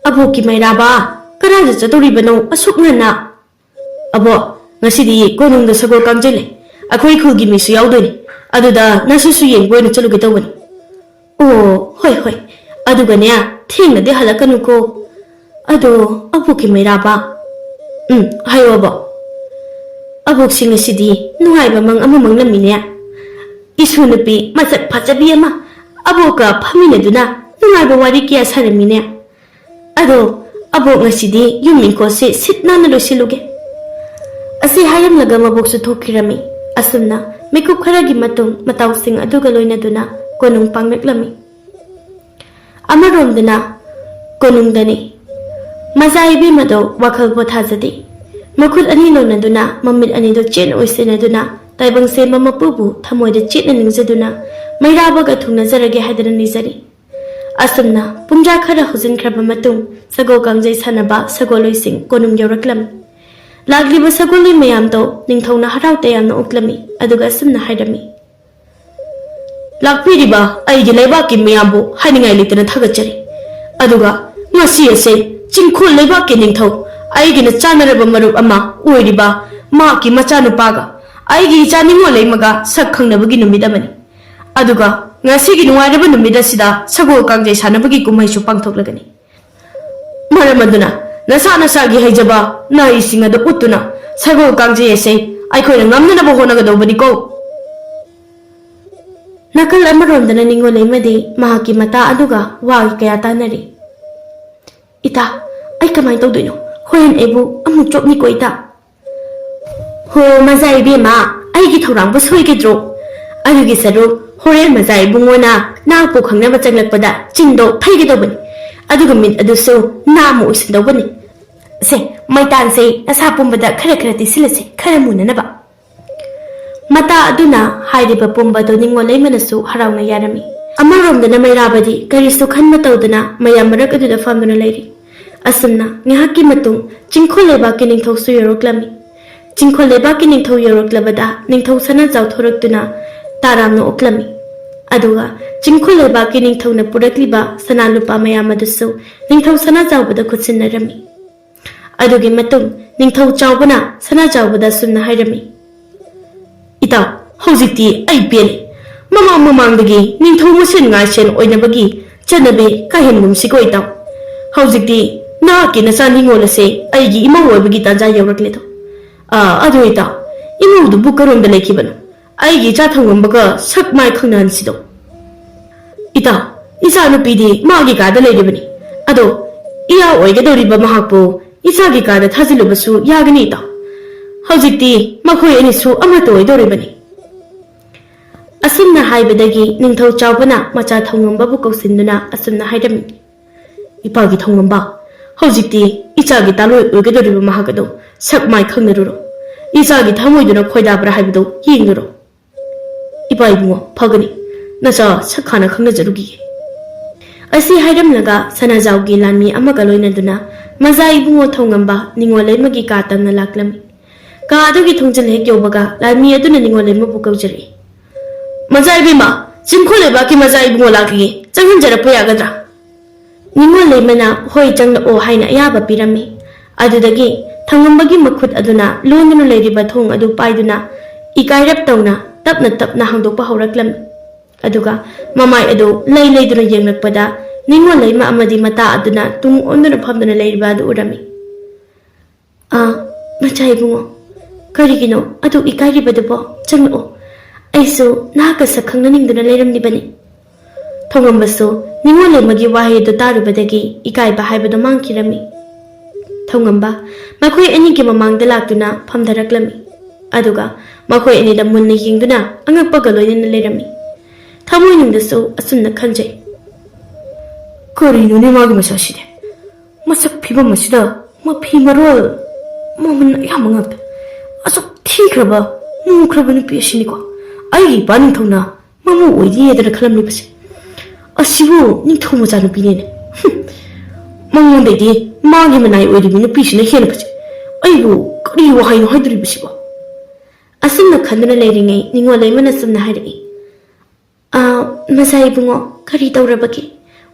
"ꯑꯕꯣꯛꯀꯤ ꯃꯩꯔꯥꯕ, ꯀꯗꯥꯏꯗ ꯆꯠꯇꯧꯔꯤꯕꯅꯣ ꯑꯁꯨꯛ ꯉꯟꯅ?" "ꯑꯕꯣꯛ, ꯉꯁꯤꯗꯤ ꯀꯣꯅꯨꯡꯗ ꯁꯒꯣꯜ ꯀꯥꯡꯖꯩ ꯂꯩ꯫ ꯑꯩꯈꯣꯏ ꯈꯨꯜꯒꯤ ꯃꯤꯁꯨ ꯌꯥꯎꯗꯣꯏꯅꯤ꯫ ꯑꯗꯨꯗ ꯅꯁꯨꯁꯨ ꯌꯦꯡꯕ ꯑꯣꯏꯅ ꯆꯠꯂꯨꯒꯦ ꯇꯧꯕꯅꯤ꯫" "ꯑꯣ, ꯍꯣꯏ, ꯍꯣꯏ꯫ ꯑꯗꯨꯒꯅꯦ, ꯊꯦꯡꯅꯗꯤ ꯍꯜꯂꯛꯀꯅꯨꯀꯣ꯫ ꯑꯗꯣ, ꯑꯕꯣꯛꯀꯤ ꯃꯩꯔꯥꯕ꯫" "ꯎꯝ, ꯍꯥꯏꯌꯣ, ꯑꯕꯣꯛ꯫" "ꯑꯕꯣꯛꯁꯤ ꯉꯁꯤꯗꯤ ꯅꯨꯡꯉꯥꯏꯕ ꯃꯪ ꯑꯃ ꯃꯪꯂꯝꯃꯤꯅꯦ꯫ ꯏꯁꯨ ꯅꯨꯄꯤ ꯃꯁꯛ ꯐꯖꯕꯤ ꯑꯃ ꯑꯕꯣꯛꯀ ꯐꯝꯃꯤꯟꯅꯗꯨꯅ ꯅꯨꯡꯉꯥꯏꯕ ꯋꯥꯔꯤ ꯀꯌꯥ ꯁꯥꯔꯝꯃꯤꯅꯦ꯫" ꯑꯗꯣ ꯑꯕꯣꯛ ꯉꯁꯤꯗꯤ ꯌꯨꯝ ꯏꯪꯈꯣꯜꯁꯦ ꯁꯤꯠ ꯅꯥꯟꯅ ꯂꯣꯏꯁꯤꯜꯂꯨꯒꯦ꯫ ꯑꯁꯤ ꯍꯥꯏꯔꯝꯂꯒ ꯃꯕꯣꯛꯁꯨ ꯊꯣꯛꯈꯤꯔꯝꯃꯤ꯫ ꯑꯁꯨꯝꯅ ꯃꯤꯀꯨꯞ ꯈꯔꯒꯤ ꯃꯇꯨꯡ ꯃꯇꯥꯎꯁꯤꯡ ꯑꯗꯨꯒ ꯂꯣꯏꯅꯗꯨꯅ ꯀꯣꯅꯨꯡ ꯄꯥꯡꯂꯛꯂꯝꯃꯤ꯫ ꯑꯃꯔꯣꯝꯗꯅ ꯀꯣꯅꯨꯡꯗꯅꯤ꯫ ꯃꯆꯥ ꯏꯕꯦꯝꯃꯗꯣ ꯋꯥꯈꯜ ꯄꯣꯊꯥꯖꯗꯦ꯫ ꯃꯈꯨꯠ ꯑꯅꯤ ꯂꯣꯟꯅꯗꯨꯅ ꯃꯃꯤꯠ ꯑꯅꯤꯗꯨ ꯆꯦꯠꯅ ꯎꯏꯁꯤꯟꯅꯗꯨꯅ ꯇꯥꯏꯕꯪ ꯁꯦꯝꯕ ꯃꯄꯨꯕꯨ ꯊꯃꯣꯏꯗ ꯆꯦꯠꯅ ꯅꯤꯡꯖꯗꯨꯅ ꯃꯩꯔꯥꯕꯒ ꯊꯨꯡꯅꯖꯔꯒꯦ ꯍꯥꯏꯗꯅ ꯅꯤꯖꯔꯤ꯫ ꯑꯁꯨꯝꯅ ꯄꯨꯡꯖꯥ ꯈꯔ ꯍꯧꯖꯤꯟꯈ꯭ꯔꯕ ꯃꯇꯨꯡ ꯁꯒꯣꯜ ꯀꯥꯡꯖꯩ ꯁꯥꯟꯅꯕ ꯁꯒꯣꯜꯂꯣꯏꯁꯤꯡ ꯀꯣꯅꯨꯡ ꯌꯧꯔꯛꯂꯝꯃꯤ꯫ ꯂꯥꯛꯂꯤꯕ ꯁꯒꯣꯜꯂꯣꯏ ꯃꯌꯥꯝꯗꯣ ꯅꯤꯡꯊꯧꯅ ꯍꯔꯥꯎ ꯇꯌꯥꯝꯅ ꯑꯣꯛꯂꯝꯃꯤ꯫ ꯑꯗꯨꯒ ꯑꯁꯨꯝꯅ ꯍꯥꯏꯔꯝꯃꯤ꯫ ꯂꯥꯛꯄꯤꯔꯤꯕ ꯑꯩꯒꯤ ꯂꯩꯕꯥꯛꯀꯤ ꯃꯤꯌꯥꯝꯕꯨ ꯍꯥꯏꯅꯤꯡꯉꯥꯏ ꯂꯩꯇꯅ ꯊꯥꯒꯠꯆꯔꯤ꯫ ꯑꯗꯨꯒ ꯉꯁꯤ ꯑꯁꯦ ꯆꯤꯡꯈꯣꯜ ꯂꯩꯕꯥꯛꯀꯤ ꯅꯤꯡꯊꯧ ꯑꯩꯒꯤꯅ ꯆꯥꯟꯅꯔꯕ ꯃꯔꯨꯞ ꯑꯃ ꯑꯣꯏꯔꯤꯕ ꯃꯍꯥꯛꯀꯤ ꯃꯆꯥꯅꯨꯄꯥꯒ ꯑꯩꯒꯤ ꯏꯆꯥ ꯅꯤꯉꯣꯜ ꯂꯩꯃꯒ ꯁꯛ ꯈꯪꯅꯕꯒꯤ ꯅꯨꯃꯤꯠ ꯑꯃꯅꯤ꯫ ꯑꯗꯨꯒ ꯉꯁꯤꯒꯤ ꯅꯨꯡꯉꯥꯏꯔꯕ ꯅꯨꯃꯤꯠ ꯑꯁꯤꯗ ꯁꯒꯣꯜ ꯀꯥꯡꯖꯩ ꯁꯥꯟꯅꯕꯒꯤ ꯀꯨꯝꯍꯩꯁꯨ ꯄꯥꯡꯊꯣꯛꯂꯒꯅꯤ꯫ ꯃꯔꯝ ꯑꯗꯨꯅ ꯅꯁꯥ ꯅꯁꯥꯒꯤ ꯍꯩꯖꯕ ꯅꯍꯩꯁꯤꯡ ꯑꯗꯨ ꯎꯠꯇꯨꯅ ꯁꯒꯣꯜ ꯀꯥꯡꯖꯩ ꯑꯁꯤ ꯑꯩꯈꯣꯏꯅ ꯉꯝꯅꯅꯕ ꯍꯣꯠꯅꯒꯗꯧꯕꯅꯤꯀꯣ꯫ ꯅꯥꯀꯜ ꯑꯃꯔꯣꯝꯗꯅ ꯅꯤꯉꯣꯜ ꯑꯃꯗꯤ ꯃꯍꯥꯛꯀꯤ ꯃꯇꯥ ꯑꯗꯨꯒ ꯋꯥ ꯀꯌꯥ ꯇꯥꯟꯅꯔꯤ꯫ "ꯏꯇꯥ, ꯑꯩ ꯀꯃꯥꯏꯅ ꯇꯧꯗꯣꯏꯅꯣ? ꯍꯣꯔꯦꯟ ꯑꯩꯕꯨ ꯑꯃꯨꯛ ꯆꯣꯞꯅꯤꯀꯣ ꯏꯇꯥ꯫" "ꯍꯣ ꯃꯆꯥ ꯏꯕꯦꯝꯃ, ꯑꯩꯒꯤ ꯊꯧꯔꯥꯡꯕꯨ ꯁꯣꯏꯒꯗ꯭ꯔꯣ? ꯑꯗꯨꯒꯤ ꯁꯔꯨꯛ ꯍꯣꯔꯦꯟ ꯃꯆꯥ ꯏꯕꯨꯡꯉꯣꯅ ꯅꯍꯥꯛꯄꯨ ꯈꯪꯅꯕ ꯆꯪꯂꯛꯄꯗ ꯆꯤꯟꯗꯣ ꯐꯩꯒꯗꯧꯕꯅꯤ꯫ ꯑꯗꯨꯒ ꯃꯤꯠ ꯑꯗꯨꯁꯨ ꯅꯥꯝꯃ ꯑꯣꯏꯁꯤꯟꯗꯧꯕꯅꯤ꯫ ꯁꯦ, ꯃꯩꯇꯥꯟꯁꯦ ꯅꯁꯥ ꯄꯨꯝꯕꯗ ꯈꯔ ꯈꯔ ꯇꯩꯁꯤꯜꯂꯁꯦ, ꯈꯔ ꯃꯨꯅꯅꯕ꯫" ꯃꯇꯥ ꯑꯗꯨꯅ ꯍꯥꯏꯔꯤꯕ ꯄꯨꯝꯕꯗꯨ ꯅꯤꯡꯉꯣꯜ ꯂꯩꯃꯅꯁꯨ ꯍꯔꯥꯎꯅ ꯌꯥꯔꯝꯃꯤ꯫ ꯑꯃꯔꯣꯝꯗꯅ ꯃꯩꯔꯥꯕꯗꯤ ꯀꯔꯤꯁꯨ ꯈꯟꯕ ꯇꯧꯗꯅ ꯃꯌꯥꯝ ꯃꯔꯛ ꯑꯗꯨꯗ ꯐꯝꯗꯨꯅ ꯂꯩꯔꯤ꯫ ꯑꯁꯨꯝꯅ ꯉꯥꯏꯍꯥꯛꯀꯤ ꯃꯇꯨꯡ ꯆꯤꯡꯈꯣꯜ ꯂꯩꯕꯥꯛꯀꯤ ꯅꯤꯡꯊꯧꯁꯨ ꯌꯧꯔꯛꯂꯝꯃꯤ꯫ ꯆꯤꯡꯈꯣꯜ ꯂꯩꯕꯥꯛꯀꯤ ꯅꯤꯡꯊꯧ ꯌꯧꯔꯛꯂꯕꯗ ꯅꯤꯡꯊꯧ ꯁꯅꯥꯖꯥꯎ ꯊꯣꯔꯛꯇꯨꯅ ꯇꯔꯥꯝꯅ ꯑꯣꯛꯂꯝꯃꯤ꯫ ꯑꯗꯨꯒ ꯆꯤꯡꯈꯣꯜ ꯂꯩꯕꯥꯛꯀꯤ ꯅꯤꯡꯊꯧꯅ ꯄꯨꯔꯛꯂꯤꯕ ꯁꯅꯥ ꯂꯨꯄꯥ ꯃꯌꯥꯝ ꯑꯗꯨꯁꯨ ꯅꯤꯡꯊꯧ ꯁꯅꯥꯖꯥꯎꯕꯗ ꯈꯨꯠꯁꯤꯟꯅꯔꯝꯃꯤ꯫ ꯑꯗꯨꯒꯤ ꯃꯇꯨꯡ ꯅꯤꯡꯊꯧ ꯆꯥꯎꯕꯅ ꯁꯅꯥ ꯆꯥꯎꯕꯗ ꯑꯁꯨꯝꯅ ꯍꯥꯏꯔꯝꯃꯤ, "ꯏꯇꯥꯎ, ꯍꯧꯖꯤꯛꯇꯤ ꯑꯩ ꯄꯦꯜꯂꯦ꯫ ꯃꯃꯥꯡ ꯃꯃꯥꯡꯗꯒꯤ ꯅꯤꯡꯊꯧ ꯃꯁꯦꯟ ꯉꯥꯏꯁꯦꯟ ꯑꯣꯏꯅꯕꯒꯤ ꯆꯠꯅꯕꯤ ꯀꯥꯏꯍꯟꯒꯨꯝꯁꯤꯀꯣ ꯏꯇꯥꯎ꯫ ꯍꯧꯖꯤꯛꯇꯤ ꯅꯍꯥꯛꯀꯤ ꯅꯆꯥ ꯅꯤꯉꯣꯜ ꯑꯁꯦ ꯑꯩꯒꯤ ꯏꯃꯧ ꯑꯣꯏꯕꯒꯤ ꯇꯥꯟꯖꯥ ꯌꯧꯔꯛꯂꯦꯗꯣ꯫ ꯑꯥ, ꯑꯗꯨ ꯏꯇꯥꯎ, ꯏꯃꯧꯗꯨꯕꯨ ꯀꯔꯣꯝꯗ ꯂꯩꯈꯤꯕꯅꯣ? ꯑꯩꯒꯤ ꯏꯆꯥ ꯊꯧꯉꯝꯕꯒ ꯁꯛ ꯃꯥꯏ ꯈꯪꯅꯍꯟꯁꯤꯗꯣ꯫" "ꯏꯇꯥꯎ, ꯏꯆꯥ ꯅꯨꯄꯤꯗꯤ ꯃꯥꯒꯤ ꯀꯥꯗ ꯂꯩꯔꯤꯕꯅꯤ꯫ ꯑꯗꯣ ꯏꯌꯥ ꯑꯣꯏꯒꯗꯧꯔꯤꯕ ꯃꯍꯥꯛꯄꯨ ꯏꯆꯥꯒꯤ ꯀꯥꯗ ꯊꯥꯖꯤꯜꯂꯨꯕꯁꯨ ꯌꯥꯒꯅꯤ, ꯏꯇꯥꯎ꯫ ꯍꯧꯖꯤꯛꯇꯤ ꯃꯈꯣꯏ ꯑꯅꯤꯁꯨ ꯑꯃꯠꯇ ꯑꯣꯏꯗꯧꯔꯤꯕꯅꯤ꯫ ꯑꯁꯨꯝꯅ ꯍꯥꯏꯕꯗꯒꯤ ꯅꯤꯡꯊꯧ ꯆꯥꯎꯕꯅ ꯃꯆꯥ ꯊꯧꯉꯝꯕꯕꯨ ꯀꯧꯁꯤꯟꯗꯨꯅ ꯑꯁꯨꯝꯅ ꯍꯥꯏꯔꯝꯃꯤ, "ꯏꯄꯥꯒꯤ ꯊꯧꯉꯝꯕ, ꯍꯧꯖꯤꯛꯇꯤ ꯏꯆꯥꯒꯤ ꯇꯥꯂꯣꯏ ꯑꯣꯏꯒꯗꯧꯔꯤꯕ ꯃꯍꯥꯛ ꯑꯗꯨ ꯁꯛ ꯃꯥꯏ ꯈꯪꯅꯔꯨꯔꯣ꯫ ꯏꯆꯥꯒꯤ ꯊꯃꯣꯏꯗꯨꯅ ꯈꯣꯏꯗꯥꯕ꯭ꯔꯥ ꯍꯥꯏꯕꯗꯨ ꯌꯦꯡꯂꯨꯔꯣ꯫" "ꯏꯄꯥ ꯏꯕꯨꯡꯉꯣ, ꯐꯒꯅꯤ꯫ ꯅꯆꯥ ꯁꯛ ꯍꯥꯟꯅ ꯈꯪꯅꯖꯔꯨꯈꯤꯒꯦ꯫" ꯑꯁꯤ ꯍꯥꯏꯔꯝꯂꯒ ꯁꯅꯥꯖꯥꯎꯒꯤ ꯂꯥꯟꯃꯤ ꯑꯃꯒ ꯂꯣꯏꯅꯗꯨꯅ ꯃꯖꯥ ꯏꯕꯨꯡꯉꯣ ꯊꯧꯉꯝꯕ ꯅꯤꯉꯣꯜ ꯂꯩꯃꯒꯤ ꯀꯥ ꯇꯝꯅ ꯂꯥꯛꯂꯝꯃꯤ꯫ ꯀꯥ ꯑꯗꯨꯒꯤ ꯊꯣꯡꯖꯤꯜ ꯍꯦꯛ ꯌꯧꯕꯒ ꯂꯥꯟꯃꯤ ꯑꯗꯨꯅ ꯅꯤꯉꯣꯜ ꯂꯩꯃꯕꯨ ꯀꯧꯖꯔꯛꯏ꯫ "ꯃꯖꯥ ꯏꯕꯦꯝꯃ, ꯆꯤꯡꯈꯣꯜ ꯂꯩꯕꯥꯛꯀꯤ ꯃꯖꯥ ꯏꯕꯨꯡꯉꯣ ꯂꯥꯛꯂꯤꯌꯦ, ꯆꯪꯍꯟꯖꯔꯛꯄ ꯌꯥꯒꯗ꯭ꯔꯥ?" ꯅꯤꯉꯣꯜ ꯂꯩꯃꯅ "ꯍꯣꯏ, ꯆꯪꯂꯛꯑꯣ" ꯍꯥꯏꯅ ꯑꯌꯥꯕ ꯄꯤꯔꯝꯃꯤ꯫ ꯑꯗꯨꯗꯒꯤ ꯊꯧꯉꯝꯕꯒꯤ ꯃꯈꯨꯠ ꯑꯗꯨꯅ ꯂꯣꯟꯗꯨꯅ ꯂꯩꯔꯤꯕ ꯊꯣꯡ ꯑꯗꯨ ꯄꯥꯏꯗꯨꯅ ꯏꯀꯥꯏꯔꯞ ꯇꯧꯅ ꯇꯞꯅ ꯇꯞꯅ ꯍꯥꯡꯗꯣꯛꯄ ꯍꯧꯔꯛꯂꯝꯃꯤ꯫ ꯑꯗꯨꯒ ꯃꯃꯥꯏ ꯑꯗꯨ ꯂꯩ ꯂꯩꯗꯨꯅ ꯌꯦꯡꯂꯛꯄꯗ ꯅꯤꯉꯣꯜ ꯂꯩꯃ ꯑꯃꯗꯤ ꯃꯇꯥ ꯑꯗꯨꯅ ꯇꯨꯡ ꯑꯣꯟꯗꯨꯅ ꯐꯝꯗꯨꯅ ꯂꯩꯔꯤꯕ ꯑꯗꯨ ꯎꯔꯝꯃꯤ꯫ "ꯑꯥ, ꯃꯆꯥ ꯏꯕꯨꯡꯉꯣ, ꯀꯔꯤꯒꯤꯅꯣ ꯑꯗꯨꯛ ꯏꯀꯥꯏꯔꯤꯕꯗꯨꯕꯣ? ꯆꯪꯂꯛꯑꯣ, ꯑꯩꯁꯨ ꯅꯍꯥꯛꯀ ꯁꯛ ꯈꯪꯅꯅꯤꯡꯗꯨꯅ ꯂꯩꯔꯝꯂꯤꯕꯅꯤ꯫" ꯊꯧꯉꯝꯕꯁꯨ ꯅꯤꯉꯣꯜ ꯂꯩꯃꯒꯤ ꯋꯥꯍꯩ ꯑꯗꯨ ꯇꯥꯔꯨꯕꯗꯒꯤ ꯏꯀꯥꯏꯕ ꯍꯥꯏꯕꯗꯨ ꯃꯥꯡꯈꯤꯔꯝꯃꯤ꯫ ꯊꯧꯉꯝꯕ ꯃꯈꯣꯏ ꯑꯅꯤꯒꯤ ꯃꯃꯥꯡꯗ ꯂꯥꯛꯇꯨꯅ ꯐꯝꯊꯔꯛꯂꯝꯃꯤ꯫ ꯑꯗꯨꯒ ꯃꯈꯣꯏ ꯑꯅꯤꯗ ꯃꯨꯟꯅ ꯌꯦꯡꯗꯨꯅ ꯑꯉꯛꯄꯒ ꯂꯣꯏꯅꯅ ꯂꯩꯔꯝꯃꯤ꯫ ꯊꯃꯣꯏꯅꯨꯡꯗꯁꯨ ꯑꯁꯨꯝꯅ ꯈꯟꯖꯩ, "ꯀꯔꯤꯅꯣꯅꯦ ꯃꯥꯒꯤ ꯃꯁꯛꯁꯤꯗꯤ? ꯃꯁꯛ ꯐꯤꯕꯝ ꯑꯁꯤꯗ ꯃꯐꯤ ꯃꯔꯣꯜ, ꯃꯃꯜ ꯑꯌꯥꯝꯕ ꯉꯥꯛꯇ, ꯑꯁꯨꯛ ꯊꯤꯈ꯭ꯔꯕ, ꯃꯨꯈ꯭ꯔꯕ ꯅꯨꯄꯤ ꯑꯁꯤꯅꯤꯀꯣ ꯑꯩꯒꯤ ꯏꯄꯥ ꯅꯤꯡꯊꯧꯅ ꯃꯃꯧ ꯑꯣꯏꯅꯤꯌꯦꯗꯅ ꯈꯜꯂꯝꯂꯤꯕꯁꯦ꯫ ꯑꯁꯤꯕꯨ ꯅꯤꯡꯊꯧ ꯃꯆꯥꯅꯨꯄꯤꯅꯦꯅꯦ꯫ ꯍꯨꯝ, ꯃꯉꯣꯟꯗꯩꯗꯤ ꯃꯥꯒꯤ ꯃꯅꯥꯏ ꯑꯣꯏꯔꯤꯕꯤ ꯅꯨꯄꯤꯁꯤꯅ ꯍꯦꯟꯅ ꯐꯖꯩ꯫ ꯑꯩꯕꯨ ꯀꯔꯤ ꯋꯥꯍꯩꯅꯣ ꯍꯥꯏꯗꯣꯔꯤꯕꯁꯤꯕꯣ?" ꯑꯁꯨꯝꯅ ꯈꯟꯗꯨꯅ ꯂꯩꯔꯤꯉꯩ ꯅꯤꯉꯣꯜ ꯂꯩꯃꯅ ꯁꯨꯝꯅ ꯍꯥꯏꯔꯛꯏ, "ꯑꯥ, ꯃꯆꯥ ꯏꯕꯨꯡꯉꯣ, ꯀꯔꯤ ꯇꯧꯔꯕꯒꯦ?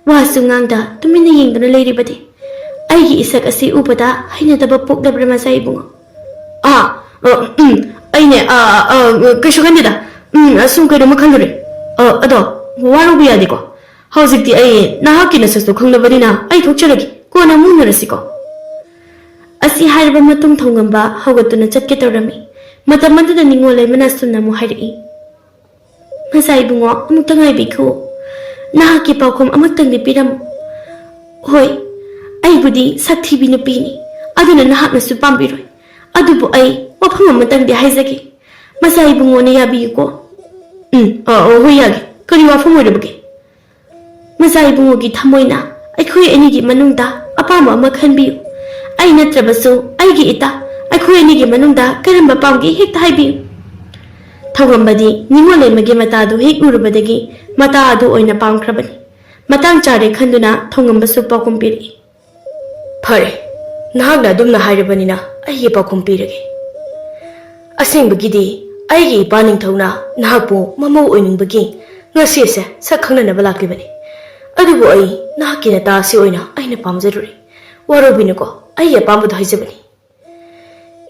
ꯋꯥꯁꯨ ꯉꯥꯡꯗ ꯇꯨꯃꯤꯟꯅ ꯌꯦꯡꯗꯨꯅ ꯂꯩꯔꯤꯕꯗꯤ? ꯑꯩꯒꯤ ꯏꯁꯛ ꯑꯁꯤ ꯎꯕꯗ ꯍꯩꯅꯗꯕ ꯄꯣꯛꯂꯕ꯭ꯔꯥ, ꯃꯆꯥ ꯏꯕꯨꯡꯉꯣ?" "ꯑꯥ, ꯑ, ꯎꯝ, ꯑꯩꯅꯦ, ꯑ, ꯑ, ꯑ, ꯀꯩꯁꯨ ꯈꯟꯗꯦꯗ꯫ ꯎꯝ, ꯑꯁꯨꯝ ꯀꯩꯅꯣꯝꯃ ꯈꯜꯂꯨꯔꯦ꯫ ꯑ, ꯑꯗꯣ ꯋꯥꯔꯧꯕ ꯌꯥꯗꯦꯀꯣ꯫ ꯍꯧꯖꯤꯛꯇꯤ ꯑꯩ ꯅꯍꯥꯛꯀꯤ ꯅꯁꯛꯁꯨ ꯈꯪꯂꯕꯅꯤꯅ ꯑꯩ ꯊꯣꯛꯆꯔꯒꯦ꯫ ꯀꯣꯟꯅ ꯑꯃꯨꯛ ꯎꯅꯔꯁꯤꯀꯣ꯫" ꯑꯁꯤ ꯍꯥꯏꯔꯕ ꯃꯇꯨꯡ ꯊꯧꯉꯝꯕ ꯍꯧꯒꯠꯇꯨꯅ ꯆꯠꯀꯦ ꯇꯧꯔꯝꯃꯤ꯫ ꯃꯇꯝ ꯑꯗꯨꯗ ꯅꯤꯉꯣꯜ ꯂꯩꯃꯅ ꯑꯁꯨꯝꯅ ꯑꯃꯨꯛ ꯍꯥꯏꯔꯛꯏ, "ꯃꯆꯥ ꯏꯕꯨꯡꯉꯣ, ꯑꯃꯨꯛꯇ ꯉꯥꯏꯕꯤꯈꯣ꯫ ꯅꯍꯥꯛꯀꯤ ꯄꯥꯎꯈꯨꯝ ꯑꯃꯨꯛꯇꯪꯗꯤ ꯄꯤꯔꯝꯃꯨ꯫ ꯍꯣꯏ, ꯑꯩꯕꯨꯗꯤ ꯁꯛ ꯊꯤꯕꯤ ꯅꯨꯄꯤꯅꯤ, ꯑꯗꯨꯅ ꯅꯍꯥꯛꯅꯁꯨ ꯄꯥꯝꯕꯤꯔꯣꯏ꯫ ꯑꯗꯨꯕꯨ ꯑꯩ ꯋꯥꯐꯝ ꯑꯃꯇꯪꯗꯤ ꯍꯥꯏꯖꯒꯦ, ꯃꯆꯥ ꯏꯕꯨꯡꯉꯣꯅ ꯌꯥꯕꯤꯌꯨꯀꯣ꯫ ꯎꯝ, ꯑ, ꯑ, ꯍꯣꯏ, ꯌꯥꯒꯦ꯫ ꯀꯔꯤ ꯋꯥꯐꯝ ꯑꯣꯏꯔꯕꯒꯦ? ꯃꯆꯥ ꯏꯕꯨꯡꯉꯣꯒꯤ ꯊꯃꯣꯏꯅ ꯑꯩꯈꯣꯏ ꯑꯅꯤꯒꯤ ꯃꯅꯨꯡꯗ ꯑꯄꯥꯝꯕ ꯑꯃ ꯈꯟꯕꯤꯌꯨ꯫ ꯑꯩ ꯅꯠꯇ꯭ꯔꯕꯁꯨ ꯑꯩꯒꯤ ꯏꯇꯥ, ꯑꯩꯈꯣꯏ ꯑꯅꯤꯒꯤ ꯃꯅꯨꯡꯗ ꯀꯔꯝꯕ ꯄꯥꯝꯒꯦ ꯍꯦꯛꯇ ꯍꯥꯏꯕꯤꯌꯨ꯫ ꯊꯧꯉꯝꯕꯗꯤ ꯅꯤꯉꯣꯜ ꯂꯩꯃꯒꯤ ꯃꯇꯥ ꯑꯗꯨ ꯍꯦꯛ ꯎꯔꯨꯕꯗꯒꯤ ꯃꯇꯥ ꯑꯗꯨ ꯑꯣꯏꯅ ꯄꯥꯝꯈ꯭ꯔꯕꯅꯤ꯫ ꯃꯇꯥꯡ ꯆꯥꯔꯦ ꯈꯟꯗꯨꯅ ꯊꯧꯉꯝꯕꯁꯨ ꯄꯥꯎꯈꯨꯝ ꯄꯤꯔꯛꯏ꯫ ꯐꯔꯦ, ꯅꯍꯥꯛꯅ ꯑꯗꯨꯝꯅ ꯍꯥꯏꯔꯕꯅꯤꯅ ꯑꯩꯒꯤ ꯄꯥꯎꯈꯨꯝ ꯄꯤꯔꯒꯦ꯫ ꯑꯁꯦꯡꯕꯒꯤꯗꯤ ꯑꯩꯒꯤ ꯏꯄꯥ ꯅꯤꯡꯊꯧꯅ ꯅꯍꯥꯛꯄꯨ ꯃꯃꯧ ꯑꯣꯏꯅꯤꯡꯕꯒꯤ ꯉꯁꯤ ꯑꯁꯦ ꯁꯛ ꯈꯪꯅꯅꯕ ꯂꯥꯛꯂꯤꯕꯅꯤ꯫ ꯑꯗꯨꯕꯨ ꯑꯩ ꯅꯍꯥꯛꯀꯤ ꯅꯇꯥ ꯑꯁꯤ ꯑꯣꯏꯅ ꯑꯩꯅ ꯄꯥꯝꯖꯔꯨꯔꯦ꯫ ꯋꯥꯔꯧꯕꯤꯅꯨꯀꯣ, ꯑꯩꯒꯤ ꯑꯄꯥꯝꯕꯗꯣ ꯍꯥꯏꯖꯕꯅꯤ꯫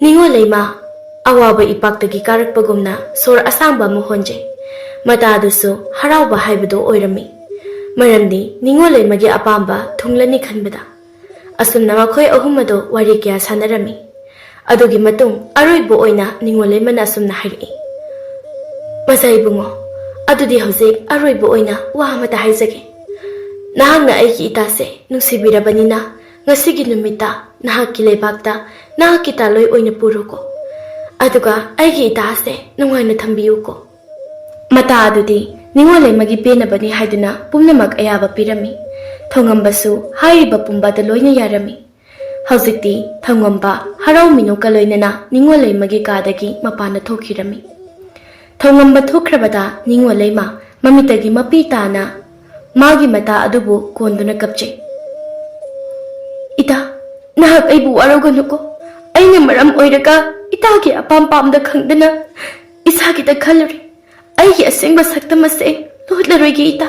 ꯅꯤꯉꯣꯜ ꯂꯩꯃ, ꯑꯋꯥꯕ ꯏꯄꯥꯛꯇꯒꯤ ꯀꯥꯔꯛꯄꯒꯨꯝꯅ ꯁꯣꯔ ꯑꯁꯥꯡꯕ ꯑꯃ ꯍꯣꯟꯖꯩ꯫ ꯃꯇꯥꯗꯨꯁꯨ ꯍꯔꯥꯎꯕ ꯍꯥꯏꯕꯗꯨ ꯑꯣꯏꯔꯝꯃꯤ, ꯃꯔꯝꯗꯤ ꯅꯤꯉꯣꯜ ꯂꯩꯃꯒꯤ ꯑꯄꯥꯝꯕ ꯊꯨꯡꯂꯅꯤ ꯈꯟꯕꯗ꯫ ꯑꯁꯨꯝꯅ ꯃꯈꯣꯏ ꯑꯍꯨꯝ ꯑꯗꯨ ꯋꯥꯔꯤ ꯀꯌꯥ ꯁꯥꯟꯅꯔꯝꯃꯤ꯫ ꯑꯗꯨꯒꯤ ꯃꯇꯨꯡ ꯑꯔꯣꯏꯕ ꯑꯣꯏꯅ ꯅꯤꯉꯣꯜ ꯂꯩꯃꯅ ꯑꯁꯨꯝꯅ ꯍꯥꯏꯔꯛꯏ, ꯃꯆꯥ ꯏꯕꯨꯡꯉꯣ, ꯑꯗꯨꯗꯤ ꯍꯧꯖꯤꯛ ꯑꯔꯣꯏꯕ ꯑꯣꯏꯅ ꯋꯥ ꯑꯃꯇ ꯍꯥꯏꯖꯒꯦ꯫ ꯅꯍꯥꯛꯅ ꯑꯩꯒꯤ ꯏꯇꯥꯁꯦ ꯅꯨꯡꯁꯤꯕꯤꯔꯕꯅꯤꯅ, ꯉꯁꯤꯒꯤ ꯅꯨꯃꯤꯠꯇ ꯅꯍꯥꯛꯀꯤ ꯂꯩꯕꯥꯛꯇ ꯅꯍꯥꯛꯀꯤ ꯇꯥꯂꯣꯏ ꯑꯣꯏꯅ ꯄꯨꯔꯣꯀꯣ꯫ ꯑꯗꯨꯒ ꯑꯩꯒꯤ ꯏꯇꯥꯁꯦ ꯅꯨꯡꯉꯥꯏꯅ ꯊꯝꯕꯤꯌꯨꯀꯣ꯫ ꯃꯇꯥ ꯑꯗꯨꯗꯤ ꯅꯤꯉꯣꯜ ꯂꯩꯃꯒꯤ ꯄꯦꯟꯅꯕꯅꯤ ꯍꯥꯏꯗꯨꯅ ꯄꯨꯝꯅꯃꯛ ꯑꯌꯥꯕ ꯄꯤꯔꯝꯃꯤ꯫ ꯊꯣꯉꯝꯕꯁꯨ ꯍꯥꯏꯔꯤꯕ ꯄꯨꯝꯕꯗ ꯂꯣꯏꯅ ꯌꯥꯔꯝꯃꯤ꯫ ꯍꯧꯖꯤꯛꯇꯤ ꯊꯣꯉꯝꯕ ꯍꯔꯥꯎ ꯃꯤꯅꯣꯛꯀ ꯂꯣꯏꯅꯅ ꯅꯤꯉꯣꯜ ꯂꯩꯃꯒꯤ ꯀꯥꯗꯒꯤ ꯃꯄꯥꯟꯗ ꯊꯣꯛꯈꯤꯔꯝꯃꯤ꯫ ꯊꯣꯉꯝꯕ ꯊꯣꯛꯈ꯭ꯔꯕꯗ ꯅꯤꯉꯣꯜ ꯂꯩꯃ ꯃꯃꯤꯠꯇꯒꯤ ꯃꯄꯤ ꯇꯥꯅ ꯃꯥꯒꯤ ꯃꯇꯥ ꯑꯗꯨꯕꯨ ꯀꯣꯟꯗꯨꯅ ꯀꯞꯆꯩ꯫ ꯏꯇꯥ, ꯅꯍꯥꯛ ꯑꯩꯕꯨ ꯋꯥꯔꯧꯒꯅꯨꯀꯣ꯫ ꯑꯩꯅ ꯃꯔꯝ ꯑꯣꯏꯔꯒ ꯏꯇꯥꯒꯤ ꯑꯄꯥꯝ ꯄꯥꯝꯗ ꯈꯪꯗꯅ ꯏꯁꯥꯒꯤꯗ ꯈꯜꯂꯨꯔꯦ꯫ ꯑꯩꯒꯤ ꯑꯁꯦꯡꯕ ꯁꯛꯇꯝ ꯑꯁꯦ ꯂꯣꯠꯂꯔꯣꯏꯒꯦ ꯏꯇꯥ꯫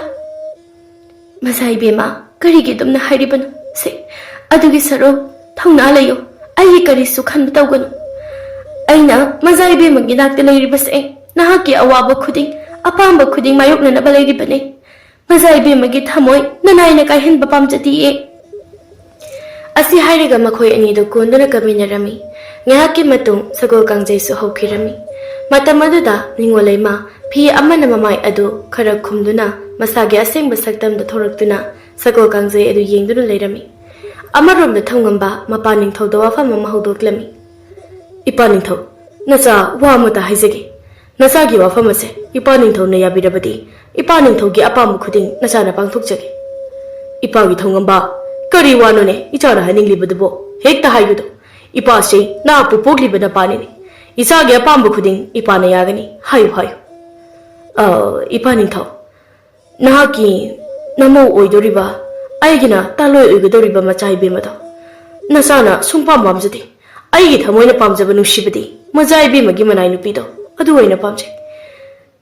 ꯃꯆꯥ ꯏꯕꯦꯝꯃ, ꯀꯔꯤꯒꯤ ꯑꯗꯨꯝꯅ ꯍꯥꯏꯔꯤꯕꯅꯣ? ꯁꯦ, ꯑꯗꯨꯒꯤ ꯁꯔꯨꯛ ꯊꯧꯅꯥ ꯂꯩꯌꯨ꯫ ꯑꯩꯒꯤ ꯀꯔꯤꯁꯨ ꯈꯟꯕ ꯇꯧꯒꯅꯨ꯫ ꯑꯩꯅ ꯃꯆꯥ ꯏꯕꯦꯝꯃꯒꯤ ꯅꯥꯛꯇ ꯂꯩꯔꯤꯕꯁꯦ ꯅꯍꯥꯛꯀꯤ ꯑꯋꯥꯕ ꯈꯨꯗꯤꯡ, ꯑꯄꯥꯝꯕ ꯈꯨꯗꯤꯡ ꯃꯥꯌꯣꯛꯅꯅꯕ ꯂꯩꯔꯤꯕꯅꯦ꯫ ꯃꯆꯥ ꯏꯕꯦꯝꯃꯒꯤ ꯊꯃꯣꯏ ꯅꯅꯥꯏꯅ ꯀꯥꯏꯍꯟꯕ ꯄꯥꯝꯖꯗꯤꯌꯦ꯫ ꯑꯁꯤ ꯍꯥꯏꯔꯒ ꯃꯈꯣꯏ ꯑꯅꯤꯗꯨ ꯀꯣꯟꯗꯨꯅ ꯀꯞꯃꯤꯟꯅꯔꯝꯃꯤ꯫ ꯉꯥꯏꯍꯥꯛꯀꯤ ꯃꯇꯨꯡ ꯁꯒꯣꯜ ꯀꯥꯡꯖꯩꯁꯨ ꯍꯧꯈꯤꯔꯝꯃꯤ꯫ ꯃꯇꯝ ꯑꯗꯨꯗ ꯅꯤꯉꯣꯜ ꯂꯩꯃ ꯐꯤ ꯑꯃꯅ ꯃꯃꯥꯏ ꯑꯗꯨ ꯈꯔ ꯈꯨꯝꯗꯨꯅ ꯃꯁꯥꯒꯤ ꯑꯁꯦꯡꯕ ꯁꯛꯇꯝꯗ ꯊꯣꯔꯛꯇꯨꯅ ꯁꯒꯣꯜ ꯀꯥꯡꯖꯩ ꯑꯗꯨ ꯌꯦꯡꯗꯨꯅ ꯂꯩꯔꯝꯃꯤ꯫ ꯑꯃꯔꯣꯝꯗ ꯊꯧꯉꯝꯕ ꯃꯄꯥ ꯅꯤꯡꯊꯧꯗ ꯋꯥꯐꯝ ꯑꯃ ꯍꯧꯗꯣꯛꯂꯝꯃꯤ꯫ "ꯏꯄꯥ ꯅꯤꯡꯊꯧ, ꯅꯆꯥ ꯋꯥ ꯑꯃꯇ ꯍꯥꯏꯖꯒꯦ꯫ ꯅꯆꯥꯒꯤ ꯋꯥꯐꯝ ꯑꯁꯦ ꯏꯄꯥ ꯅꯤꯡꯊꯧꯅ ꯌꯥꯕꯤꯔꯕꯗꯤ, ꯏꯄꯥ ꯅꯤꯡꯊꯧꯒꯤ ꯑꯄꯥꯝꯕ ꯈꯨꯗꯤꯡ ꯅꯆꯥꯅ ꯄꯥꯡꯊꯣꯛꯆꯒꯦ꯫" "ꯏꯄꯥꯒꯤ ꯊꯧꯉꯝꯕ, ꯀꯔꯤ ꯋꯥꯅꯣꯅꯦ ꯏꯆꯥꯅ ꯍꯥꯏꯅꯤꯡꯂꯤꯕꯗꯨꯕꯣ? ꯍꯦꯛꯇ ꯍꯥꯏꯌꯨꯗꯣ꯫ ꯏꯄꯥꯁꯤ ꯅꯍꯥꯛꯄꯨ ꯄꯣꯛꯂꯤꯕ ꯅꯄꯥꯅꯤꯅꯦ꯫ ꯏꯆꯥꯒꯤ ꯑꯄꯥꯝꯕ ꯈꯨꯗꯤꯡ ꯏꯄꯥꯅ ꯌꯥꯒꯅꯤ꯫ ꯍꯥꯏꯌꯨ, ꯍꯥꯏꯌꯨ꯫" "ꯑ, ꯏꯄꯥ ꯅꯤꯡꯊꯧ, ꯅꯍꯥꯛꯀꯤ ꯅꯃꯧ ꯑꯣꯏꯗꯧꯔꯤꯕ, ꯑꯩꯒꯤꯅ ꯇꯥꯂꯣꯏ ꯑꯣꯏꯒꯗꯧꯔꯤꯕ ꯃꯆꯥ ꯏꯕꯦꯝꯃꯗꯣ ꯅꯆꯥꯅ ꯁꯨꯡꯄꯥꯝ ꯄꯥꯝꯖꯗꯦ꯫ ꯑꯩꯒꯤ ꯊꯃꯣꯏꯅ ꯄꯥꯝꯖꯕ ꯅꯨꯡꯁꯤꯕꯗꯤ ꯃꯆꯥ ꯏꯕꯦꯝꯃꯒꯤ ꯃꯅꯥꯏ ꯅꯨꯄꯤꯗꯣ, ꯑꯗꯨ ꯑꯣꯏꯅ ꯄꯥꯝꯖꯩ꯫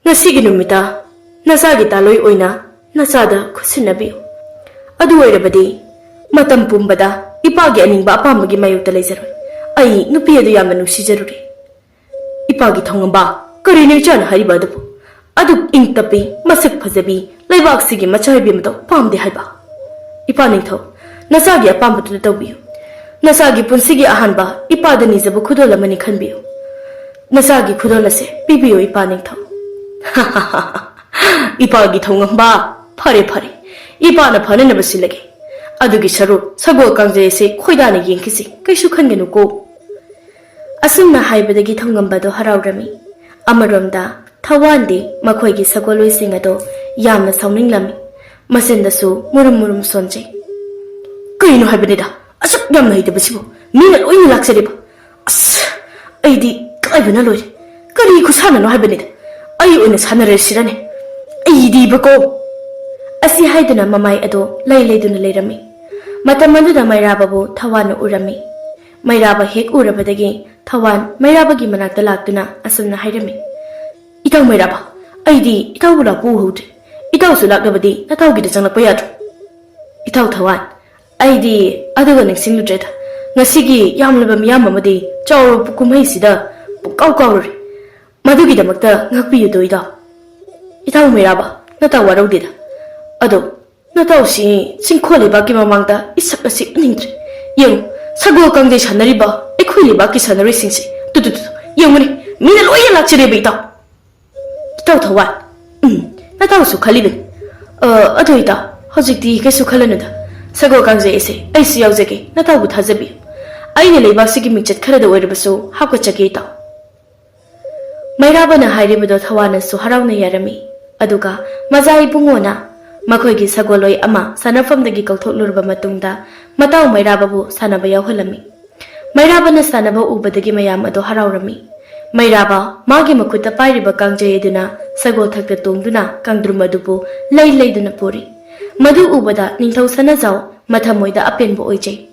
ꯉꯁꯤꯒꯤ ꯅꯨꯃꯤꯠꯇ ꯅꯆꯥꯒꯤ ꯇꯥꯂꯣꯏ ꯑꯣꯏꯅ ꯅꯆꯥꯗ ꯈꯨꯠꯁꯤꯟꯅꯕꯤꯌꯨ꯫ ꯑꯗꯨ ꯑꯣꯏꯔꯕꯗꯤ ꯃꯇꯝ ꯄꯨꯝꯕꯗ ꯏꯄꯥꯒꯤ ꯑꯅꯤꯡꯕ ꯑꯄꯥꯝꯕꯒꯤ ꯃꯥꯌꯣꯛꯇ ꯂꯩꯖꯔꯣꯏ꯫ ꯑꯩ ꯅꯨꯄꯤ ꯑꯗꯨ ꯌꯥꯝꯅ ꯅꯨꯡꯁꯤꯖꯔꯨꯔꯦ꯫" "ꯏꯄꯥꯒꯤ ꯊꯧꯉꯝꯕ, ꯀꯔꯤꯅꯣ ꯏꯆꯥꯅ ꯍꯥꯏꯔꯤꯕ ꯑꯗꯨꯕꯨ? ꯑꯗꯨꯛ ꯏꯪ ꯇꯞꯄꯤ, ꯃꯁꯛ ꯐꯖꯕꯤ, ꯂꯩꯕꯥꯛꯁꯤꯒꯤ ꯃꯆꯥ ꯏꯕꯦꯝꯃꯗꯣ ꯄꯥꯝꯗꯦ ꯍꯥꯏꯕ?" "ꯏꯄꯥ ꯅꯤꯡꯊꯧ, ꯅꯆꯥꯒꯤ ꯑꯄꯥꯝꯕꯗꯨꯗ ꯇꯧꯕꯤꯌꯨ꯫ ꯅꯆꯥꯒꯤ ꯄꯨꯟꯁꯤꯒꯤ ꯑꯍꯥꯟꯕ ꯏꯄꯥꯗ ꯅꯤꯖꯕ ꯈꯨꯗꯣꯜ ꯑꯃꯅꯤ ꯈꯟꯕꯤꯌꯨ꯫ ꯅꯆꯥꯒꯤ ꯈꯨꯗꯣꯜ ꯑꯁꯦ ꯄꯤꯕꯤꯌꯨ, ꯏꯄꯥ ꯅꯤꯡꯊꯧ꯫" "ꯏꯄꯥꯒꯤ ꯊꯧꯉꯝꯕ, ꯐꯔꯦ, ꯐꯔꯦ, ꯏꯄꯥꯅ ꯐꯅꯅꯕ ꯁꯤꯜꯂꯒꯦ꯫ ꯑꯗꯨꯒꯤ ꯁꯔꯨꯛ ꯁꯒꯣꯜ ꯀꯥꯡꯖꯩ ꯑꯁꯤ ꯈꯣꯏꯗꯥꯅ ꯌꯦꯡꯈꯤꯁꯤ, ꯀꯩꯁꯨ ꯈꯟꯒꯅꯨꯀꯣ꯫" ꯑꯁꯨꯝꯅ ꯍꯥꯏꯕꯗꯒꯤ ꯊꯧꯉꯝꯕꯗꯣ ꯍꯔꯥꯎꯔꯝꯃꯤ꯫ ꯑꯃꯔꯣꯝꯗ ꯊꯋꯥꯟꯗꯤ ꯃꯈꯣꯏꯒꯤ ꯁꯒꯣꯜꯂꯣꯏꯁꯤꯡ ꯑꯗꯣ ꯌꯥꯝꯅ ꯁꯥꯎꯅꯤꯡꯂꯝꯃꯤ꯫ ꯃꯆꯤꯟꯗꯁꯨ ꯃꯨꯔꯨꯝ ꯃꯨꯔꯨꯝ ꯁꯣꯟꯖꯩ꯫ "ꯀꯩꯅꯣ ꯍꯥꯏꯕꯅꯤꯗ, ꯑꯁꯨꯛ ꯌꯥꯝꯅ ꯍꯩꯇꯕꯁꯤꯕꯨ? ꯃꯤꯅ ꯂꯣꯏꯅ ꯂꯥꯛꯆꯔꯤꯕ꯫ ꯑꯁ, ꯑꯩꯗꯤ ꯏꯀꯥꯏꯕꯅ ꯂꯣꯏꯔꯦ꯫ ꯀꯔꯤ ꯈꯨꯁꯥꯟꯅꯅꯣ ꯍꯥꯏꯕꯅꯤꯗ? ꯑꯩ ꯑꯣꯏꯅ ꯁꯥꯟꯅꯔꯁꯤꯔꯅꯦ? ꯑꯩꯗꯤꯕꯀꯣ!" ꯑꯁꯤ ꯍꯥꯏꯗꯨꯅ ꯃꯃꯥꯏ ꯑꯗꯣ ꯂꯩ ꯂꯩꯗꯨꯅ ꯂꯩꯔꯝꯃꯤ꯫ ꯃꯇꯝ ꯑꯗꯨꯗ ꯃꯩꯔꯥꯕꯕꯨ ꯊꯋꯥꯟꯅ ꯎꯔꯝꯃꯤ꯫ ꯃꯩꯔꯥꯕ ꯍꯦꯛ ꯎꯔꯕꯗꯒꯤ ꯊꯋꯥꯟ ꯃꯩꯔꯥꯕꯒꯤ ꯃꯅꯥꯛꯇ ꯂꯥꯛꯇꯨꯅ ꯑꯁꯨꯝꯅ ꯍꯥꯏꯔꯝꯃꯤ, "ꯏꯇꯥꯎ ꯃꯩꯔꯥꯕ, ꯑꯩꯗꯤ ꯏꯇꯥꯎꯕꯨ ꯂꯥꯛꯄ ꯎꯍꯧꯗ꯭ꯔꯦ꯫ ꯏꯇꯥꯎꯁꯨ ꯂꯥꯛꯂꯕꯗꯤ ꯅꯇꯥꯎꯒꯤꯗ ꯆꯪꯂꯛꯄ ꯌꯥꯗ꯭ꯔꯣ?" "ꯏꯇꯥꯎ ꯊꯋꯥꯟ, ꯑꯩꯗꯤ ꯑꯗꯨꯒ ꯅꯤꯡꯁꯤꯡꯂꯨꯗ꯭ꯔꯦꯗ꯫ ꯉꯁꯤꯒꯤ ꯌꯥꯝꯂꯕ ꯃꯤꯌꯥꯝ ꯑꯃꯗꯤ ꯆꯥꯎꯔꯕ ꯀꯨꯝꯍꯩꯁꯤꯗ ꯄꯨꯡꯀꯥꯎ ꯀꯥꯎꯔꯨꯔꯦ꯫ ꯃꯗꯨꯒꯤꯗꯃꯛꯇ ꯉꯥꯛꯄꯤꯌꯨꯗꯣ ꯏꯇꯥꯎ꯫" "ꯏꯇꯥꯎ ꯃꯩꯔꯥꯕ, ꯅꯇꯥꯎ ꯋꯥꯔꯧꯗꯦꯗ꯫ ꯑꯗꯣ ꯅꯇꯥꯎꯁꯤ ꯆꯤꯡꯈꯣꯜ ꯂꯩꯕꯥꯛꯀꯤ ꯃꯃꯥꯡꯗ ꯏꯁꯛ ꯑꯁꯤ ꯎꯠꯅꯤꯡꯗ꯭ꯔꯦ꯫ ꯌꯦꯡꯉꯨ, ꯁꯒꯣꯜ ꯀꯥꯡꯖꯩ ꯁꯥꯟꯅꯔꯤꯕ ꯑꯩꯈꯣꯏ ꯂꯩꯕꯥꯛꯀꯤ ꯁꯥꯟꯅꯔꯣꯏꯁꯤꯡꯁꯦ꯫ ꯇꯨ, ꯇꯨ, ꯇꯨ, ꯇꯨ, ꯌꯦꯡꯉꯨꯅꯦ, ꯃꯤꯅ ꯂꯣꯏꯅ ꯂꯥꯛꯆꯔꯦꯕ ꯏꯇꯥꯎ꯫" "ꯏꯇꯥꯎ ꯊꯋꯥꯟ, ꯎꯝ, ꯅꯇꯥꯎꯁꯨ ꯈꯜꯂꯤꯕꯅꯤ꯫ ꯑ, ꯑꯗꯨ ꯏꯇꯥꯎ, ꯍꯧꯖꯤꯛꯇꯤ ꯀꯩꯁꯨ ꯈꯜꯂꯅꯨꯗ꯫ ꯁꯒꯣꯜ ꯀꯥꯡꯖꯩ ꯑꯁꯦ ꯑꯩꯁꯨ ꯌꯥꯎꯖꯒꯦ, ꯅꯇꯥꯎꯕꯨ ꯊꯥꯖꯕꯤꯌꯨ꯫ ꯑꯩꯅ ꯂꯩꯕꯥꯛꯁꯤꯒꯤ ꯃꯤꯡꯆꯠ ꯈꯔꯗ ꯑꯣꯏꯔꯕꯁꯨ ꯍꯥꯞꯀꯠꯆꯒꯦ ꯏꯇꯥꯎ꯫ ꯃꯩꯔꯥꯕꯅ ꯍꯥꯏꯔꯤꯕꯗꯣ ꯊꯋꯥꯅꯁꯨ ꯍꯔꯥꯎꯅ ꯌꯥꯔꯝꯃꯤ꯫ ꯑꯗꯨꯒ ꯃꯖꯥ ꯏꯕꯨꯡꯉꯣꯅ ꯃꯈꯣꯏꯒꯤ ꯁꯒꯣꯜꯂꯣꯏ ꯑꯃ ꯁꯥꯟꯅꯐꯝꯗꯒꯤ ꯀꯧꯊꯣꯛꯂꯨꯔꯕ ꯃꯇꯨꯡꯗ ꯃꯇꯥꯎ ꯃꯩꯔꯥꯕꯕꯨ ꯁꯥꯟꯅꯕ ꯌꯥꯎꯍꯜꯂꯝꯃꯤ꯫ ꯃꯩꯔꯥꯕꯅ ꯁꯥꯟꯅꯕ ꯎꯕꯗꯒꯤ ꯃꯌꯥꯝ ꯑꯗꯨ ꯍꯔꯥꯎꯔꯝꯃꯤ꯫ ꯃꯩꯔꯥꯕ ꯃꯥꯒꯤ ꯃꯈꯨꯠꯇ ꯄꯥꯏꯔꯤꯕ ꯀꯥꯡꯖꯩ ꯑꯗꯨꯅ ꯁꯒꯣꯜ ꯊꯛꯇ ꯇꯣꯡꯗꯨꯅ ꯀꯥꯡꯗ꯭ꯔꯨꯝ ꯑꯗꯨꯕꯨ ꯂꯩ ꯂꯩꯗꯨꯅ ꯄꯨꯔꯤ꯫ ꯃꯗꯨ ꯎꯕꯗ ꯅꯤꯡꯊꯧ ꯁꯅꯥꯖꯥꯎ ꯃꯊꯃꯣꯏꯗ ꯑꯄꯦꯟꯕ ꯑꯣꯏꯖꯩ꯫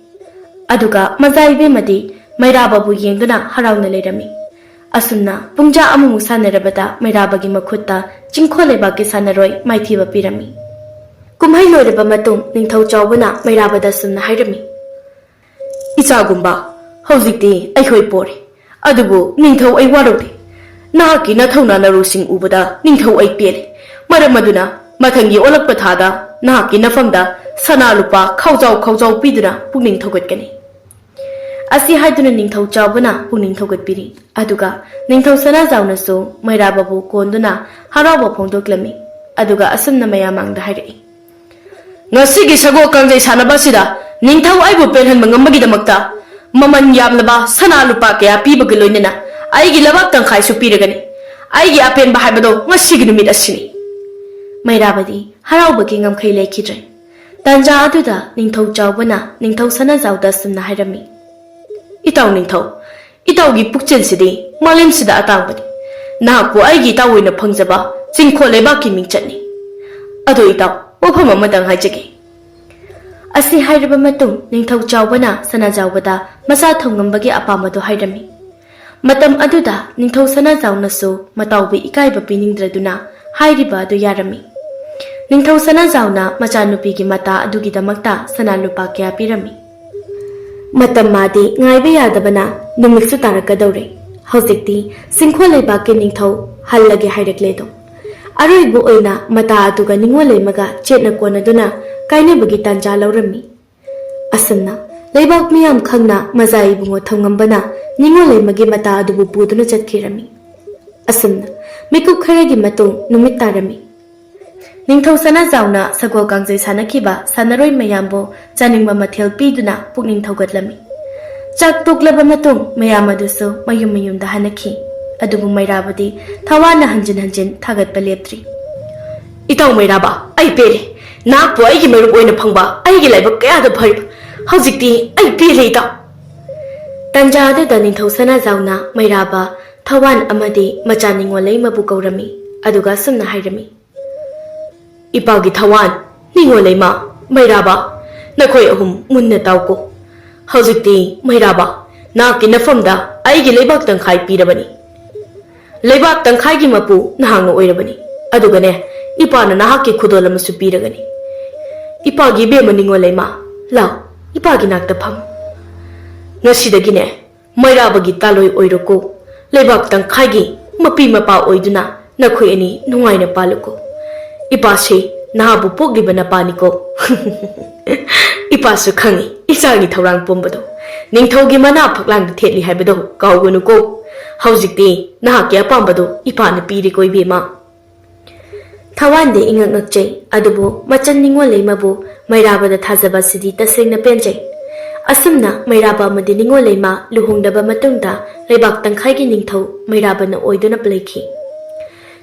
ꯑꯗꯨꯒ ꯃꯖꯥ ꯏꯕꯦꯝꯃꯗꯤ ꯃꯩꯔꯥꯕꯕꯨ ꯌꯦꯡꯗꯨꯅ ꯍꯔꯥꯎꯅ ꯂꯩꯔꯝꯃꯤ꯫ ꯑꯁꯨꯝꯅ ꯄꯨꯡꯖꯥ ꯑꯃꯃꯨꯛ ꯁꯥꯟꯅꯔꯕꯗ ꯃꯩꯔꯥꯕꯒꯤ ꯃꯈꯨꯠꯇ ꯆꯤꯡꯈꯣꯜ ꯂꯩꯕꯥꯛꯀꯤ ꯁꯥꯟꯅꯔꯣꯏ ꯃꯥꯏꯊꯤꯕ ꯄꯤꯔꯝꯃꯤ꯫ ꯀꯨꯝꯍꯩ ꯂꯣꯏꯔꯕ ꯃꯇꯨꯡ ꯅꯤꯡꯊꯧ ꯆꯥꯎꯕꯅ ꯃꯩꯔꯥꯕꯗ ꯑꯁꯨꯝꯅ ꯍꯥꯏꯔꯝꯃꯤ, "ꯏꯆꯥꯒꯨꯝꯕ, ꯍꯧꯖꯤꯛꯇꯤ ꯑꯩꯈꯣꯏ ꯄꯣꯔꯦ꯫ ꯑꯗꯨꯕꯨ ꯅꯤꯡꯊꯧ, ꯑꯩ ꯋꯥꯔꯧꯔꯦ꯫ ꯅꯍꯥꯛꯀꯤ ꯅꯊꯧꯅꯥ ꯅꯔꯣꯜꯁꯤꯡ ꯎꯕꯗ ꯅꯤꯡꯊꯧ, ꯑꯩ ꯄꯦꯜꯂꯦ꯫ ꯃꯔꯝ ꯑꯗꯨꯅ ꯃꯊꯪꯒꯤ ꯑꯣꯜꯂꯛꯄ ꯊꯥꯗ ꯅꯍꯥꯛꯀꯤ ꯅꯐꯝꯗ ꯁꯅꯥ ꯂꯨꯄꯥ ꯈꯥꯎꯖꯥꯎ ꯈꯥꯎꯖꯥꯎ ꯄꯤꯗꯨꯅ ꯄꯨꯛꯅꯤꯡ ꯊꯧꯒꯠꯀꯅꯤ"꯫ ꯑꯁꯤ ꯍꯥꯏꯗꯨꯅ ꯅꯤꯡꯊꯧ ꯆꯥꯎꯕꯅ ꯄꯨꯛꯅꯤꯡ ꯊꯧꯒꯠꯄꯤꯔꯤ꯫ ꯑꯗꯨꯒ ꯅꯤꯡꯊꯧ ꯁꯅꯥꯖꯥꯎꯅꯁꯨ ꯃꯩꯔꯥꯕꯕꯨ ꯀꯣꯟꯗꯨꯅ ꯍꯔꯥꯎꯕ ꯐꯣꯡꯗꯣꯛꯂꯝꯃꯤ꯫ ꯑꯗꯨꯒ ꯑꯁꯨꯝꯅ ꯃꯌꯥꯝ ꯃꯥꯡꯗ ꯍꯥꯏꯔꯛꯏ, "ꯉꯁꯤꯒꯤ ꯁꯒꯣꯜ ꯀꯥꯡꯖꯩ ꯁꯥꯟꯅꯕ ꯑꯁꯤꯗ ꯅꯤꯡꯊꯧ ꯑꯩꯕꯨ ꯄꯦꯜꯍꯟꯕ ꯉꯝꯕꯒꯤꯗꯃꯛꯇ ꯃꯃꯜ ꯌꯥꯝꯂꯕ ꯁꯅꯥ ꯂꯨꯄꯥ ꯀꯌꯥ ꯄꯤꯕꯒ ꯂꯣꯏꯅꯅ ꯑꯩꯒꯤ ꯂꯩꯕꯥꯛ ꯇꯪꯈꯥꯏꯁꯨ ꯄꯤꯔꯒꯅꯤ꯫ ꯑꯩꯒꯤ ꯑꯄꯦꯟꯕ ꯍꯥꯏꯕꯗꯣ ꯉꯁꯤꯒꯤ ꯅꯨꯃꯤꯠ ꯑꯁꯤꯅꯤ"꯫ ꯃꯩꯔꯥꯕꯗꯤ ꯍꯔꯥꯎꯕꯒꯤ ꯉꯝꯈꯩ ꯂꯩꯈꯤꯗ꯭ꯔꯦ꯫ ꯇꯥꯟꯖꯥ ꯑꯗꯨꯗ ꯅꯤꯡꯊꯧ ꯆꯥꯎꯕꯅ ꯅꯤꯡꯊꯧ ꯁꯅꯥꯖꯥꯎꯗ ꯑꯁꯨꯝꯅ ꯍꯥꯏꯔꯝꯃꯤ, "ꯏꯇꯥꯎ ꯅꯤꯡꯊꯧ, ꯏꯇꯥꯎꯒꯤ ꯄꯨꯛꯆꯦꯜꯁꯤꯗꯤ ꯃꯥꯂꯦꯝꯁꯤꯗ ꯑꯇꯥꯡꯕꯅꯤ꯫ ꯅꯍꯥꯛꯄꯨ ꯑꯩꯒꯤ ꯏꯇꯥꯎ ꯑꯣꯏꯅ ꯐꯪꯖꯕ ꯆꯤꯡꯈꯣꯜ ꯂꯩꯕꯥꯛꯀꯤ ꯃꯤꯡꯆꯠꯅꯤ꯫ ꯑꯗꯣ ꯏꯇꯥꯎ, ꯋꯥꯐꯝ ꯑꯃꯇꯪ ꯍꯥꯏꯖꯒꯦ"꯫ ꯑꯁꯤ ꯍꯥꯏꯔꯕ ꯃꯇꯨꯡ ꯅꯤꯡꯊꯧ ꯆꯥꯎꯕꯅ ꯁꯅꯥꯖꯥꯎꯕꯗ ꯃꯆꯥ ꯊꯧꯉꯝꯕꯒꯤ ꯑꯄꯥꯝꯕꯗꯨ ꯍꯥꯏꯔꯝꯃꯤ꯫ ꯃꯇꯝ ꯑꯗꯨꯗ ꯅꯤꯡꯊꯧ ꯁꯅꯥꯖꯥꯎꯅꯁꯨ ꯃꯇꯥꯎꯕꯨ ꯏꯀꯥꯏꯕ ꯄꯤꯅꯤꯡꯗ꯭ꯔꯗꯨꯅ ꯍꯥꯏꯔꯤꯕ ꯑꯗꯨ ꯌꯥꯔꯝꯃꯤ꯫ ꯅꯤꯡꯊꯧ ꯁꯅꯥꯖꯥꯎꯅ ꯃꯆꯥꯅꯨꯄꯤꯒꯤ ꯃꯇꯥ ꯑꯗꯨꯒꯤꯗꯃꯛꯇ ꯁꯅꯥ ꯂꯨꯄꯥ ꯀꯌꯥ ꯄꯤꯔꯝꯃꯤ꯫ ꯃꯇꯝ ꯃꯥꯗꯤ ꯉꯥꯏꯕ ꯌꯥꯗꯕꯅ ꯅꯨꯃꯤꯠꯁꯨ ꯇꯥꯔꯛꯀꯗꯧꯔꯦ꯫ ꯍꯧꯖꯤꯛꯇꯤ ꯆꯤꯡꯈꯣꯜ ꯂꯩꯕꯥꯛꯀꯤ ꯅꯤꯡꯊꯧ ꯍꯜꯂꯒꯦ ꯍꯥꯏꯔꯛꯂꯦꯗꯣ꯫ ꯑꯔꯣꯏꯕ ꯑꯣꯏꯅ ꯃꯇꯥ ꯑꯗꯨꯒ ꯅꯤꯡꯉꯣꯜ ꯂꯩꯃꯒ ꯆꯦꯠꯅ ꯀꯣꯟꯅꯗꯨꯅ ꯀꯥꯏꯅꯕꯒꯤ ꯇꯥꯟꯖꯥ ꯂꯧꯔꯝꯃꯤ꯫ ꯑꯁꯨꯝꯅ ꯂꯩꯕꯥꯛ ꯃꯤꯌꯥꯝ ꯈꯪꯅ ꯃꯖꯥ ꯏꯕꯨꯡꯉꯣ ꯊꯧꯉꯝꯕꯅ ꯅꯤꯡꯉꯣꯜ ꯂꯩꯃꯒꯤ ꯃꯇꯥ ꯑꯗꯨꯕꯨ ꯄꯨꯗꯨꯅ ꯆꯠꯈꯤꯔꯝꯃꯤ꯫ ꯑꯁꯨꯝꯅ ꯃꯤꯀꯨꯞ ꯈꯔꯒꯤ ꯃꯇꯨꯡ ꯅꯨꯃꯤꯠ ꯇꯥꯔꯝꯃꯤ꯫ ꯅꯤꯡꯊꯧ ꯁꯅꯥꯖꯥꯎꯅ ꯁꯒꯣꯜ ꯀꯥꯡꯖꯩ ꯁꯥꯟꯅꯈꯤꯕ ꯁꯥꯟꯅꯔꯣꯏ ꯃꯌꯥꯝꯕꯨ ꯆꯥꯅꯤꯡꯕ ꯃꯊꯦꯜ ꯄꯤꯗꯨꯅ ꯄꯨꯛꯅꯤꯡ ꯊꯧꯒꯠꯂꯝꯃꯤ꯫ ꯆꯥꯛ ꯇꯣꯛꯂꯕ ꯃꯇꯨꯡ ꯃꯌꯥꯝ ꯑꯗꯨꯁꯨ ꯃꯌꯨꯝ ꯃꯌꯨꯝꯗ ꯍꯟꯅꯈꯤ꯫ ꯑꯗꯨꯕꯨ ꯃꯩꯔꯥꯕꯗꯤ ꯊꯋꯥꯟꯅ ꯍꯟꯖꯤꯟ ꯍꯟꯖꯤꯟ ꯊꯥꯒꯠꯄ ꯂꯦꯞꯇ꯭ꯔꯤ꯫ "ꯏꯇꯥꯎ ꯃꯩꯔꯥꯕ, ꯑꯩ ꯄꯦꯜꯂꯦ꯫ ꯅꯍꯥꯛꯄꯨ ꯑꯩꯒꯤ ꯃꯔꯨꯞ ꯑꯣꯏꯅ ꯐꯪꯕ ꯑꯩꯒꯤ ꯂꯥꯏꯕꯛ ꯀꯌꯥꯗ ꯐꯔꯤꯕ꯫ ꯍꯧꯖꯤꯛꯇꯤ ꯑꯩ ꯄꯦꯜꯂꯦ, ꯏꯇꯥꯎ!" ꯇꯟꯖꯥ ꯑꯗꯨꯗ ꯅꯤꯡꯊꯧ ꯁꯅꯥꯖꯥꯎꯅ ꯃꯩꯔꯥꯕ, ꯊꯋꯥꯟ ꯑꯃꯗꯤ ꯃꯆꯥ ꯅꯤꯉꯣꯜ ꯂꯩꯃꯕꯨ ꯀꯧꯔꯝꯃꯤ꯫ ꯑꯗꯨꯒ ꯑꯁꯨꯝꯅ ꯍꯥꯏꯔꯝꯃꯤ, "ꯏꯄꯥꯒꯤ ꯊꯋꯥꯟ, ꯅꯤꯉꯣꯜ ꯂꯩꯃ, ꯃꯩꯔꯥꯕ, ꯅꯈꯣꯏ ꯑꯍꯨꯝ ꯃꯨꯟꯅ ꯇꯥꯎꯀꯣ꯫ ꯍꯧꯖꯤꯛꯇꯤ ꯃꯩꯔꯥꯕ, ꯅꯍꯥꯛꯀꯤ ꯅꯐꯝꯗ ꯑꯩꯒꯤ ꯂꯩꯕꯥꯛ ꯇꯪꯈꯥꯏ ꯄꯤꯔꯕꯅꯤ꯫ ꯂꯩꯕꯥꯛ ꯇꯪꯈꯥꯏꯒꯤ ꯃꯄꯨ ꯅꯍꯥꯛꯅ ꯑꯣꯏꯔꯕꯅꯤ꯫ ꯑꯗꯨꯒꯅꯦ, ꯏꯄꯥꯅ ꯅꯍꯥꯛꯀꯤ ꯈꯨꯗꯣꯜ ꯑꯃꯁꯨ ꯄꯤꯔꯒꯅꯤ꯫ ꯏꯄꯥꯒꯤ ꯏꯕꯦꯝꯃ ꯅꯤꯉꯣꯜ ꯂꯩꯃ, ꯂꯥꯎ, ꯏꯄꯥꯒꯤ ꯅꯥꯛꯇ ꯐꯝ꯫ ꯉꯁꯤꯗꯒꯤꯅꯦ, ꯃꯩꯔꯥꯕꯒꯤ ꯇꯥꯂꯣꯏ ꯑꯣꯏꯔꯣꯀꯣ꯫ ꯂꯩꯕꯥꯛ ꯇꯪꯈꯥꯏꯒꯤ ꯃꯄꯤ ꯃꯄꯥ ꯑꯣꯏꯗꯨꯅ ꯅꯈꯣꯏ ꯑꯅꯤ ꯅꯨꯡꯉꯥꯏꯅ ꯄꯥꯜꯂꯨꯀꯣ꯫ ꯏꯄꯥꯁꯤ ꯅꯍꯥꯕꯨ ꯄꯣꯛꯂꯤꯕ ꯅꯄꯥꯅꯤꯀꯣ꯫" "ꯏꯄꯥꯁꯨ ꯈꯪꯏ ꯏꯆꯥꯒꯤ ꯊꯧꯔꯥꯡ ꯄꯨꯝꯕꯗꯣ꯫ ꯅꯤꯡꯊꯧꯒꯤ ꯃꯅꯥ ꯐꯛꯂꯥꯡꯗ ꯊꯦꯠꯂꯤ ꯍꯥꯏꯕꯗꯣ ꯀꯥꯎꯒꯅꯨꯀꯣ꯫ ꯍꯧꯖꯤꯛꯇꯤ ꯅꯍꯥꯛꯀꯤ ꯑꯄꯥꯝꯕꯗꯣ ꯏꯄꯥꯅ ꯄꯤꯔꯦꯀꯣ, ꯏꯕꯦꯝꯃ꯫" ꯊꯋꯥꯟꯗꯤ ꯏꯉꯛ ꯉꯛꯆꯩ, ꯑꯗꯨꯕꯨ ꯃꯆꯟ ꯅꯤꯉꯣꯜ ꯂꯩꯃꯕꯨ ꯃꯩꯔꯥꯕꯗ ꯊꯥꯖꯕ ꯑꯁꯤꯗꯤ ꯇꯁꯦꯡꯅ ꯄꯦꯟꯖꯩ꯫ ꯑꯁꯨꯝꯅ ꯃꯩꯔꯥꯕ ꯑꯃꯗꯤ ꯅꯤꯉꯣꯜ ꯂꯩꯃ ꯂꯨꯍꯣꯡꯂꯕ ꯃꯇꯨꯡꯗ ꯂꯩꯕꯥꯛ ꯇꯪꯈꯥꯏꯒꯤ ꯅꯤꯡꯊꯧ ꯃꯩꯔꯥꯕꯅ ꯑꯣꯏꯗꯨꯅ ꯂꯩꯈꯤ꯫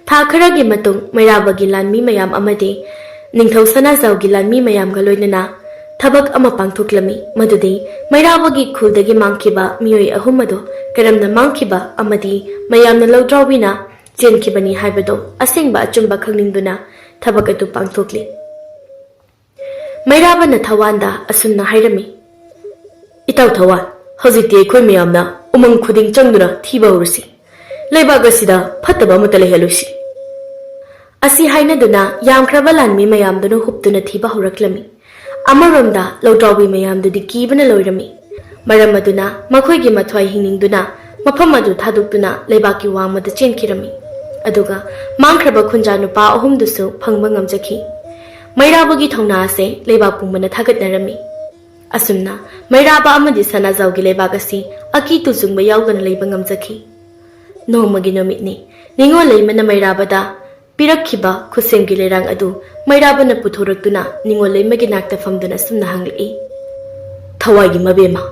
ꯊꯥ ꯈꯔꯒꯤ ꯃꯇꯨꯡ ꯃꯩꯔꯥꯕꯒꯤ ꯂꯥꯟꯃꯤ ꯃꯌꯥꯝ ꯑꯃꯗꯤ ꯅꯤꯡꯊꯧ ꯁꯅꯥꯖꯥꯎꯒꯤ ꯂꯥꯟꯃꯤ ꯃꯌꯥꯝꯒ ꯂꯣꯏꯅꯅ ꯊꯕꯛ ꯑꯃ ꯄꯥꯡꯊꯣꯛꯂꯝꯃꯤ, ꯃꯗꯨꯗꯤ ꯃꯩꯔꯥꯕꯒꯤ ꯈꯨꯜꯗꯒꯤ ꯃꯥꯡꯈꯤꯕ ꯃꯤꯑꯣꯏ ꯑꯍꯨꯝ ꯑꯗꯨ ꯀꯔꯝꯅ ꯃꯥꯡꯈꯤꯕ ꯑꯃꯗꯤ ꯃꯌꯥꯝꯅ ꯂꯧꯗ꯭ꯔꯥꯎꯕꯤꯅ ꯆꯦꯟꯈꯤꯕꯅꯤ ꯍꯥꯏꯕꯗꯨ ꯑꯁꯦꯡꯕ ꯑꯆꯨꯝꯕ ꯈꯪꯅꯤꯡꯗꯨꯅ ꯊꯕꯛ ꯑꯗꯨ ꯄꯥꯡꯊꯣꯛꯂꯤ꯫ ꯃꯩꯔꯥꯕꯅ ꯊꯋꯥꯟꯗ ꯑꯁꯨꯝꯅ ꯍꯥꯏꯔꯝꯃꯤ, "ꯏꯇꯥꯎ ꯊꯋꯥꯟ, ꯍꯧꯖꯤꯛꯇꯤ ꯑꯩꯈꯣꯏ ꯃꯌꯥꯝꯅ ꯎꯃꯪ ꯈꯨꯗꯤꯡ ꯆꯪꯗꯨꯅ ꯊꯤꯕ ꯍꯧꯔꯁꯤ꯫ ꯂꯩꯕꯥꯛ ꯑꯁꯤꯗ ꯐꯠꯇꯕ ꯑꯃꯠꯇ ꯂꯩꯍꯜꯂꯣꯏꯁꯤ꯫" ꯑꯁꯤ ꯍꯥꯏꯅꯗꯨꯅ ꯌꯥꯝꯈ꯭ꯔꯕ ꯂꯥꯟꯃꯤ ꯃꯌꯥꯝꯗꯨꯅ ꯍꯨꯞꯇꯨꯅ ꯊꯤꯕ ꯍꯧꯔꯛꯂꯝꯃꯤ꯫ ꯑꯃꯔꯣꯝꯗ ꯂꯧꯗ꯭ꯔꯥꯎꯕꯤ ꯃꯌꯥꯝꯗꯨꯗꯤ ꯀꯤꯕꯅ ꯂꯣꯏꯔꯝꯃꯤ꯫ ꯃꯔꯝ ꯑꯗꯨꯅ ꯃꯈꯣꯏꯒꯤ ꯃꯊ꯭ꯋꯥꯏ ꯍꯤꯡꯅꯤꯡꯗꯨꯅ ꯃꯐꯝ ꯑꯗꯨ ꯊꯥꯗꯣꯛꯇꯨꯅ ꯂꯩꯕꯥꯛꯀꯤ ꯋꯥꯡꯃꯗ ꯆꯦꯟꯈꯤꯔꯝꯃꯤ꯫ ꯑꯗꯨꯒ ꯃꯥꯡꯈ꯭ꯔꯕ ꯈꯨꯟꯖꯥ ꯅꯨꯄꯥ ꯑꯍꯨꯝꯗꯨꯁꯨ ꯐꯪꯕ ꯉꯝꯖꯈꯤ꯫ ꯃꯩꯔꯥꯕꯒꯤ ꯊꯧꯅꯥ ꯑꯁꯦ ꯂꯩꯕꯥꯛ ꯄꯨꯝꯕꯅ ꯊꯥꯒꯠꯅꯔꯝꯃꯤ꯫ ꯑꯁꯨꯝꯅ ꯃꯩꯔꯥꯕ ꯑꯃꯗꯤ ꯁꯅꯥꯖꯥꯎꯒꯤ ꯂꯩꯕꯥꯛ ꯑꯁꯤ ꯑꯀꯤ ꯇꯨꯖꯨꯡꯕ ꯌꯥꯎꯗꯅ ꯂꯩꯕ ꯉꯝꯖꯈꯤ꯫ ꯅꯣꯡꯃꯒꯤ ꯅꯨꯃꯤꯠꯅꯤ꯫ ꯅꯤꯉꯣꯜ ꯂꯩꯃꯅ ꯃꯩꯔꯥꯕꯗ ꯄꯤꯔꯛꯈꯤꯕ ꯈꯨꯠꯁꯦꯝꯒꯤ ꯂꯩꯔꯥꯡ ꯑꯗꯨ ꯃꯩꯔꯥꯕꯅ ꯄꯨꯊꯣꯔꯛꯇꯨꯅ ꯅꯤꯉꯣꯜ ꯂꯩꯃꯒꯤ ꯅꯥꯛꯇ ꯐꯝꯗꯨꯅ ꯑꯁꯨꯝꯅ ꯍꯪꯂꯛꯏ, "ꯊꯋꯥꯏꯒꯤ ꯃꯕꯦꯝꯃ,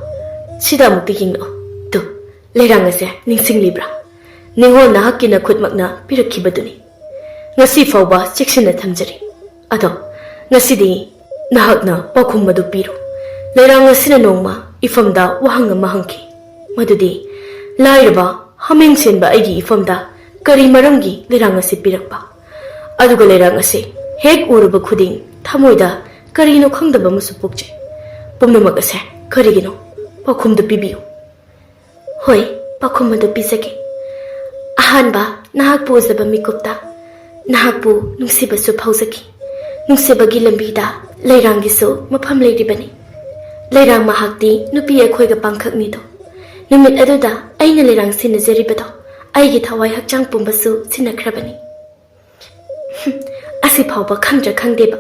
ꯁꯤꯗ ꯑꯃꯨꯛꯇ ꯌꯦꯡꯂꯛꯑꯣ꯫ ꯇꯨ, ꯂꯩꯔꯥꯡ ꯑꯁꯦ ꯅꯤꯡꯁꯤꯡꯂꯤꯕ꯭ꯔꯥ? ꯅꯤꯉꯣꯜ ꯅꯍꯥꯛꯀꯤ ꯅꯈꯨꯠꯃꯛꯅ ꯄꯤꯔꯛꯈꯤꯕꯗꯨꯅꯤ꯫ ꯉꯁꯤ ꯐꯥꯎꯕ ꯆꯦꯛꯁꯤꯟꯅ ꯊꯝꯖꯔꯤ꯫ ꯑꯗꯣ ꯉꯁꯤꯗꯤ ꯅꯍꯥꯛꯅ ꯄꯥꯎꯈꯨꯝ ꯑꯗꯨ ꯄꯤꯔꯣ꯫ ꯂꯩꯔꯥꯡ ꯑꯁꯤꯅ ꯅꯣꯡꯃ ꯏꯐꯝꯗ ꯋꯥꯍꯪ ꯑꯃ ꯍꯪꯈꯤ, ꯃꯗꯨꯗꯤ ꯂꯥꯏꯔꯕ ꯍꯥꯃꯦꯡ ꯁꯦꯟꯕ ꯑꯩꯒꯤ ꯏꯐꯝꯗ ꯀꯔꯤ ꯃꯔꯝꯒꯤ ꯂꯩꯔꯥꯡ ꯑꯁꯤ ꯄꯤꯔꯛꯄ? ꯑꯗꯨꯒ ꯂꯩꯔꯥꯡ ꯑꯁꯤ ꯍꯦꯛ ꯎꯔꯨꯕ ꯈꯨꯗꯤꯡ ꯊꯃꯣꯏꯗ ꯀꯔꯤꯅꯣ ꯈꯪꯗꯕ ꯑꯃꯁꯨ ꯄꯣꯛꯆꯩ꯫ ꯄꯨꯝꯅꯃꯛ ꯑꯁꯦ ꯀꯔꯤꯒꯤꯅꯣ? ꯄꯥꯎꯈꯨꯝꯗꯨ ꯄꯤꯕꯤꯌꯨ꯫" "ꯍꯣꯏ, ꯄꯥꯎꯈꯨꯝ ꯑꯗꯨ ꯄꯤꯖꯒꯦ꯫ ꯑꯍꯥꯟꯕ, ꯅꯍꯥꯛꯄꯨ ꯎꯖꯕ ꯃꯤꯀꯨꯞꯇ ꯅꯍꯥꯛꯄꯨ ꯅꯨꯡꯁꯤꯕꯁꯨ ꯐꯥꯎꯖꯈꯤ꯫ ꯅꯨꯡꯁꯤꯕꯒꯤ ꯂꯝꯕꯤꯗ ꯂꯩꯔꯥꯡꯒꯤꯁꯨ ꯃꯐꯝ ꯂꯩꯔꯤꯕꯅꯤ꯫ ꯂꯩꯔꯥꯡ ꯃꯍꯥꯛꯇꯤ ꯅꯨꯄꯤ ꯑꯩꯈꯣꯏꯒ ꯄꯥꯡꯈꯛꯅꯤꯗꯣ꯫ ꯅꯨꯃꯤꯠ ꯑꯗꯨꯗ ꯑꯩꯅ ꯂꯩꯔꯥꯡ ꯁꯤꯟꯅꯖꯔꯤꯕꯗꯣ ꯑꯩꯒꯤ ꯊꯋꯥꯏ ꯍꯛꯆꯥꯡ ꯄꯨꯝꯕꯁꯨ ꯁꯤꯟꯅꯈ꯭ꯔꯕꯅꯤ꯫" "ꯑꯁꯤ ꯐꯥꯎꯕ ꯈꯪꯗ꯭ꯔꯥ ꯈꯪꯗꯦꯕ?"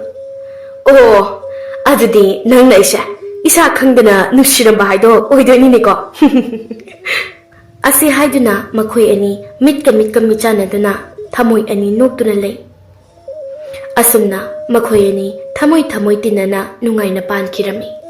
"ꯑꯣ, ꯑꯗꯨꯗꯤ ꯅꯪꯅ ꯑꯩꯁꯦ ꯏꯁꯥ ꯈꯪꯗꯅ ꯅꯨꯡꯁꯤꯔꯝꯕ ꯍꯥꯏꯗꯣ ꯑꯣꯏꯗꯣꯏꯅꯤꯅꯦꯀꯣ꯫" ꯑꯁꯤ ꯍꯥꯏꯗꯨꯅ ꯃꯈꯣꯏ ꯑꯅꯤ ꯃꯤꯠꯀ ꯃꯤꯠꯀ ꯃꯤꯆꯥꯟꯅꯗꯨꯅ ꯊꯃꯣꯏ ꯑꯅꯤ ꯅꯣꯛꯇꯨꯅ ꯂꯩ꯫ ꯑꯁꯨꯝꯅ ꯃꯈꯣꯏ ꯑꯅꯤ ꯊꯃꯣꯏ ꯊꯃꯣꯏ ꯇꯤꯟꯅꯅ ꯅꯨꯡꯉꯥꯏꯅ ꯄꯥꯟꯈꯤꯔꯝꯃꯤ꯫